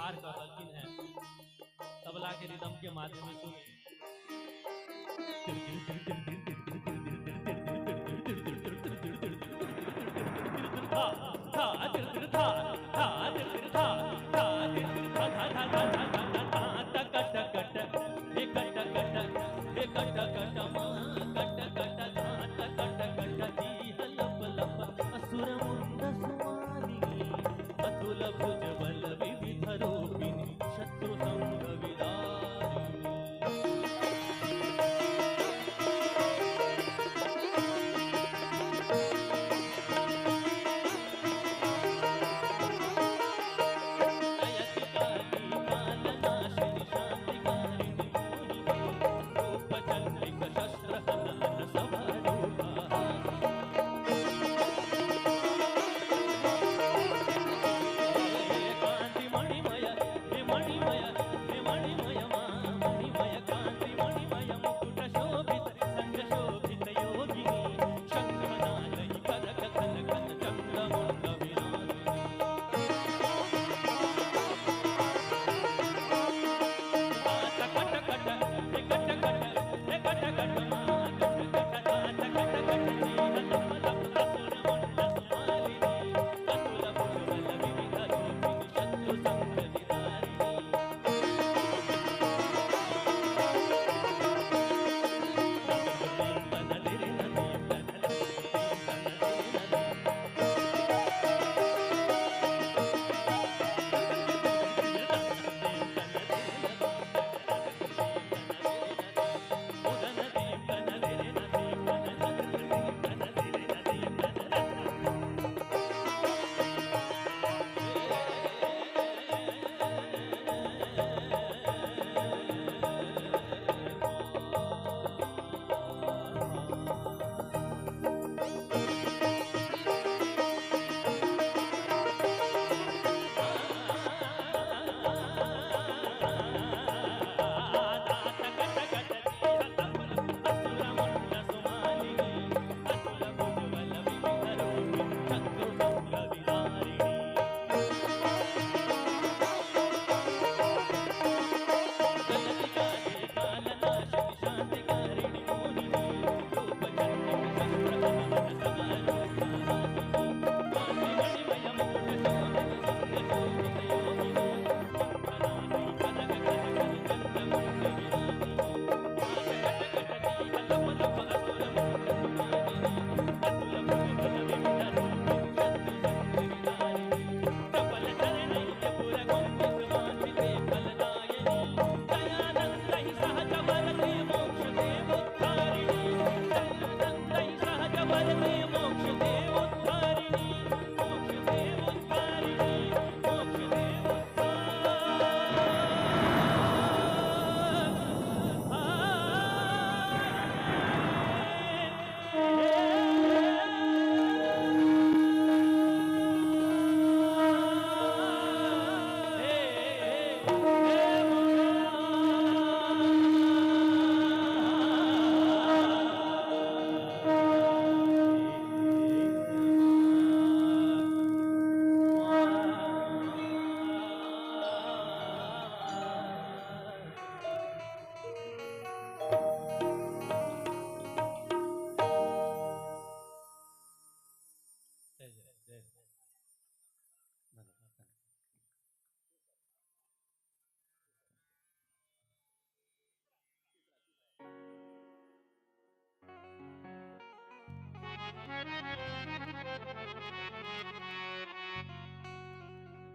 ठाढ़ कऽ देलखिन हेँ। तबला के रिदम के माध्यम से सुनी। था था था था था था था था था था था था कट कट हे कट कट हे कट कट मा कट कट धा कट कट जी हलप लप असुर मुंड सुमाली अतुल भुज बल विविध रूपिणी शत्रु संग विदारिणी।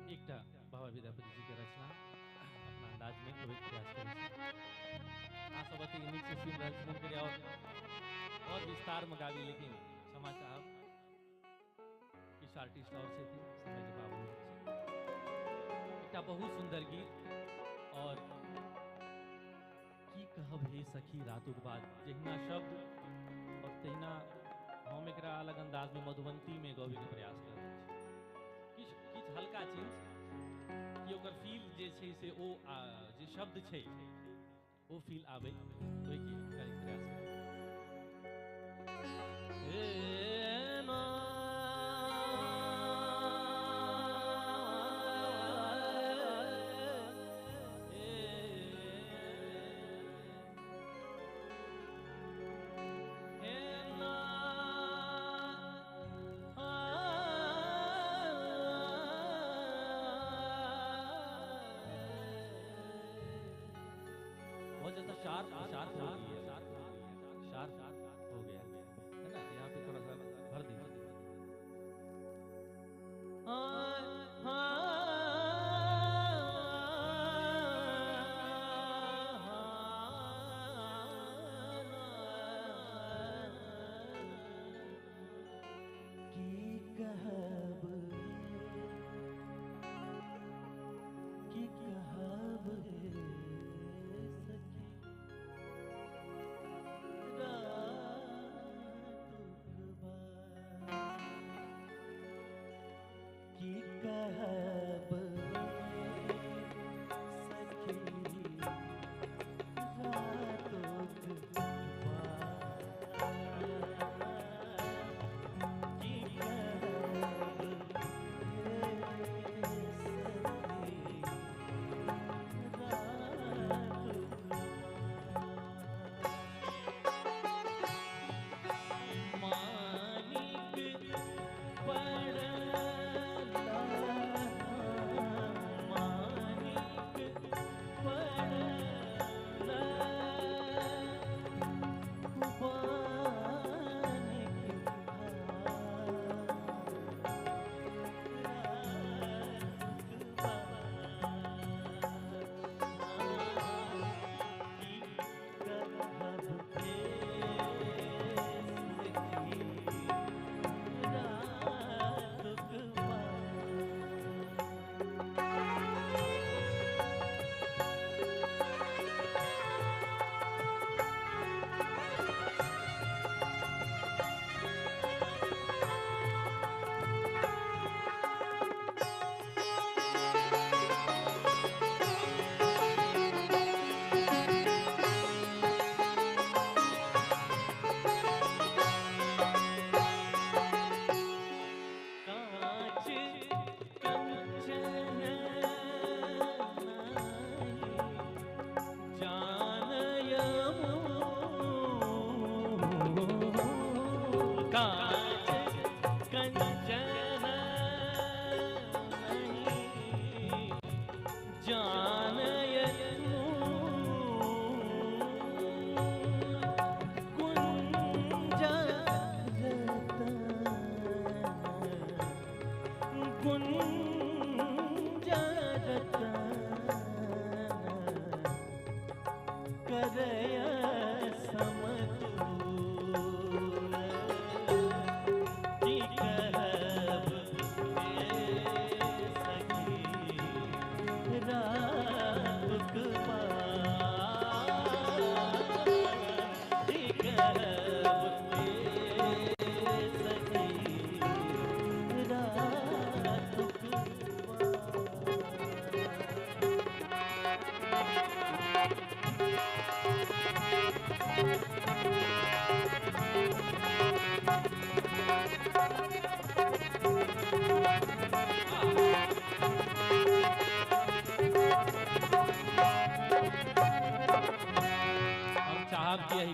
एकटा बाबा विद्यापति जी के रचना अपना अंदाज में गबैके प्रयास करै छी। अहाँ सब अति नीक से सुनि रहल छी, मन करै और विस्तार में गाबी, लेकिन क्षमा चाहब, किछु आर्टिस्ट और छथिन, समय के पाबंदी छै। एकटा बहुत सुंदर गीत और की कहब हे सखी रातुक बाद, जहिना शब्द और तहिना हम एकरा अलग अंदाज में मधुबंती में गबैके प्रयास कर रहल छी। किछु किछु हल्का चेंज कि ओकर फील जे छै से ओ जे शब्द छै ओ फील आबै, ओहिके करैके प्रयास करै। हे शार्प हो गया, शार्प हो गया है ना, यहाँ पे थोड़ा सा भर दीजिए।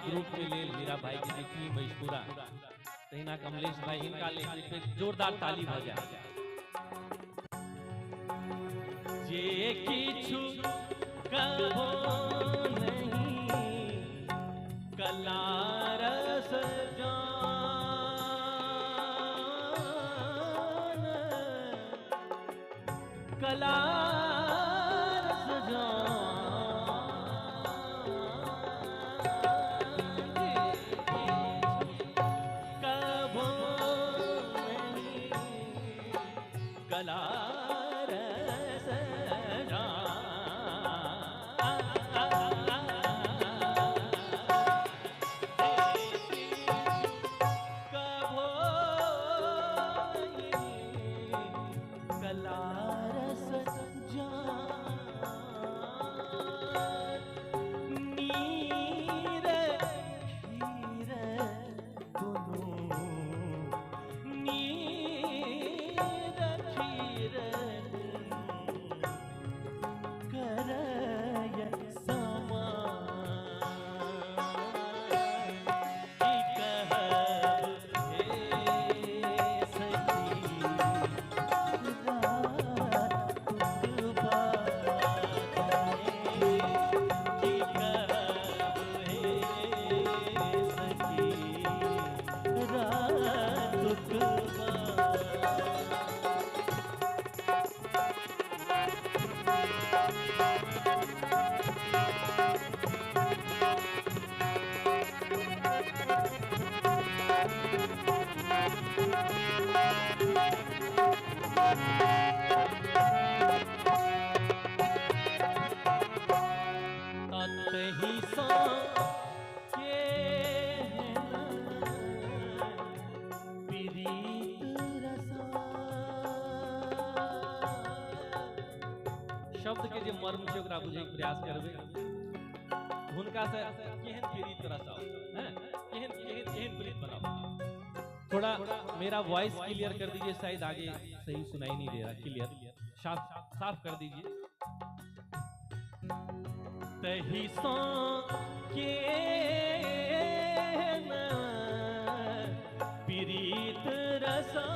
ग्रुप के लिए मीरा भाई की टीम है पूरा, तहिना कमलेश भाई इनका ले जोरदार ताली हो जाए। जे किछु कहो नहीं कला रस जान, कला रस जान, कला रस जान, कभो कला रस जान, नीर खीर दुनू, नीर खीर शब्द के जे मर्म छै ओकरा बुझै के प्रयास करबै। हुनका से केहन प्रीत रसाओ हैं, केहन केहन केहन प्रीत बनाओ। थोड़ा मेरा वॉइस क्लियर कर दीजिए, शायद आगे सही सुनाई नहीं दे रहा। क्लियर साफ साफ कर दीजिए। तही सो के प्रीत रसा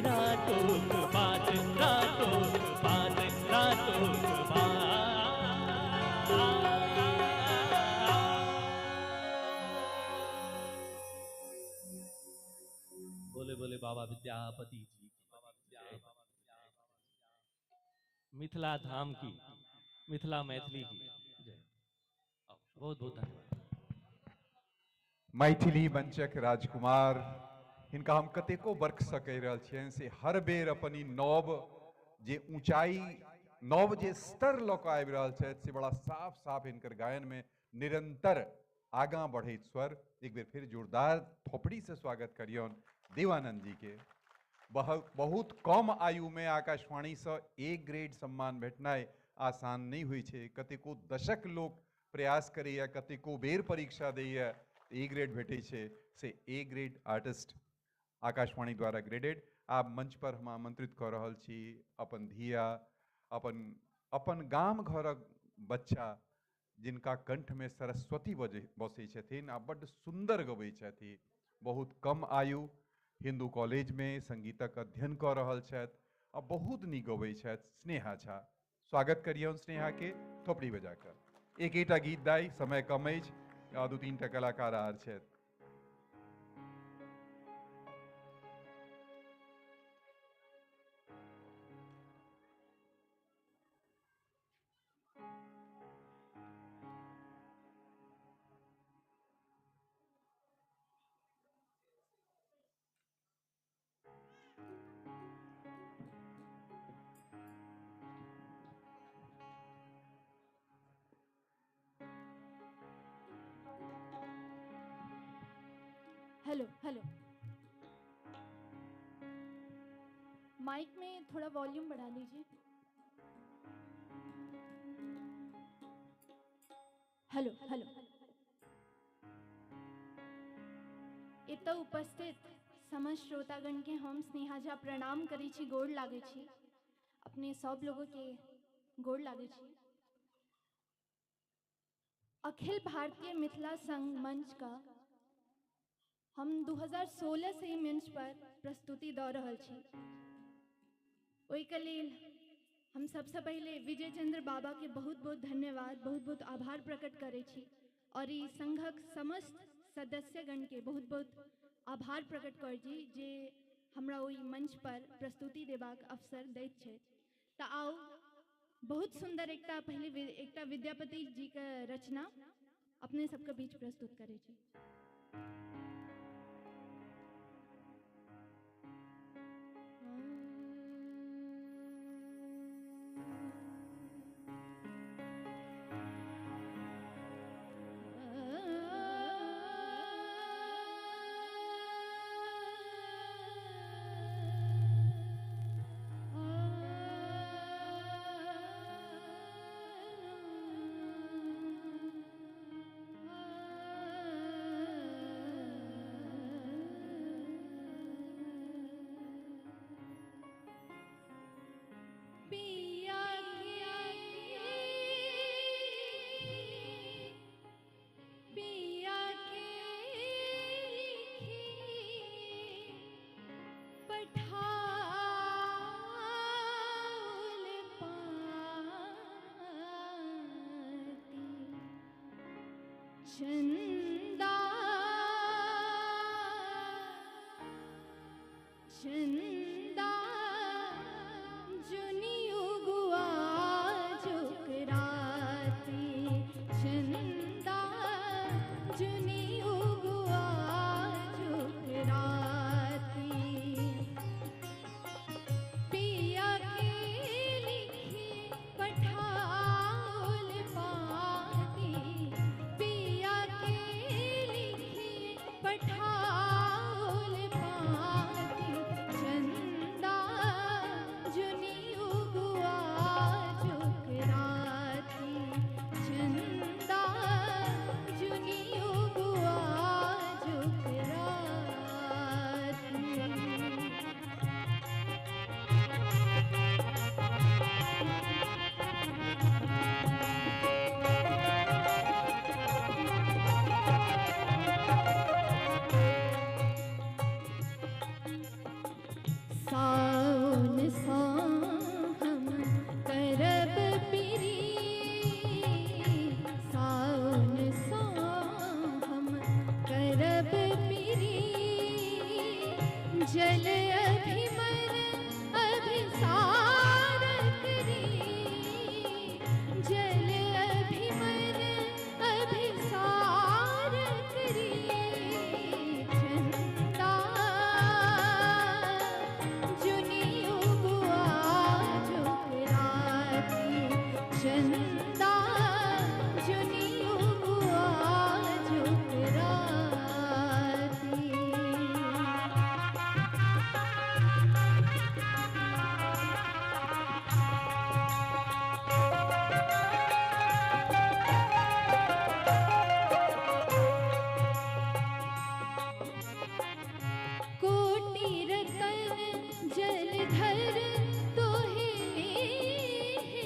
रातों बात रातों बात रातों। विद्यापति जी की जय। मिथिला धाम की, मिथिला मैथिली की जय। बहुत बहुत धन्यवाद। मैथिली मंचक राजकुमार हिनका हम कतेको वर्षसँ कहि रहल छियनि से हर बेर अपन ई नव जे ऊंचाई, नव जे स्तर लऽ कऽ आबि रहल छथि से बड़ा साफ साफ हिनकर गायनमे निरंतर आगाँ बढ़ैत स्वर। एक बेर फिर जोरदार थोपड़ीसँ स्वागत करियौन देवानंद जी के। बहुत कम आयु में आकाशवाणीसँ ए ग्रेड सम्मान भेटनाइ आसान नहि होइ छै। कतेको दशक लोक प्रयास करैए, कतेको बेर परीक्षा दैए, ए ग्रेड भेटै छै, से ए ग्रेड आर्टिस्ट आकाशवाणी द्वारा ग्रेडेड। आब मंच पर हम आमंत्रित कऽ रहल छी अपन धिया, अपन अपन गाम घरक बच्चा जिनका कंठमे सरस्वती बसै छथिन आ बड्ड सुन्दर गबै छथि। बहुत कम आयु, हिंदू कॉलेजमे संगीतक अध्ययन कऽ रहल छथि आ बहुत नीक गबै छथि, स्नेहा झा। स्वागत करियौन स्नेहा के थोपड़ी बजा कऽ। एक एकटा गीत दाइ, समय कम अछि, आ दू तीन टा कलाकार आर छथि। हेलो हेलो, माइक में थोड़ा वॉल्यूम बढ़ा लीजिए। हेलो हेलो, एतऽ उपस्थित समस्त श्रोतागण के हम स्नेहा झा प्रणाम करै छी, गोड़ लागै छी। अपने सब लोगों के गोड़ लागै छी। अखिल भारतीय मिथिला संघ मंच का हम 2016 से ही मंच पर प्रस्तुति दऽ रहल छी। ओहिके लेल हम सबसँ पहिले विजय चंद्र बाबा के बहुत बहुत धन्यवाद, बहुत बहुत आभार प्रकट करै छी और ई संघक समस्त सदस्यगण के बहुत बहुत आभार प्रकट करै छी जे हमरा ओहि मंच पर प्रस्तुति देबाक अवसर दैत छथि। तऽ आउ, बहुत सुन्दर एकटा पहिले एकटा विद्यापति जी के रचना अपने सबके बीच प्रस्तुत करै छी। चंदा चंदा जुनी उगुआ जुकराती, चंदा जुनी उगुआ जुकराती, पिया के लिखी पठाउल पाती, पिया के लिखी पठाउल पाती, चंदा जुनी उगुआ जुकराती, चंदा जुनी उगुआ जुकराती। साउन सा हम करब पिरी, साउन सा हम करब पिरी, जल अभी चंदा जुनी उगुआ जुगराती। कोटि रतन जलधर तोहे लेहे,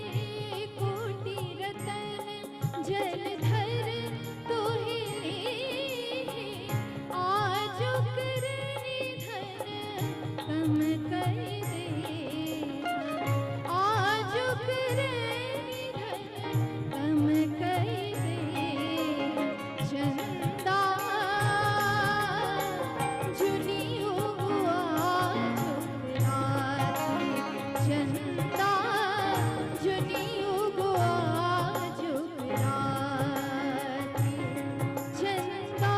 कोटि रतन जलधर तोहे लेहे, आजो करनी धन कम कर दे, आजो करनी धन कम कर दे। चंदा जुनी उगुआ जुगराती, चंदा जुनी उगुआ जुगराती, चंदा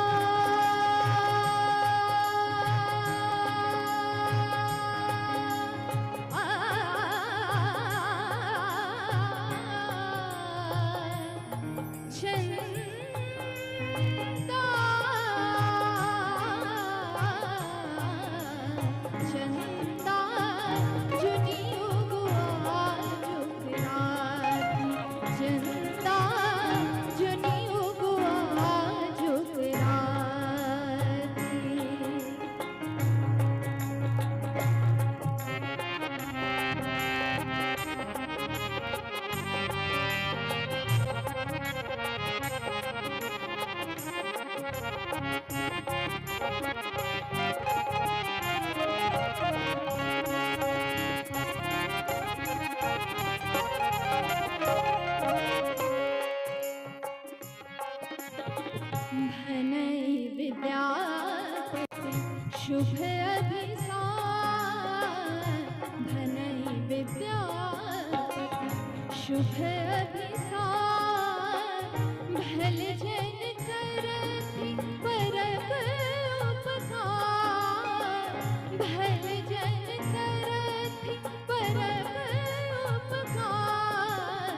चंदा चंदा जुनी उगुआ जुगराती, चंदा जुनी उगुआ जुगराती। भनई विद्यापति शुभ अभिसार, भनई विद्यापति शुभ अभिसार, भल जन करथि परब उपकार, भल जन करथि परब उपकार।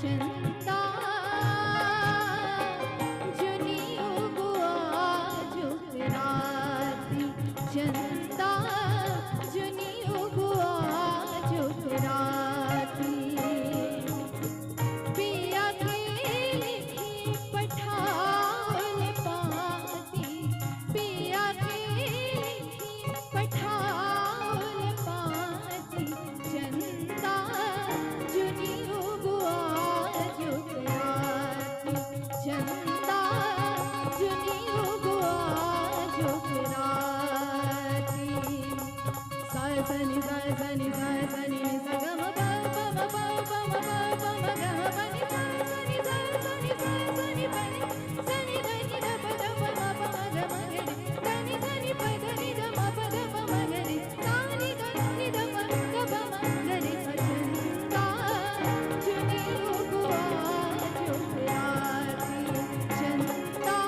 चंदा जुनी उगुआ जुगराती, चंदा जुनी उगुआ जुगराती। पिया के लिखी पठाओल पाती, पिया के लिखी पठाओल पाती, चंदा जुनी उगुआ जुगराती, चंदा जुनी उगुआ जुगराती। सा सनि सा सनि सा सनि सा ग म प प म प प म प प म ग म प नि सा सनि सा सनि सा सनि प नि सनि ध नि ध प ध प म प म ग म ग रे ध नि ध नि प ध नि ध म प ध प म ग रे सा नि ध नि ध प ध प म ग रे सा। चंदा जुनी उगुआ जुगराती, चंदा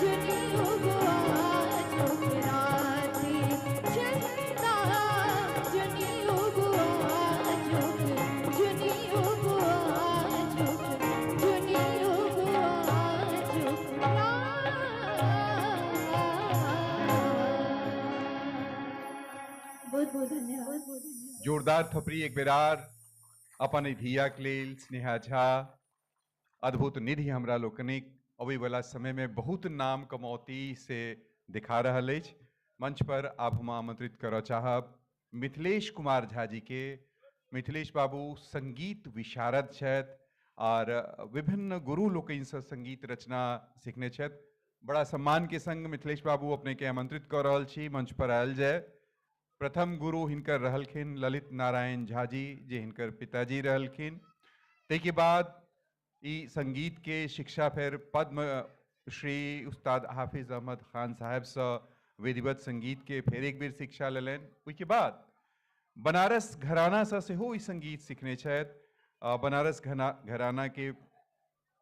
जुनी उगुआ जुगराती, चंदा जुनी उगुआ जुग, जुनी उगुआ जुग, जुनी उगुआ जुगराती। बहुत बहुत धन्यवाद। जोरदार थपड़ी एक बेर आर अपन धिया के लेल। स्नेहा झा अद्भुत निधि हमरा लोकनिक अबैवला समय में बहुत नाम कमौती से दिखा रहल अछि। मंच पर आब हम आमंत्रित करऽ चाहब मिथिलेश कुमार झा जी के। मिथिलेश बाबू संगीत विशारद छथि और विभिन्न गुरु लोकनिसँ संगीत रचना सीखने छथि। बड़ा सम्मान के संग मिथिलेश बाबू अपने के आमंत्रित कऽ रहल छी, मंच पर आयल जाय। प्रथम गुरु हिनकर रहलखिन ललित नारायण झा जी, जे हिनकर पिताजी रहलखिन। ताहिके बाद ई संगीत के शिक्षा फेर पद्म श्री उस्ताद हाफिज अहमद खान साहेबसँ विधिवत संगीत के फेर एक बेर शिक्षा लेलनि। ओहिके बाद बनारस घरानासँ सेहो ई संगीत सीखने छथि। बनारस घराना के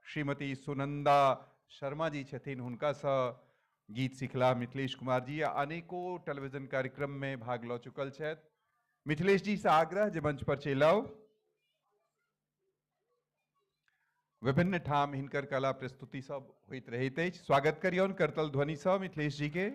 श्रीमती सुनंदा शर्मा जी छथिन, हुनकासँ गीत सिखला मिथिलेश कुमार जी। अनेको टेलीविजन कार्यक्रम में भाग लऽ चुकल छथि। मिथिलेश जी से आग्रह जे मंच पर चलि आउ। विभिन्न ठाम हिनकर कला प्रस्तुति सब होइत रहैत अछि। स्वागत करियौन करतल ध्वनिसँ मिथिलेश जी के।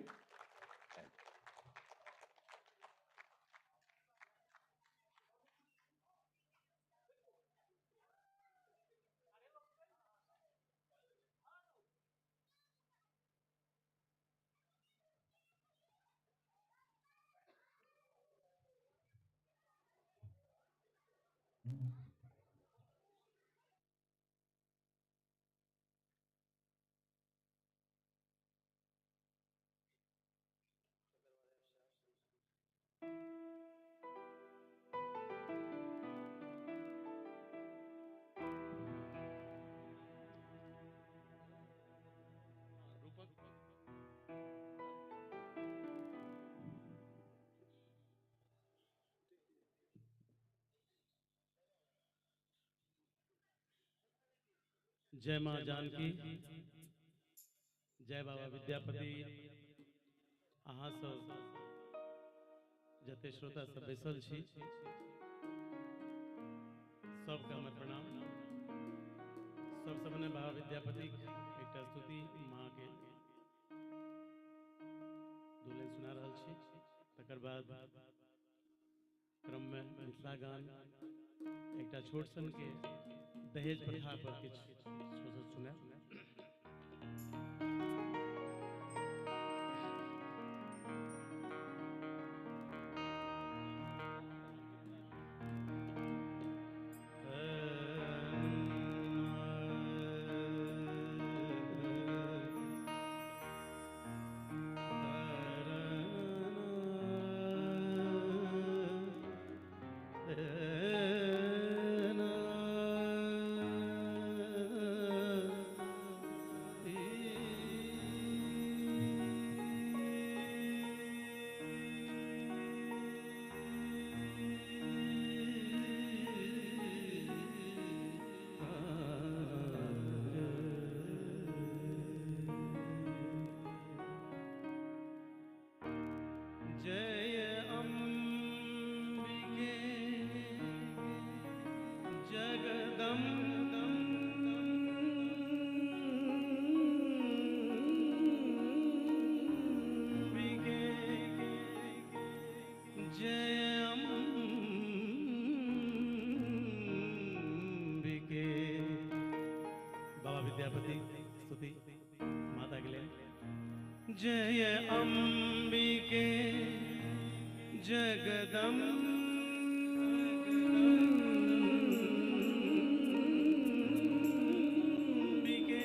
जय माँ जानकी, जय बाबा विद्यापति। अहाँ सब जते श्रोता सब बैसल छी सबके हमर प्रणाम। सबसँ पहिने बाबा विद्यापति एकटा स्तुति माँ के दुल्हन सुना रहल छी, तकर बाद क्रम में मिथिला गान एकटा छोट सन के दहेज प्रथा पर किछु सुनायब। जय अम्बिके जगदम्बिके, जय अम्बिके। बाबा विद्यापति स्तुति माता के लिए। जय अम्बिके जगदम्बिके,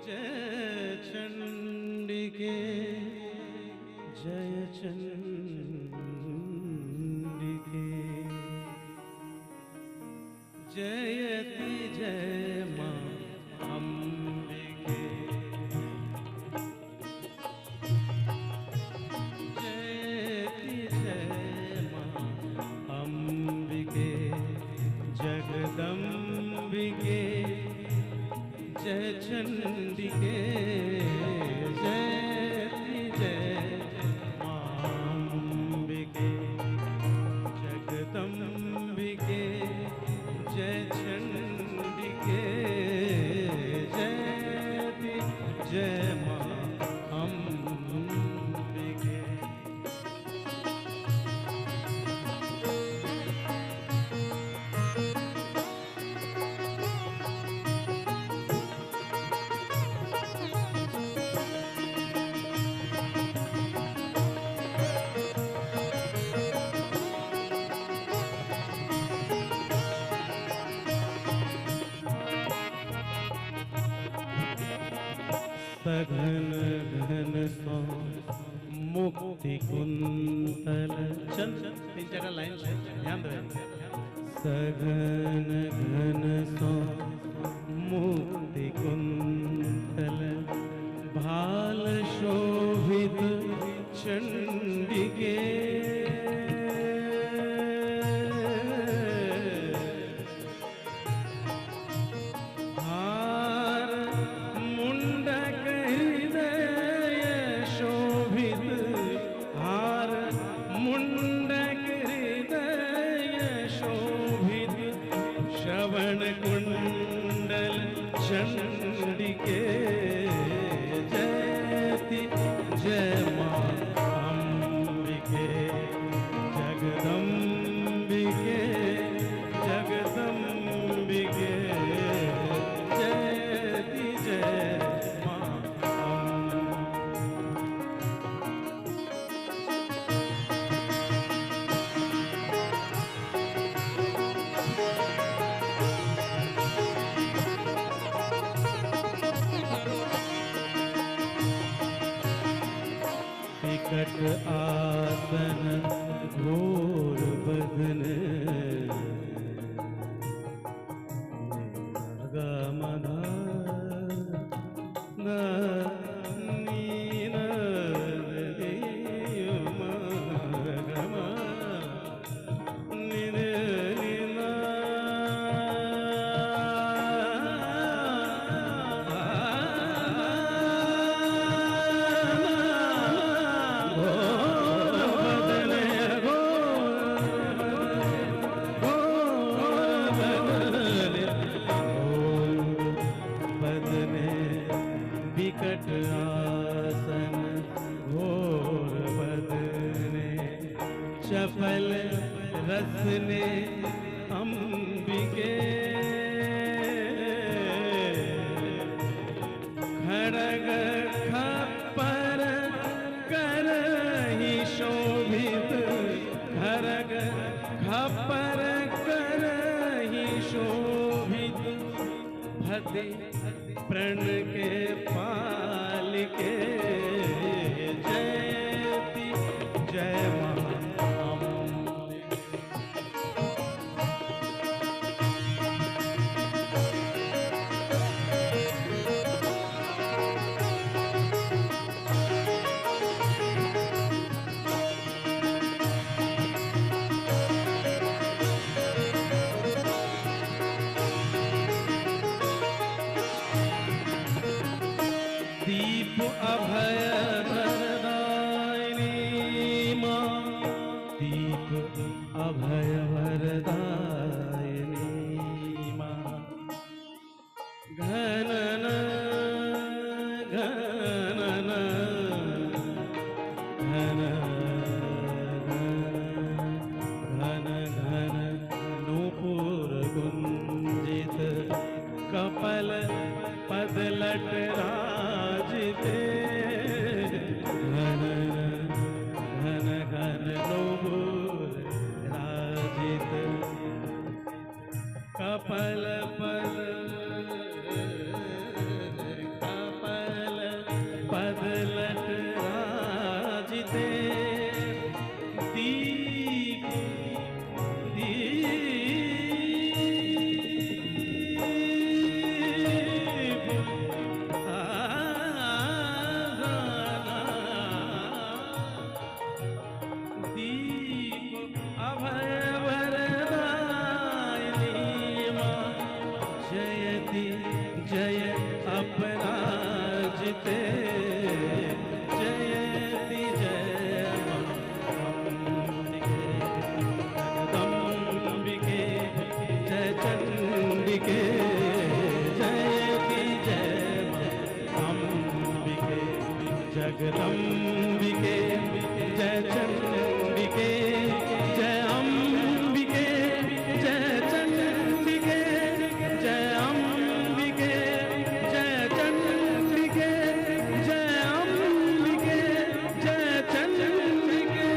जय चंडिके, जय चंडिके, जयति जय माँ अम्बिके, जयति जय माँ अम्बिके जगदम्बिके, जय चंडिके, जयति जय माँ अम्बिके जगदम्बिके, जय चंडिके, जयति जय माँ अम्बिके। सघन घन सो मुक्ति कुंतल, चल तीन चार लाइन है, ध्यान दे। सघन घन सो मुक्ति कुंतल भाल शोभित चंडिके, हार मुंडक हृदय शोभित, हार मुंडक हृदय शोभित, श्रवण कुंडल चंडिके जयति जय माँ अंबिके जगदम्बिके जगदम्बिके जयति जय माँ। विकट आसन घोर बदन गमन विकट आसन घोर बदने चपल रसने अंबिके खड़ग खप्पर करहि शोभित खड़ग खप्पर करहि शोभित फते प्रण के पाल के जयति जय माँ। दीप अभय वरदायिनी माँ दीप अभय वरदायिनी माँ घनन घनन घन घन घन नूपुर गुंजित कपल पदलट राजते घन घन घन नूपुर राजित कपल पद कपल पदलट राजिते दीप दीप दीप अभय वरदायिनी माँ जयति जय अपराजिते जयति जय माँ जगदम्बिके जय चंडिके जयति जय माँ अंबिके जगदम्बिके जय चंडिके जय अंबिके जय चंडिके जय अंबिके जय चंडिके जय अंबिके जय चंडिके।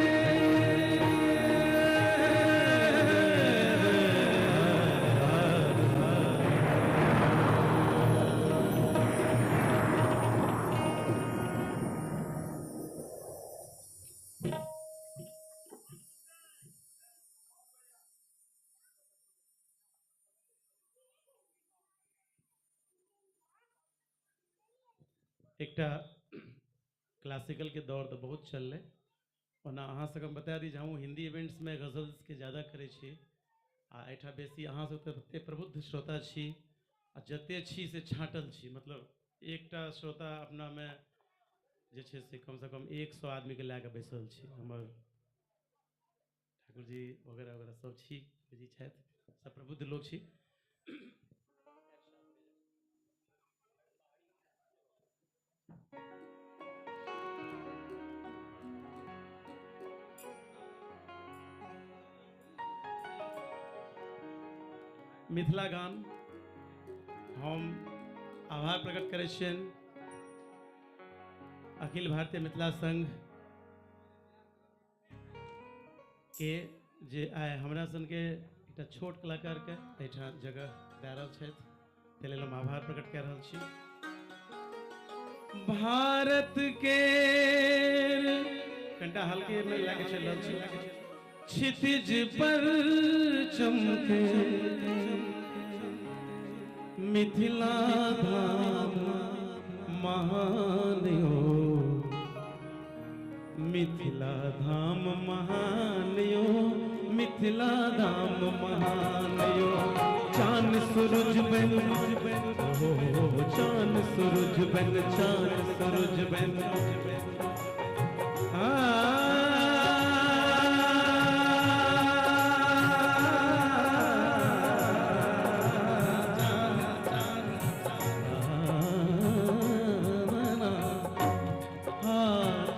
एकटा क्लासिकल के दौर तो बहुत चललै। ओना अहाँ सबके हम बता दी जे हमहूँ हिंदी इवेंट्समे गजल्सके ज़्यादा करै छी आ एहिठाम बेसी अहाँ सब तऽ एते प्रबुद्ध श्रोता छी आ जते छी से छाँटल छी, मतलब एकटा श्रोता अपनामे जे छै से कमसँ कम 100 आदमीके लए कऽ बैसल छी। हमर ठाकुर जी वगैरह वगैरह सब छी, जी छथि, सब प्रबुद्ध लोक छी। मिथिला गान हम आभार प्रकट करै छियनि अखिल भारतीय मिथिला संघ के जे आइ हमरा सनके एकटा छोट कलाकारके एहिठाम जगह दए रहल छथि, ताहि लेल हम आभार प्रकट कए रहल छी। भारत के कनिटा हल्के में लए के चलि रहल छी। क्षितिज पर चमके मिथिला धाम महान हो, मिथिला धाम महान यो, मिथिला धाम महान यो। चांद सूरज बन, ओ चांद सूरज बन, चांद सूरज बन,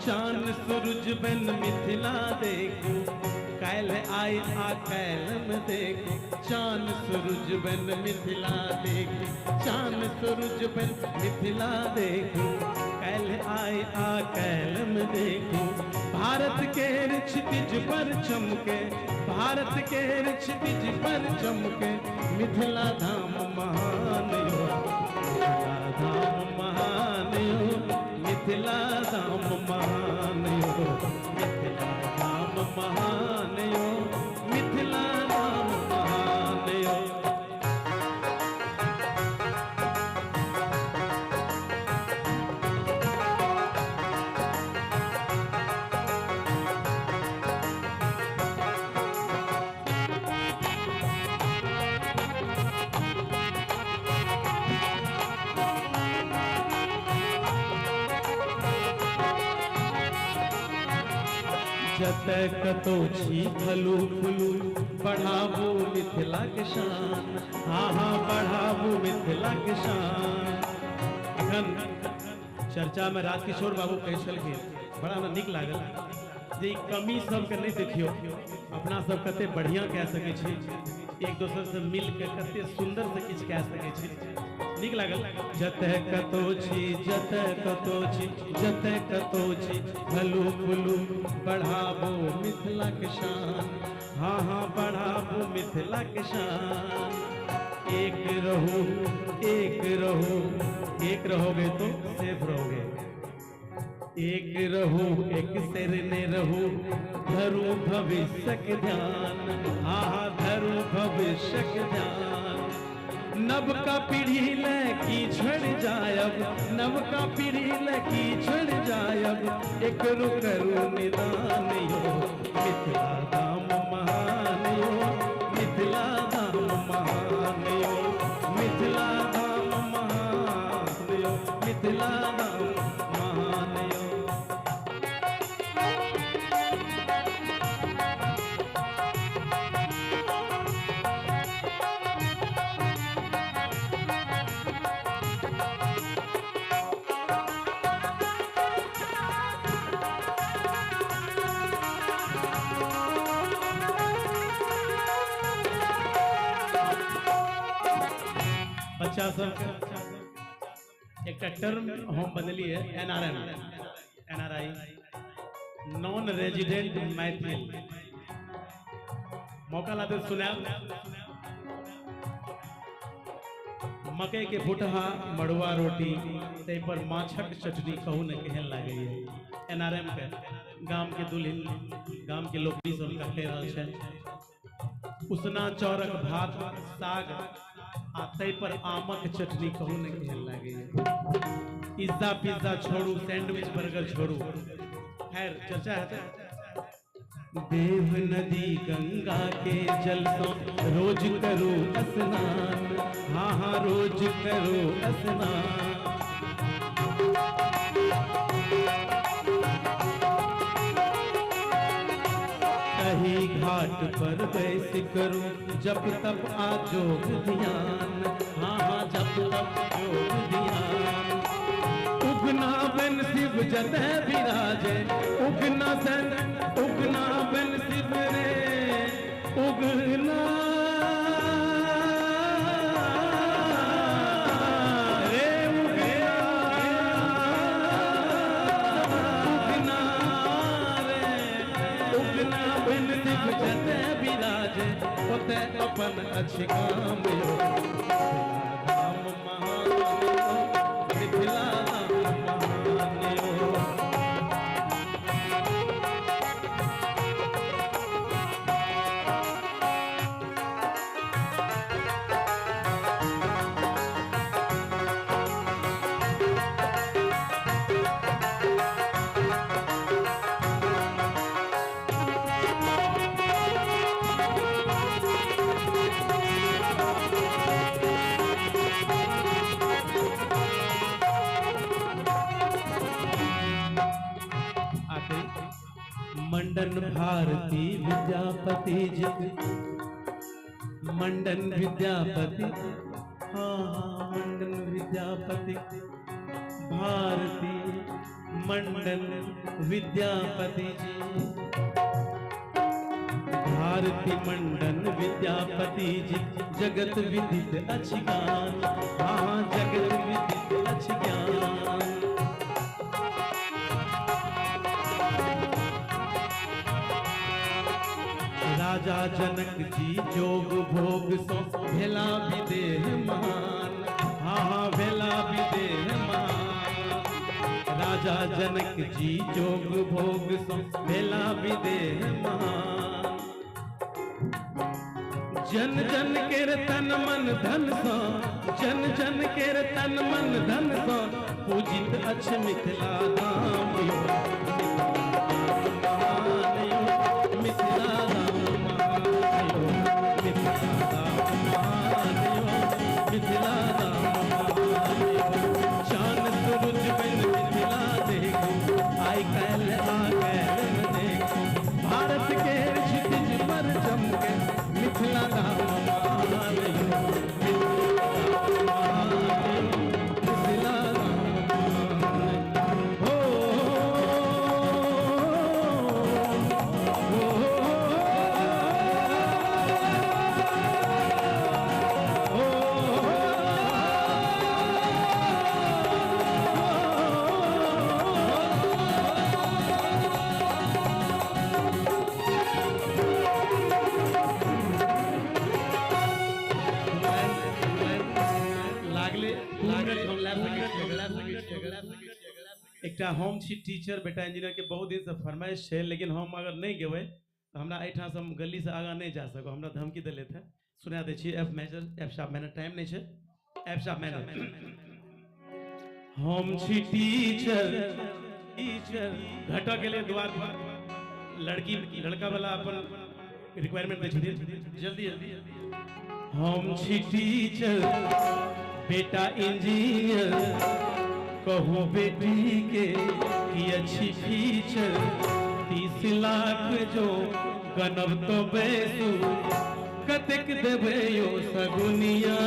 चांद सूरज बन मिथिला देखो, कैल आए आ कैल में देखो। चांद सूरज बन मिथिला देखो, चांद सूरज बन मिथिला देखो, कैल आए आ कैल में देखो। भारत के क्षितिज पर चमके, भारत के क्षितिज पर चमके मिथिला धाम महान यो, मिथिला धाम महान यो, मिथिला धाम महान यो, मिथिला धाम महान यो, मिथिला धाम महान यो। जतय कतौ छी फलू फुलू बढ़ाबू मिथिला के शान, हाँ हाँ बढ़ाबू मिथिला के शान। अखन चर्चा में राजकिशोर बाबू कहै छलखिन, बड़ा हमरा नीक लागल जे ई कमी सबके नहीं देखियो, अपना सब कते बढ़िया कह सकै छी, एक दोसर से मिल के कते सुंदर से किछु कह सकै छी, नीक लागल। जतय कतौ छी, जतय कतौ छी, जतय कतौ छी फलू फुलू बढ़ाबो मिथिला के शान, हाँ हाँ बढ़ाबो मिथिला के शान। एक रहो, एक रहो, एक रहोगे तो सेफ रहोगे। एक रहो एक सिर ने रहो, धरो भविष्य के ध्यान, हाँ हाँ धरो भविष्य के ध्यान। नवका पीढ़ी ले की छड़ जायब, नवका पीढ़ी ले की छड़ जायब, एकरो करू निदान यो, मिथिला धाम महान यो, मिथिला धाम महान यो, मिथिला धाम महान यो, मिथिला धाम महान यो। बच्चा सब एकटा टर्म हम बदलिए, NRM, NRI, non resident Maithil. मौका लाते सुनाब। मकई के भुटहा मड़ुआ रोटी तै पर माछक चटनी कहू ने केहन लागैए। एनआरएम के गाम के दुल्हन, गाम के लोकनी सब कहि रहल छै। उसना चाउरक भात साग आ तै पर आमक चटनी कहू ने केहन लागैए। पिज्जा पिज्जा छोड़ू, सैंडविच बर्गर छोड़ू, खैर चर्चा हेतै। देव नदी गंगा के जल सो रोज करो स्नान, हाँ हाँ रोज करो स्नान। तही घाट पर बैस करो जप तप आ जोग ध्यान, हाँ हाँ जप तप जोग ध्यान। उगना बन शिव जतय विराजे, उगना सन उगना बन शिव रे, उगना अछि गाम यो, मिथिला धाम महान यो, मिथिला धाम महान यो। मंडन भारती विद्यापति जी, मंडन विद्यापति, हाँ हाँ मंडन विद्यापति, भारती मंडन विद्यापति जी, भारती मंडन विद्यापति जी, जगत विदित अछि ज्ञान, हाँ जगत विदित अछि ज्ञान। राजा जनक जी जोग भोग सो भेला विदेह मान, हाँ हाँ भेला विदेह मान। राजा जनक जी जोग भोग सो भेला विदेह मान। जन जन केर तन मन धन सो, जन जन केर तन मन धन सो, पूजित अछि मिथिला धाम यो, मिथिला धाम महान यो, मिथिला धाम महान यो, मिथिला धाम महान यो। चान सूरज बिन मिथिला देखो, आइ काल्हि आ काल्हि देखो, भारत के क्षितिज पर चमके मिथिला धाम महान यो, मिथिला धाम महान हो। एकटा हम छी टीचर बेटा इंजीनियर के बहुत दिन से फरमाइश है, लेकिन हम अगर नहीं गेबै तो हमरा एहिठाम से हम गली से आगाँ नहीं जा सकब, हमरा धमकी देले थे। सुना दै छी F major F sharp minor, time नहीं है, एफ शार्प माइनर। हम छी टीचर, टीचर घटक के लिए द्वार लड़की लड़का वाला अपन रिक्वायरमेंट दै छथिन, जल्दी जल्दी। हम छी टीचर बेटा इंजीनियर, कहू बेटी के की अच्छी फीचर, 30 लाख जो गनब तो बैसू, कतेक देबै यो सगुनिया,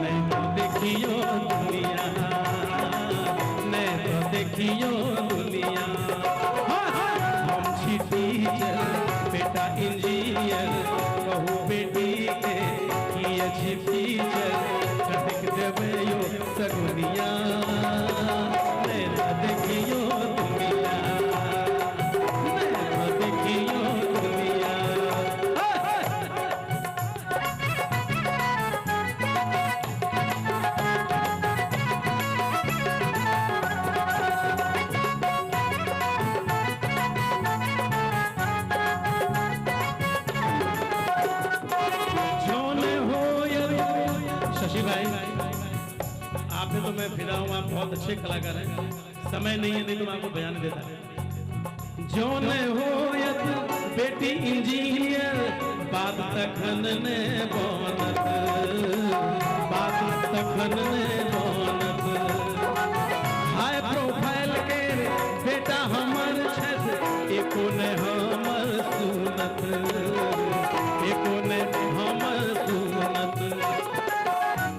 नहीं तो देखियो दुनिया, नहीं तो देखियो दुनिया। हम छी टीचर बेटा इंजीनियर, कहू बेटी के की अच्छी फीचर, कतेक देबै यो सगुनिया, नहीं तो देखियो दुनिया, नहीं तो देखियो दुनिया। जोन हो शशि भाई, आप पे तो मैं फिदा हूँ, आप बहुत अच्छे कलाकार हैं, समय नहीं है नहीं तो मैं आपको बयान देता। जोन होयत बेटी इंजीनियर, बात तखन ने बनत, बात तखन ने बनत। हाई प्रोफाइल के बेटा हमर छथि, एको ने हमर सुनत, एको ने हमर सुनत।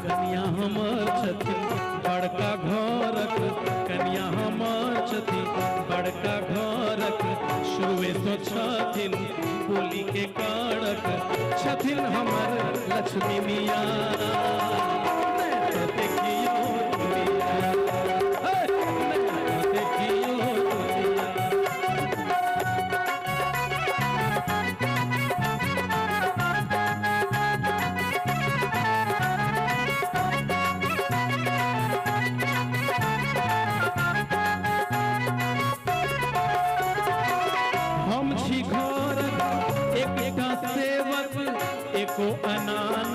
कनिया हमर छथिन बड़का घरक, कनिया हमर छथिन बड़का घरक, शुरुए सो छथिन बोली के कारक, छथिन हमर लक्ष्मी मिया, नहीं तो देखियो दुनिया, नहीं तो देखियो दुनिया।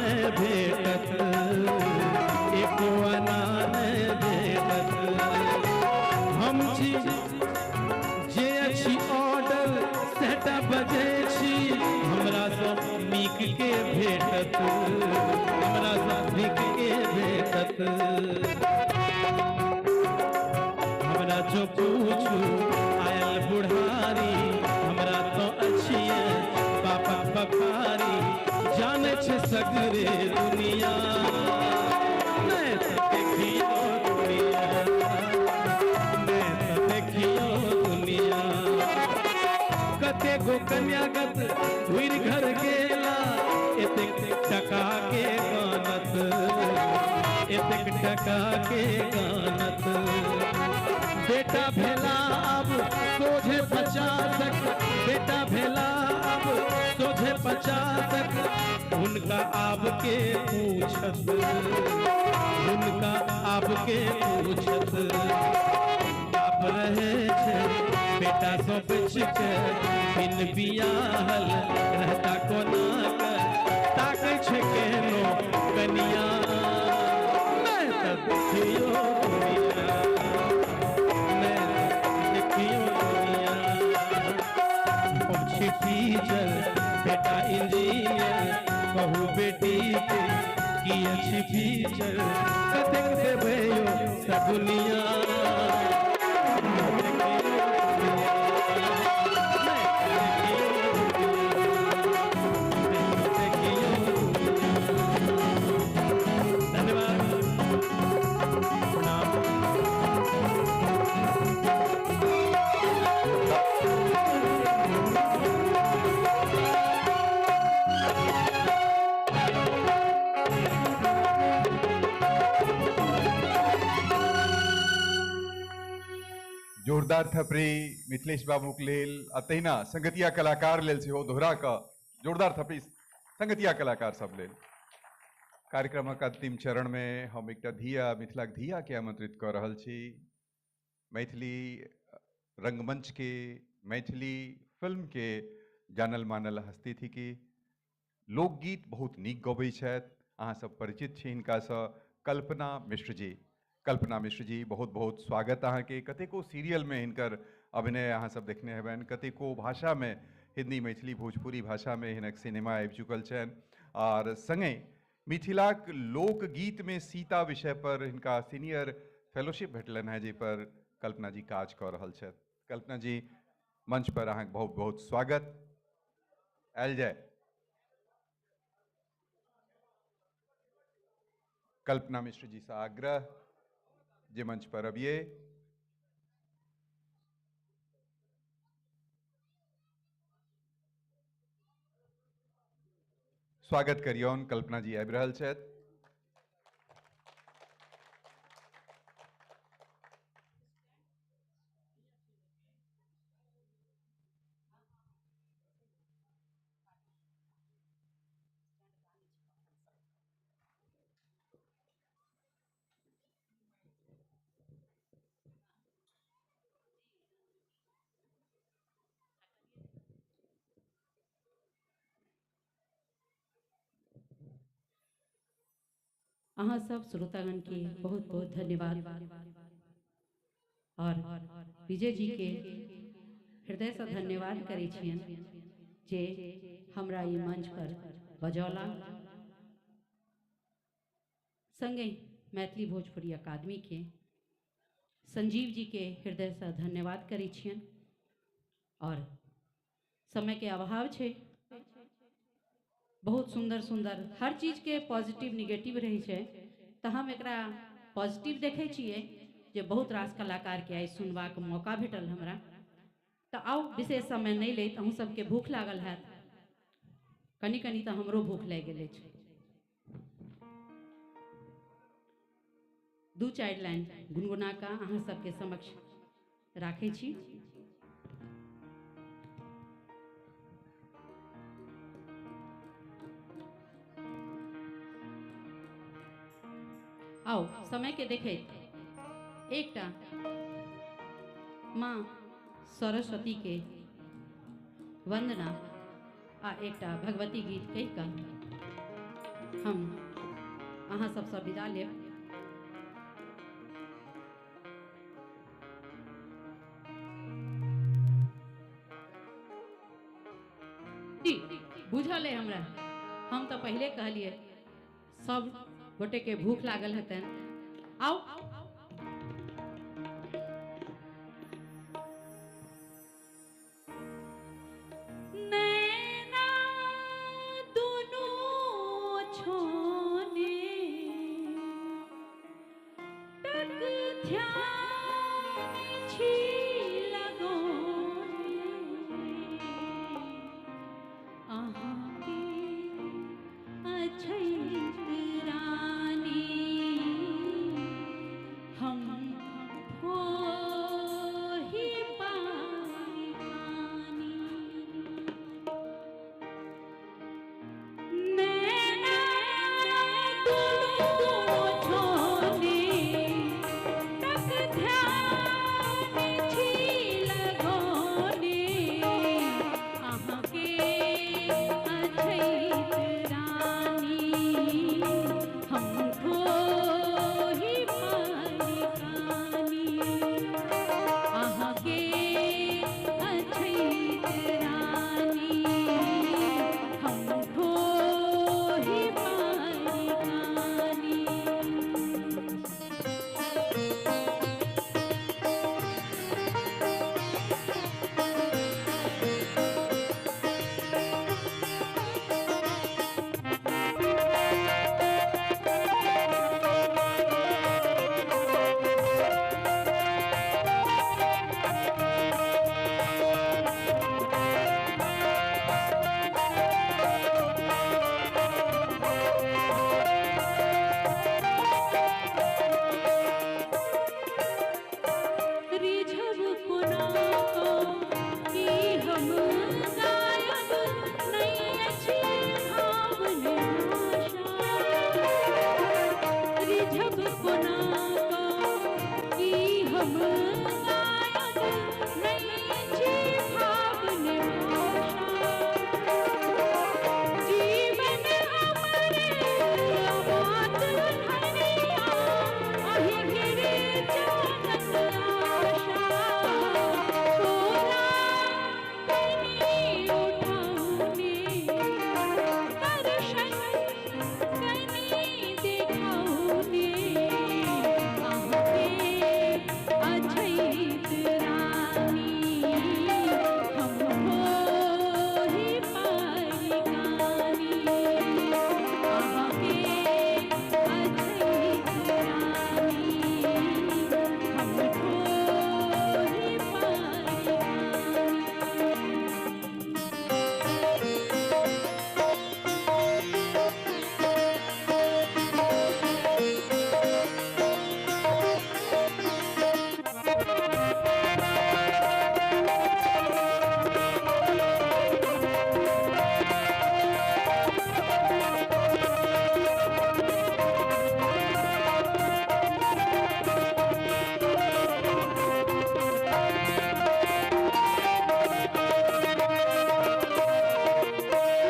ने भेटत, एको आना ने भेटत। हम छी जे अछि ऑर्डर सेटा बजै छी, हमरा सँ नीक के भेटत, हमरा सँ नीक के भेटत। हमरा जो पूछू आयल बुढ़ारी, हमरा तो अछि बापक बखारी, जानै छै सगरे दुनिया, नै तऽ देखियौ दुनिया, नै तऽ देखियौ दुनिया। कतेको कन्यागत घुरि घर गेला, एतेक टका के गानत, एतेक टका के गानत। बेटा भेला अब सोझे 50, बेटा भेला अब सोझे 50, हुनका आब के पूछत, हुनका आब के पूछत। बाप रहे छै बेटा सो बच के, बिन बियाहल रहता कोना के, ताकै छै केनो कनिया, नै तऽ देखियौ दुनिया, नै तऽ देखियौ दुनिया। हम छी टीचर बेटा इंजीनियर, कहू बेटी के की अछि फीचर, कतेक देबै यौ सगुनिया। जोरदार थपड़ी मिथिलेश बाबूक लेल आ तहिना संगतिया कलाकार लेल सेहो दोहरा कऽ जोरदार थपड़ी संगतिया कलाकार सब लेल। कार्यक्रमक अंतिम चरण में हम एकटा धिया, मिथिलाक धिया के आमंत्रित कऽ रहल छी। मैथिली रंगमंच के, मैथिली फिल्म के जानल मानल हस्ती थी कि लोकगीत बहुत नीक गबै छथि, अहाँ सब परिचित छी हिनकासँ, कल्पना मिश्र जी। कल्पना मिश्र जी बहुत बहुत स्वागत अहाँके। कतेको सीरियल में हिनकर अभिनय अहाँ सब देखने हेबनि, कतेको भाषा में, हिंदी मैथिली भोजपुरी भाषा में हिनक सिनेमा आबि चुकल छनि। और संगहि मिथिलाक लोकगीत में सीता विषय पर हिनका सीनियर फेलोशिप भेटलनि हेँ, जाहि पर कल्पना जी काज कऽ रहल छथि। कल्पना जी मंच पर अहाँके बहुत बहुत स्वागत। आयल जाय कल्पना मिश्र जी से आग्रह जे मंच पर अबिए। स्वागत करियौन, कल्पना जी आबि रहल छथि। अहाँ सब श्रोतागण के बहुत बहुत धन्यवाद और विजय जी के हृदय से धन्यवाद करै छियनि जे हमरा ई मंच पर बजौला। संगहि मैथिली भोजपुरी अकादमी के संजीव जी के हृदय से धन्यवाद करै छियनि। और समय के अभाव छै, बहुत सुंदर सुंदर हर चीज के पॉजिटिव निगेटिव रहे छै, तो हम एकरा पॉजिटिव देखै छियै जे बहुत रास कलाकार के आइ सुनबाक मौका भेटल हमरा। तो आउ विशेष समय नहीं लैत, अहूँ सबके भूख लागल हैत, कनि कनि तो हमरो भूख लागि गेल अछि। दू चारि लाइन गुनगुना कऽ अहाँ सबके समक्ष राखै छी। आओ समय के देखैत एकटा माँ सरस्वती के वंदना आ एकटा भगवती गीत कहि कऽ हम अहाँ सबसँ विदा लेब। जी बुझल है हमरा, हम तो पहले कहलिए सब गोटे के भूख लागल हेतनि। आउ नैना दुनू छोने टक ध्यान छी लगोने, अहाँके अछैत रानी हम होहि पानी कानी। नैना दुनू छोने टक ध्यान छी लगोने, अहाँके अछैत रानी हम होहि पानी कानी, अहाँके अछैत रानी हम होहि पानी कानी। रिझब कोना को कि हम गायब नहीं अछि भावन भाषा, रिझब कोना को कि हम गायब नहीं अछि भावन भाषा, जीवन हमर बात धनिया अहि गिरे चानन आशा, तोरा कनी उठाउने दर्शन कनी देखाउने, अहाँके अछैत रानी हम होहि पारी कानी, अहाँके अछैत रानी हम होहि पारी कानी।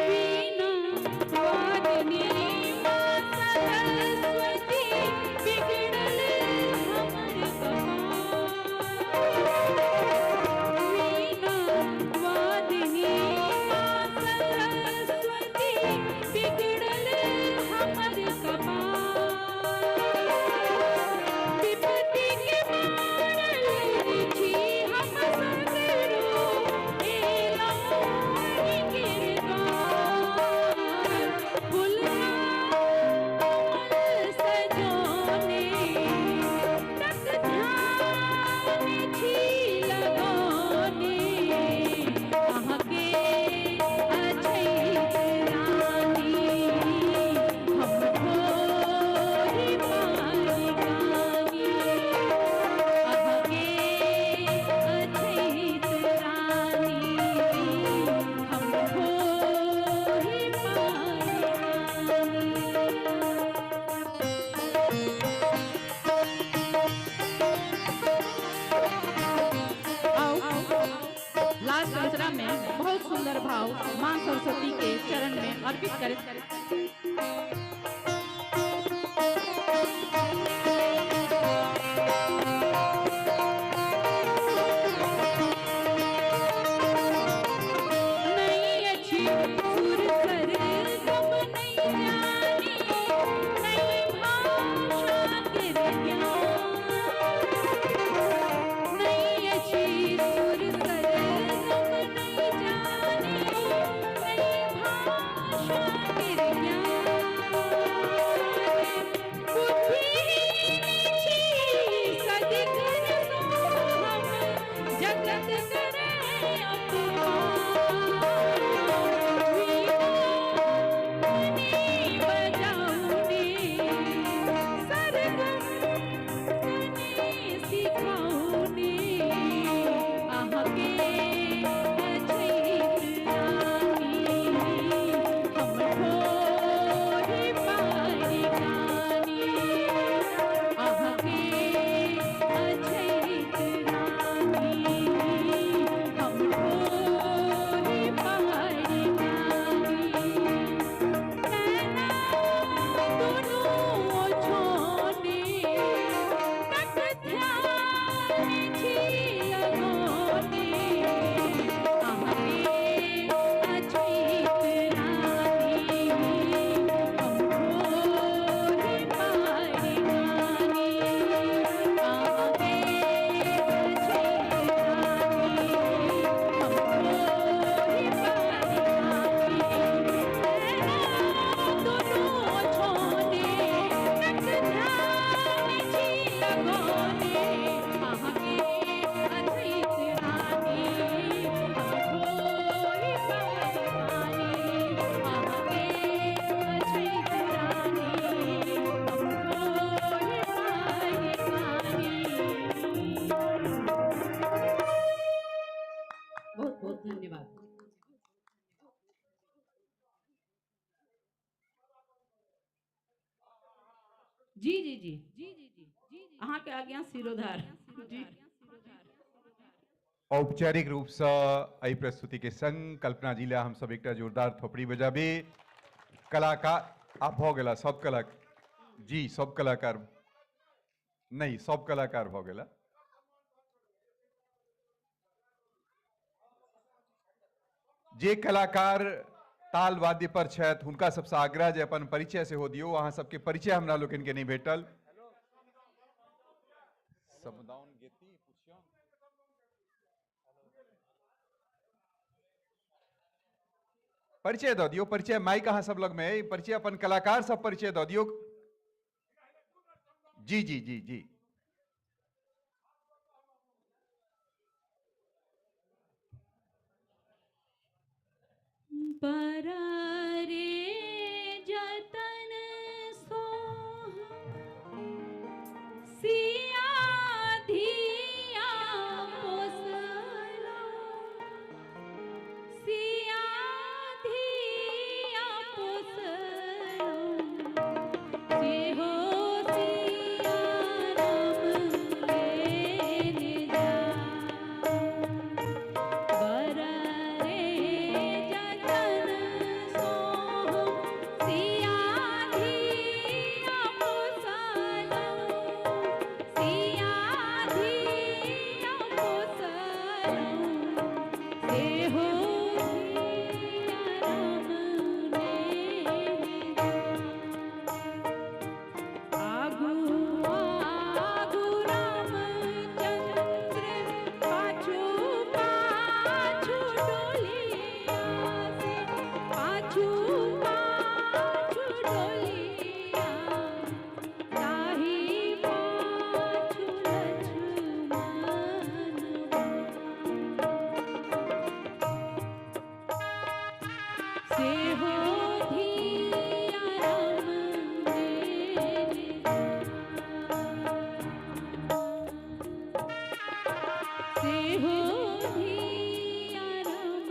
वीणा वादिनी माँ सरस्वती बिगड़ल हमर कपाल, वीणा वादिनी माँ सरस्वती बिगड़ल हमर कपाल, विपत्ति के मारल छी हम सगरो एलहुँ सजोने तक ध्यान छी लगोने, अहाँके अछैत रानी हम होहि पारी कानी, अहाँके अछैत रानी हम होहि पारी कानी। आओ लास्ट अंतरा में बहुत सुंदर भाव माँ सरस्वती के चरण में अर्पित करें। जी जी जी जी जी जी अहाँके आज्ञा सिरोधार जी। औपचारिक रूप से एहि प्रस्तुति के संग कल्पना जी ला हम सब एकटा जोरदार थोपड़ी बजाबी। कलाकार आप भ गेला सब कलाकार जी, सब कलाकार नहीं, सब कलाकार भ गेला। जे कलाकार ताल वाद्य पर छथि हुनका सबसे आग्रह जे अपन परिचय सेहो दियौ। अहाँ सबके परिचय हमरा लोकनि के नहीं भेटल। समदाउन गेती पुछियौ। परिचय दऽ दियौ, परिचय माइक अहाँ सब लगमे अइ, परिचय अपन कलाकार सब परिचय दऽ दियौ। जी जी जी जी बरारे जतन सो सिया धिया पोसलो, सिया धिया पोसलो, सेहो सिया राम लेने जा। बरारे जतन सो सिया धिया पोसलो, सिया धिया पोसलो, सेहो सिया राम लेने जा। आगू आगू रामचंद्र पाछू पाछू डोलिया से, पाछू पाछू डोलिया, ताही पाछू लक्ष्मण। सेहो धिया राम लेने जा, सेहो धिया राम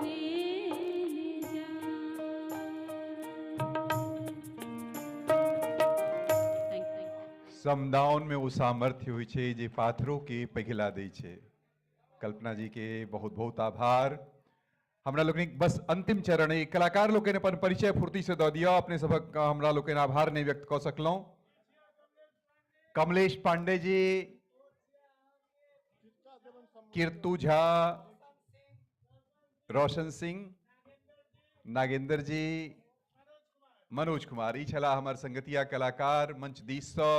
लेने जा। समदाउन में ओ सामर्थ्य होइ छै जे पाथरों के पिघला दै छै। कल्पना जी के बहुत बहुत आभार। हमरा लोकनिक बस अंतिम चरण अइ, कलाकार लोकनि अपन परिचय फुर्ती से दऽ दिअ। अपने सबक हमरा लोकनि आभार नहि व्यक्त कऽ सकलहुँ। कमलेश पांडे जी, कीर्तु झा, रोशन सिंह, नागेंद्र जी, मनोज कुमार, ई छलाह हमर संगतिया कलाकार मंच दिससँ।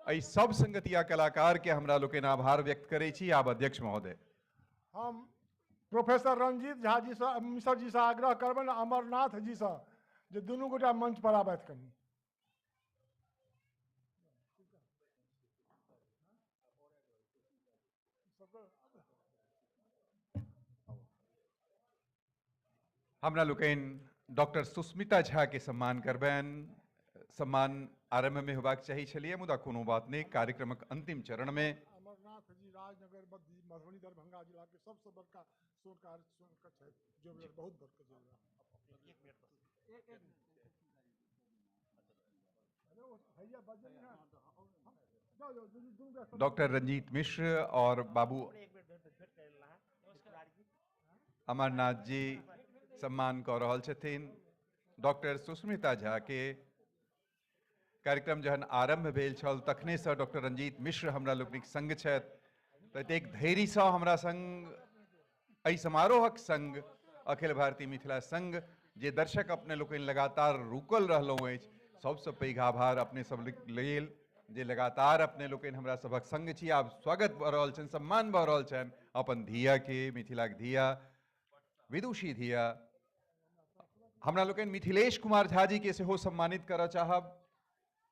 एहि सब संगतिया कलाकार के हमरा लोकनि आभार व्यक्त करै छी। आब अध्यक्ष महोदय, हम प्रोफेसर रंजीत झा जी से, मिश्र जी से आग्रह करबनि, अमरनाथ जी से, जे दुनू गोटा मंच पर आबथि कनि। हमरा लोकनि डॉक्टर सुस्मिता झा के सम्मान करबनि। सम्मान आरंभ में होबाक चाही छलियै, मुदा कोनो बात नहि, कार्यक्रमक अंतिम चरण में अमरनाथ जी राजनगर मधुबनी दरभंगा जिला के सबसे बड़का स्वर्णकार छथि, ज्वेलर, बहुत बड़का ज्वेलर। डॉक्टर रंजीत मिश्र और बाबू अमरनाथ जी सम्मान कऽ रहल छथिन डॉक्टर सुस्मिता झा के। कार्यक्रम जहन आरंभ भेल छल तखने से डॉक्टर रंजीत मिश्र हमरा लोकनिक संग छथि, तऽ एतेक धैर्यसँ हमरा संग एहि समारोहक संग अखिल भारतीय मिथिला संघ जे दर्शक अपने लोकनि लगातार रुकल रहलहुँ अछि, सबसँ पैघ आभार अपने सब लेल जे लगातार अपने लोकनि हमरा सभक संग छी। आब स्वागत भऽ रहल छनि, सम्मान भऽ रहल छनि अपन धिया के, मिथिलाक धिया, विदुषी धिया। हमरा लोकनि मिथिलेश कुमार झा जी के सेहो सम्मानित करऽ चाहब।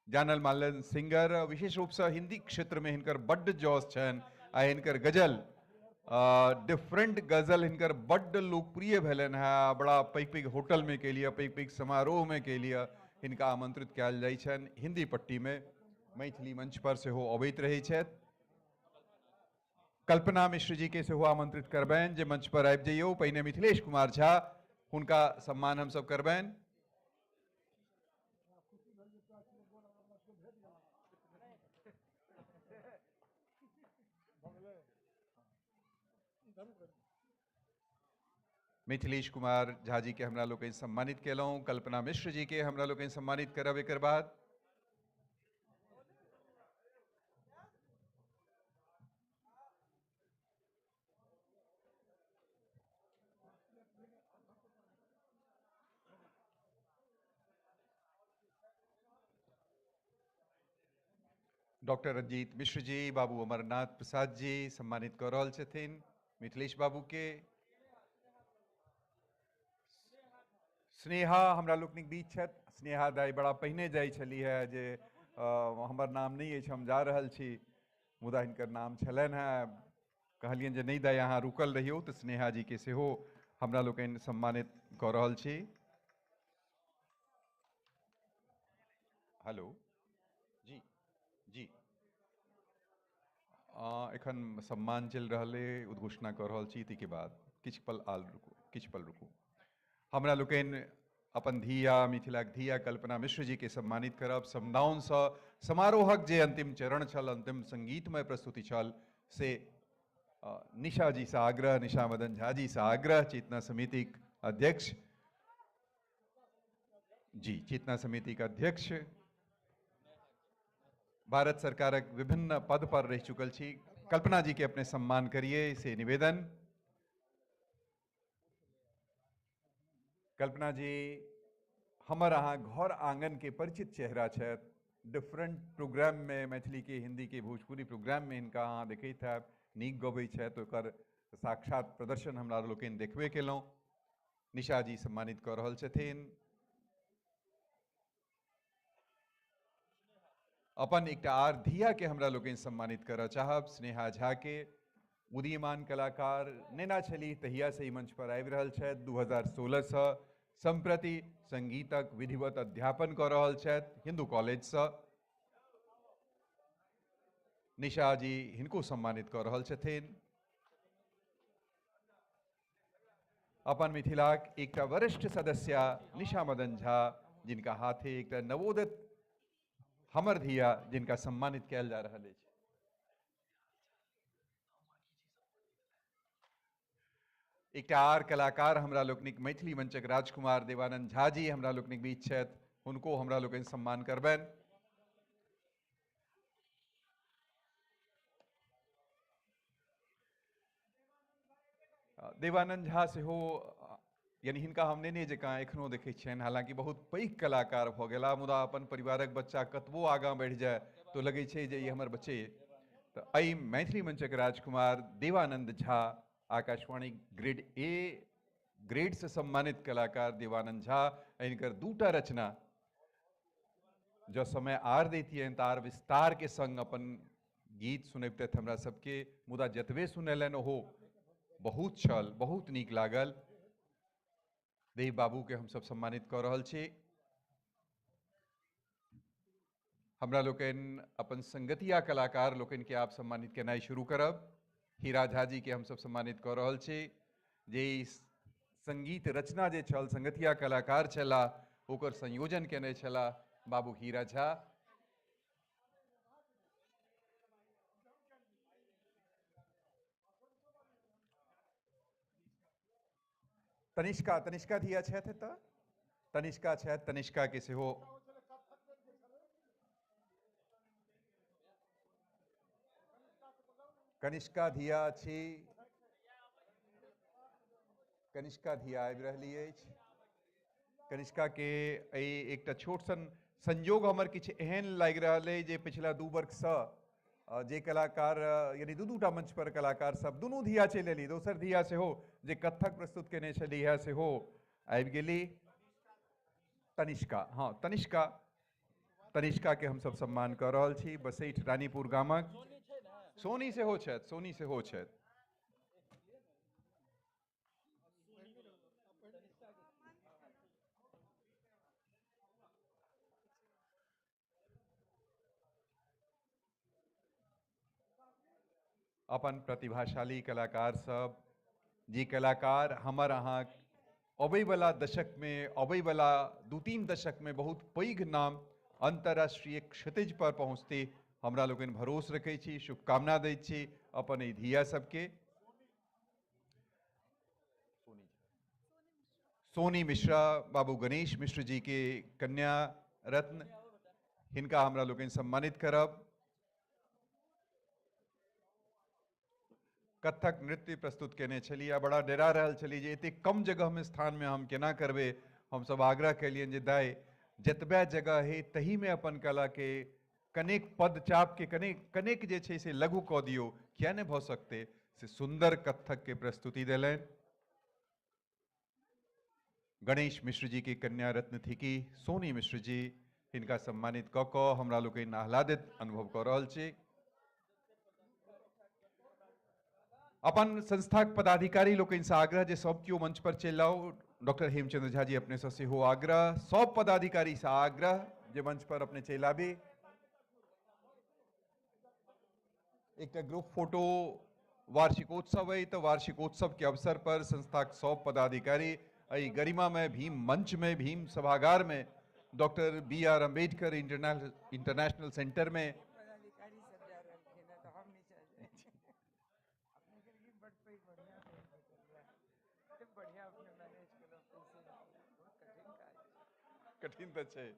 जानल मानल सिंगर, विशेष रूपसँ हिंदी क्षेत्रमे हिनकर बड्ड जौस छनि आ हिनकर गजल डिफरेंट गजल हिनकर बड्ड लोकप्रिय भेलनि हेँ। बड़ा पैघ पैघ होटलमे के लिए, पैघ पैघ समारोहमे के लिए हिनका आमंत्रित कयल जाइ छनि। हिंदी पट्टीमे मैथिली मंच पर सेहो अबैत रहै छथि। कल्पना मिश्र जी के सेहो आमंत्रित करबनि जे मंच पर आबि जइयौ। पहिने मिथिलेश कुमार झा, हुनका सम्मान हमसब करबनि। मिथिलेश कुमार झा जी के हमरा लोकनि सम्मानित केलहुँ। कल्पना मिश्र जी के हमरा लोकनि सम्मानित करब एकर बाद। डॉक्टर रंजीत मिश्र जी, बाबू अमरनाथ प्रसाद जी सम्मानित कऽ रहल छथिन मिथिलेश बाबू के। स्नेहा हमरा लोकनिक बीच छथि। स्नेहा दाइ बड़ा पहिने जाइ छलीह है जे हमर नाम नहि अछि, हम जा रहल छी, मुदा हिनकर नाम छलनि हेँ। कहलियनि जे नहि दाइ अहाँ रुकल रहियौ, तऽ स्नेहा जी के सेहो हमरा लोकनि सम्मानित कऽ रहल छी। हेलो जी जी, एखन सम्मान चलि रहल अइ, उद्घोषणा कऽ रहल छी, ताहिके बाद किछु पल आल रुकू, किछु पल रुकू। हमरा लोकनि अपन धिया, मिथिलाक धिया कल्पना मिश्र जी के सम्मानित करब। समदाउनसँ समारोहक जे अंतिम चरण छल, अंतिम संगीतमय प्रस्तुति छल, से निशा जी सँ आग्रह, निशा मदन झा जी सँ आग्रह, चेतना समितिक अध्यक्ष जी, चेतना समितिक अध्यक्ष, भारत सरकारक विभिन्न पद पर रहि चुकल छी, कल्पना जी के अपने सम्मान करिए से निवेदन। कल्पना जी हमर अहाँ घर आंगन के परिचित चेहरा छथि। डिफरेंट प्रोग्राम में मैथिली के, हिंदी के, भोजपुरी प्रोग्राम में हिनका अहाँ देखैत हैब, नीक गबै छथि, ओकर साक्षात प्रदर्शन हमरा लोकनि देखबे केलहुँ। निशा जी सम्मानित कऽ रहल छथिन। अपन एकटा आर धिया के हमरा लोकनि सम्मानित करऽ चाहब, स्नेहा झा के। उदीयमान कलाकार नेना छली तहिया से ई मंच पर आबि रहल छथि। 2016 सँ सम्प्रति संगीतक विधिवत अध्यापन कऽ रहल छथि हिंदू कॉलेजसँ। निशा जी हिनको सम्मानित कऽ रहल छथिन। अपन मिथिलाक एकटा वरिष्ठ सदस्या निशा मदन झा, जिनका हाथे एकटा नवोदित हमर धिया जिनका सम्मानित कयल जा रहल अछि। एकटा आर कलाकार हमरा लोकनिक मैथिली मंचक राजकुमार देवानंद झा जी हमरा लोकनिक बीच छथि, हुनको हमरा लोकनि सम्मान करबनि। देवानंद झा सेहो यानी हिनका हम नेने जकाँ एखनो देखै छियनि, हालांकि बहुत पैघ कलाकार भऽ गेला, मुदा अपन परिवारक बच्चा कतबो आगाँ बढ़ि जाय तो लगै छै जे ई हमर बच्चे। तऽ एहि मैथिली मंचक Rajkumar Devanand Jha, Akashvani grade A grade से सम्मानित कलाकार देवानंद झा, हिनकर दूटा रचना जँ समय आर दैतियनि तऽ आर विस्तार के संग अपन गीत सुनबितथि हमरा सबके, मुदा जतबे सुनेलनि ओहो बहुत छल, बहुत नीक लागल। देव बाबू के हमसब सम्मानित कऽ रहल छी। हमरा लोकनि अपन संगतिया कलाकार लोकनि के आप सम्मानित केनाइ शुरू करब। हीरा झा जी के हमसब सम्मानित कऽ रहल छी, जे संगीत रचना जे छल, संगतिया कलाकार छलाह, ओकर संयोजन केने छलाह बाबू हीरा झा। तनिष्का, तनिष्का धिया छथि एतऽ, तनिष्का छथि, तनिष्का के सेहो कनिष्का धिया छी, कनिष्का धिया आबि रहली अछि। कनिष्का के एहि एकटा छोट सन संयोग हमर किछु एहन लागि रहल अइ जे पिछला 2 वर्षसँ जे कलाकार यानी दू दूटा मंच पर कलाकार सब दुनू धिया चलि एली, दोसर धिया सेहो जे कत्थक प्रस्तुत केने छलीह सेहो आबि गेली। तनिष्का, हाँ तनिष्का, तनिष्का के हमसब सम्मान कऽ रहल छी, बसैठ रानीपुर गामक। सोनी सेहो छथि, सोनी सेहो छथि। अपन प्रतिभाशाली कलाकार सब, जे कलाकार हमर अहाँ अबैवला दशक में, अबैवला 2-3 दशक में बहुत पैघ नाम अंतर्राष्ट्रीय क्षितिज पर पहुँचती। हमरा लोकनि भरोस रखै छी, शुभकामना दै छी अपन एहि धिया सबके। सोनी मिश्रा बाबू गणेश मिश्र जी के कन्या रत्न, हिनका हमरा लोकनि सम्मानित करब। कथक नृत्य प्रस्तुत केने छली आ बड़ा डरा रहल छली जे एतेक कम जगह में स्थान में हम केना करबै। हमसब आग्रह केलियनि जे दाइ जतबे जगह है तही में अपन कला के कनेक पदचाप के कनेक कनेक जे छै से लघु कऽ दियौ, किया नहि भऽ सकतै। से सुंदर कथक के प्रस्तुति देलनि। गणेश मिश्र जी के कन्या रत्न थिकी सोनी मिश्र जी, हिनका सम्मानित कऽ कऽ हमरा लोकनि आह्लादित अनुभव कऽ रहल छी। अपन संस्थाक पदाधिकारी लोकनिसँ आग्रह जे सब केओ मंच पर चलि आउ। डॉक्टर हेमचंद्र झा जी अपनेसँ सेहो आग्रह, सब पदाधिकारीसँ आग्रह जे मंच पर अपने चलि आबी। एकटा ग्रुप फोटो वार्षिकोत्सव अइ तऽ वार्षिकोत्सव के अवसर पर संस्थाक सब पदाधिकारी एहि गरिमा में भीम मंच में भीम सभागार में doctor B R Ambedkar international centre में कठिन तऽ छै।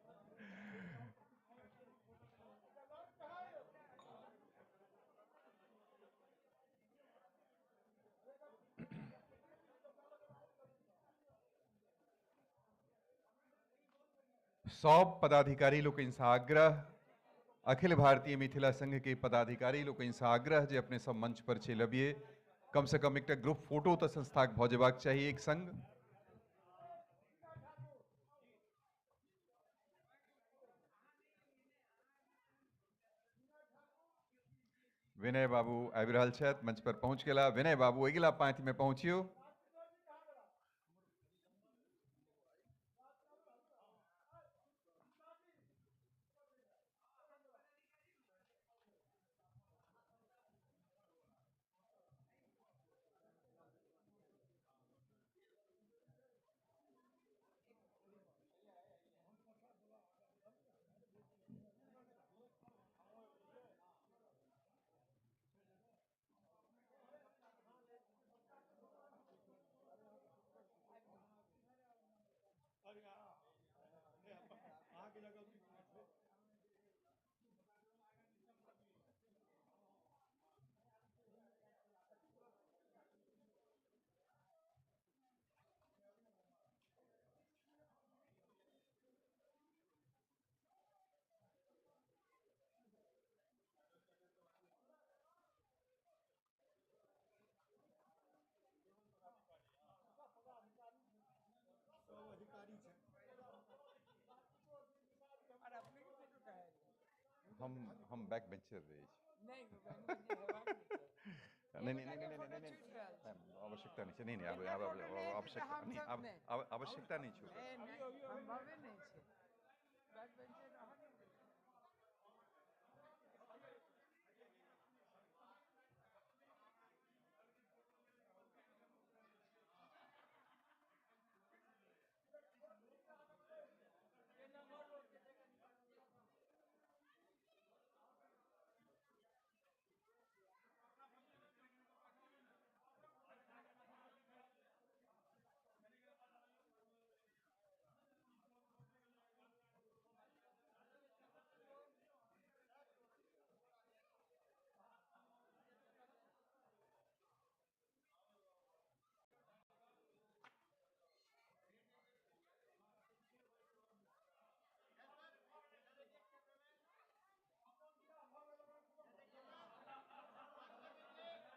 सब पदाधिकारी लोकनिसँ आग्रह, अखिल भारतीय मिथिला संघ के पदाधिकारी लोकनिसँ आग्रह जे अपने सब मंच पर चलि अबियै। कम से कम एकटा ग्रुप फोटो तऽ संस्थाक भऽ जेबाक चाही एक संग। विनय बाबू आबि रहल छथि, मंच पर पहुँच गेला। विनय बाबू अगिला पाँति में पहुँचियौ। हम बैक बेंचर रहे। नहीं नहीं नहीं नहीं नहीं नहीं आवश्यकता नहीं, नहीं नहीं आवश्यकता नहीं, आवश्यकता नहीं छो।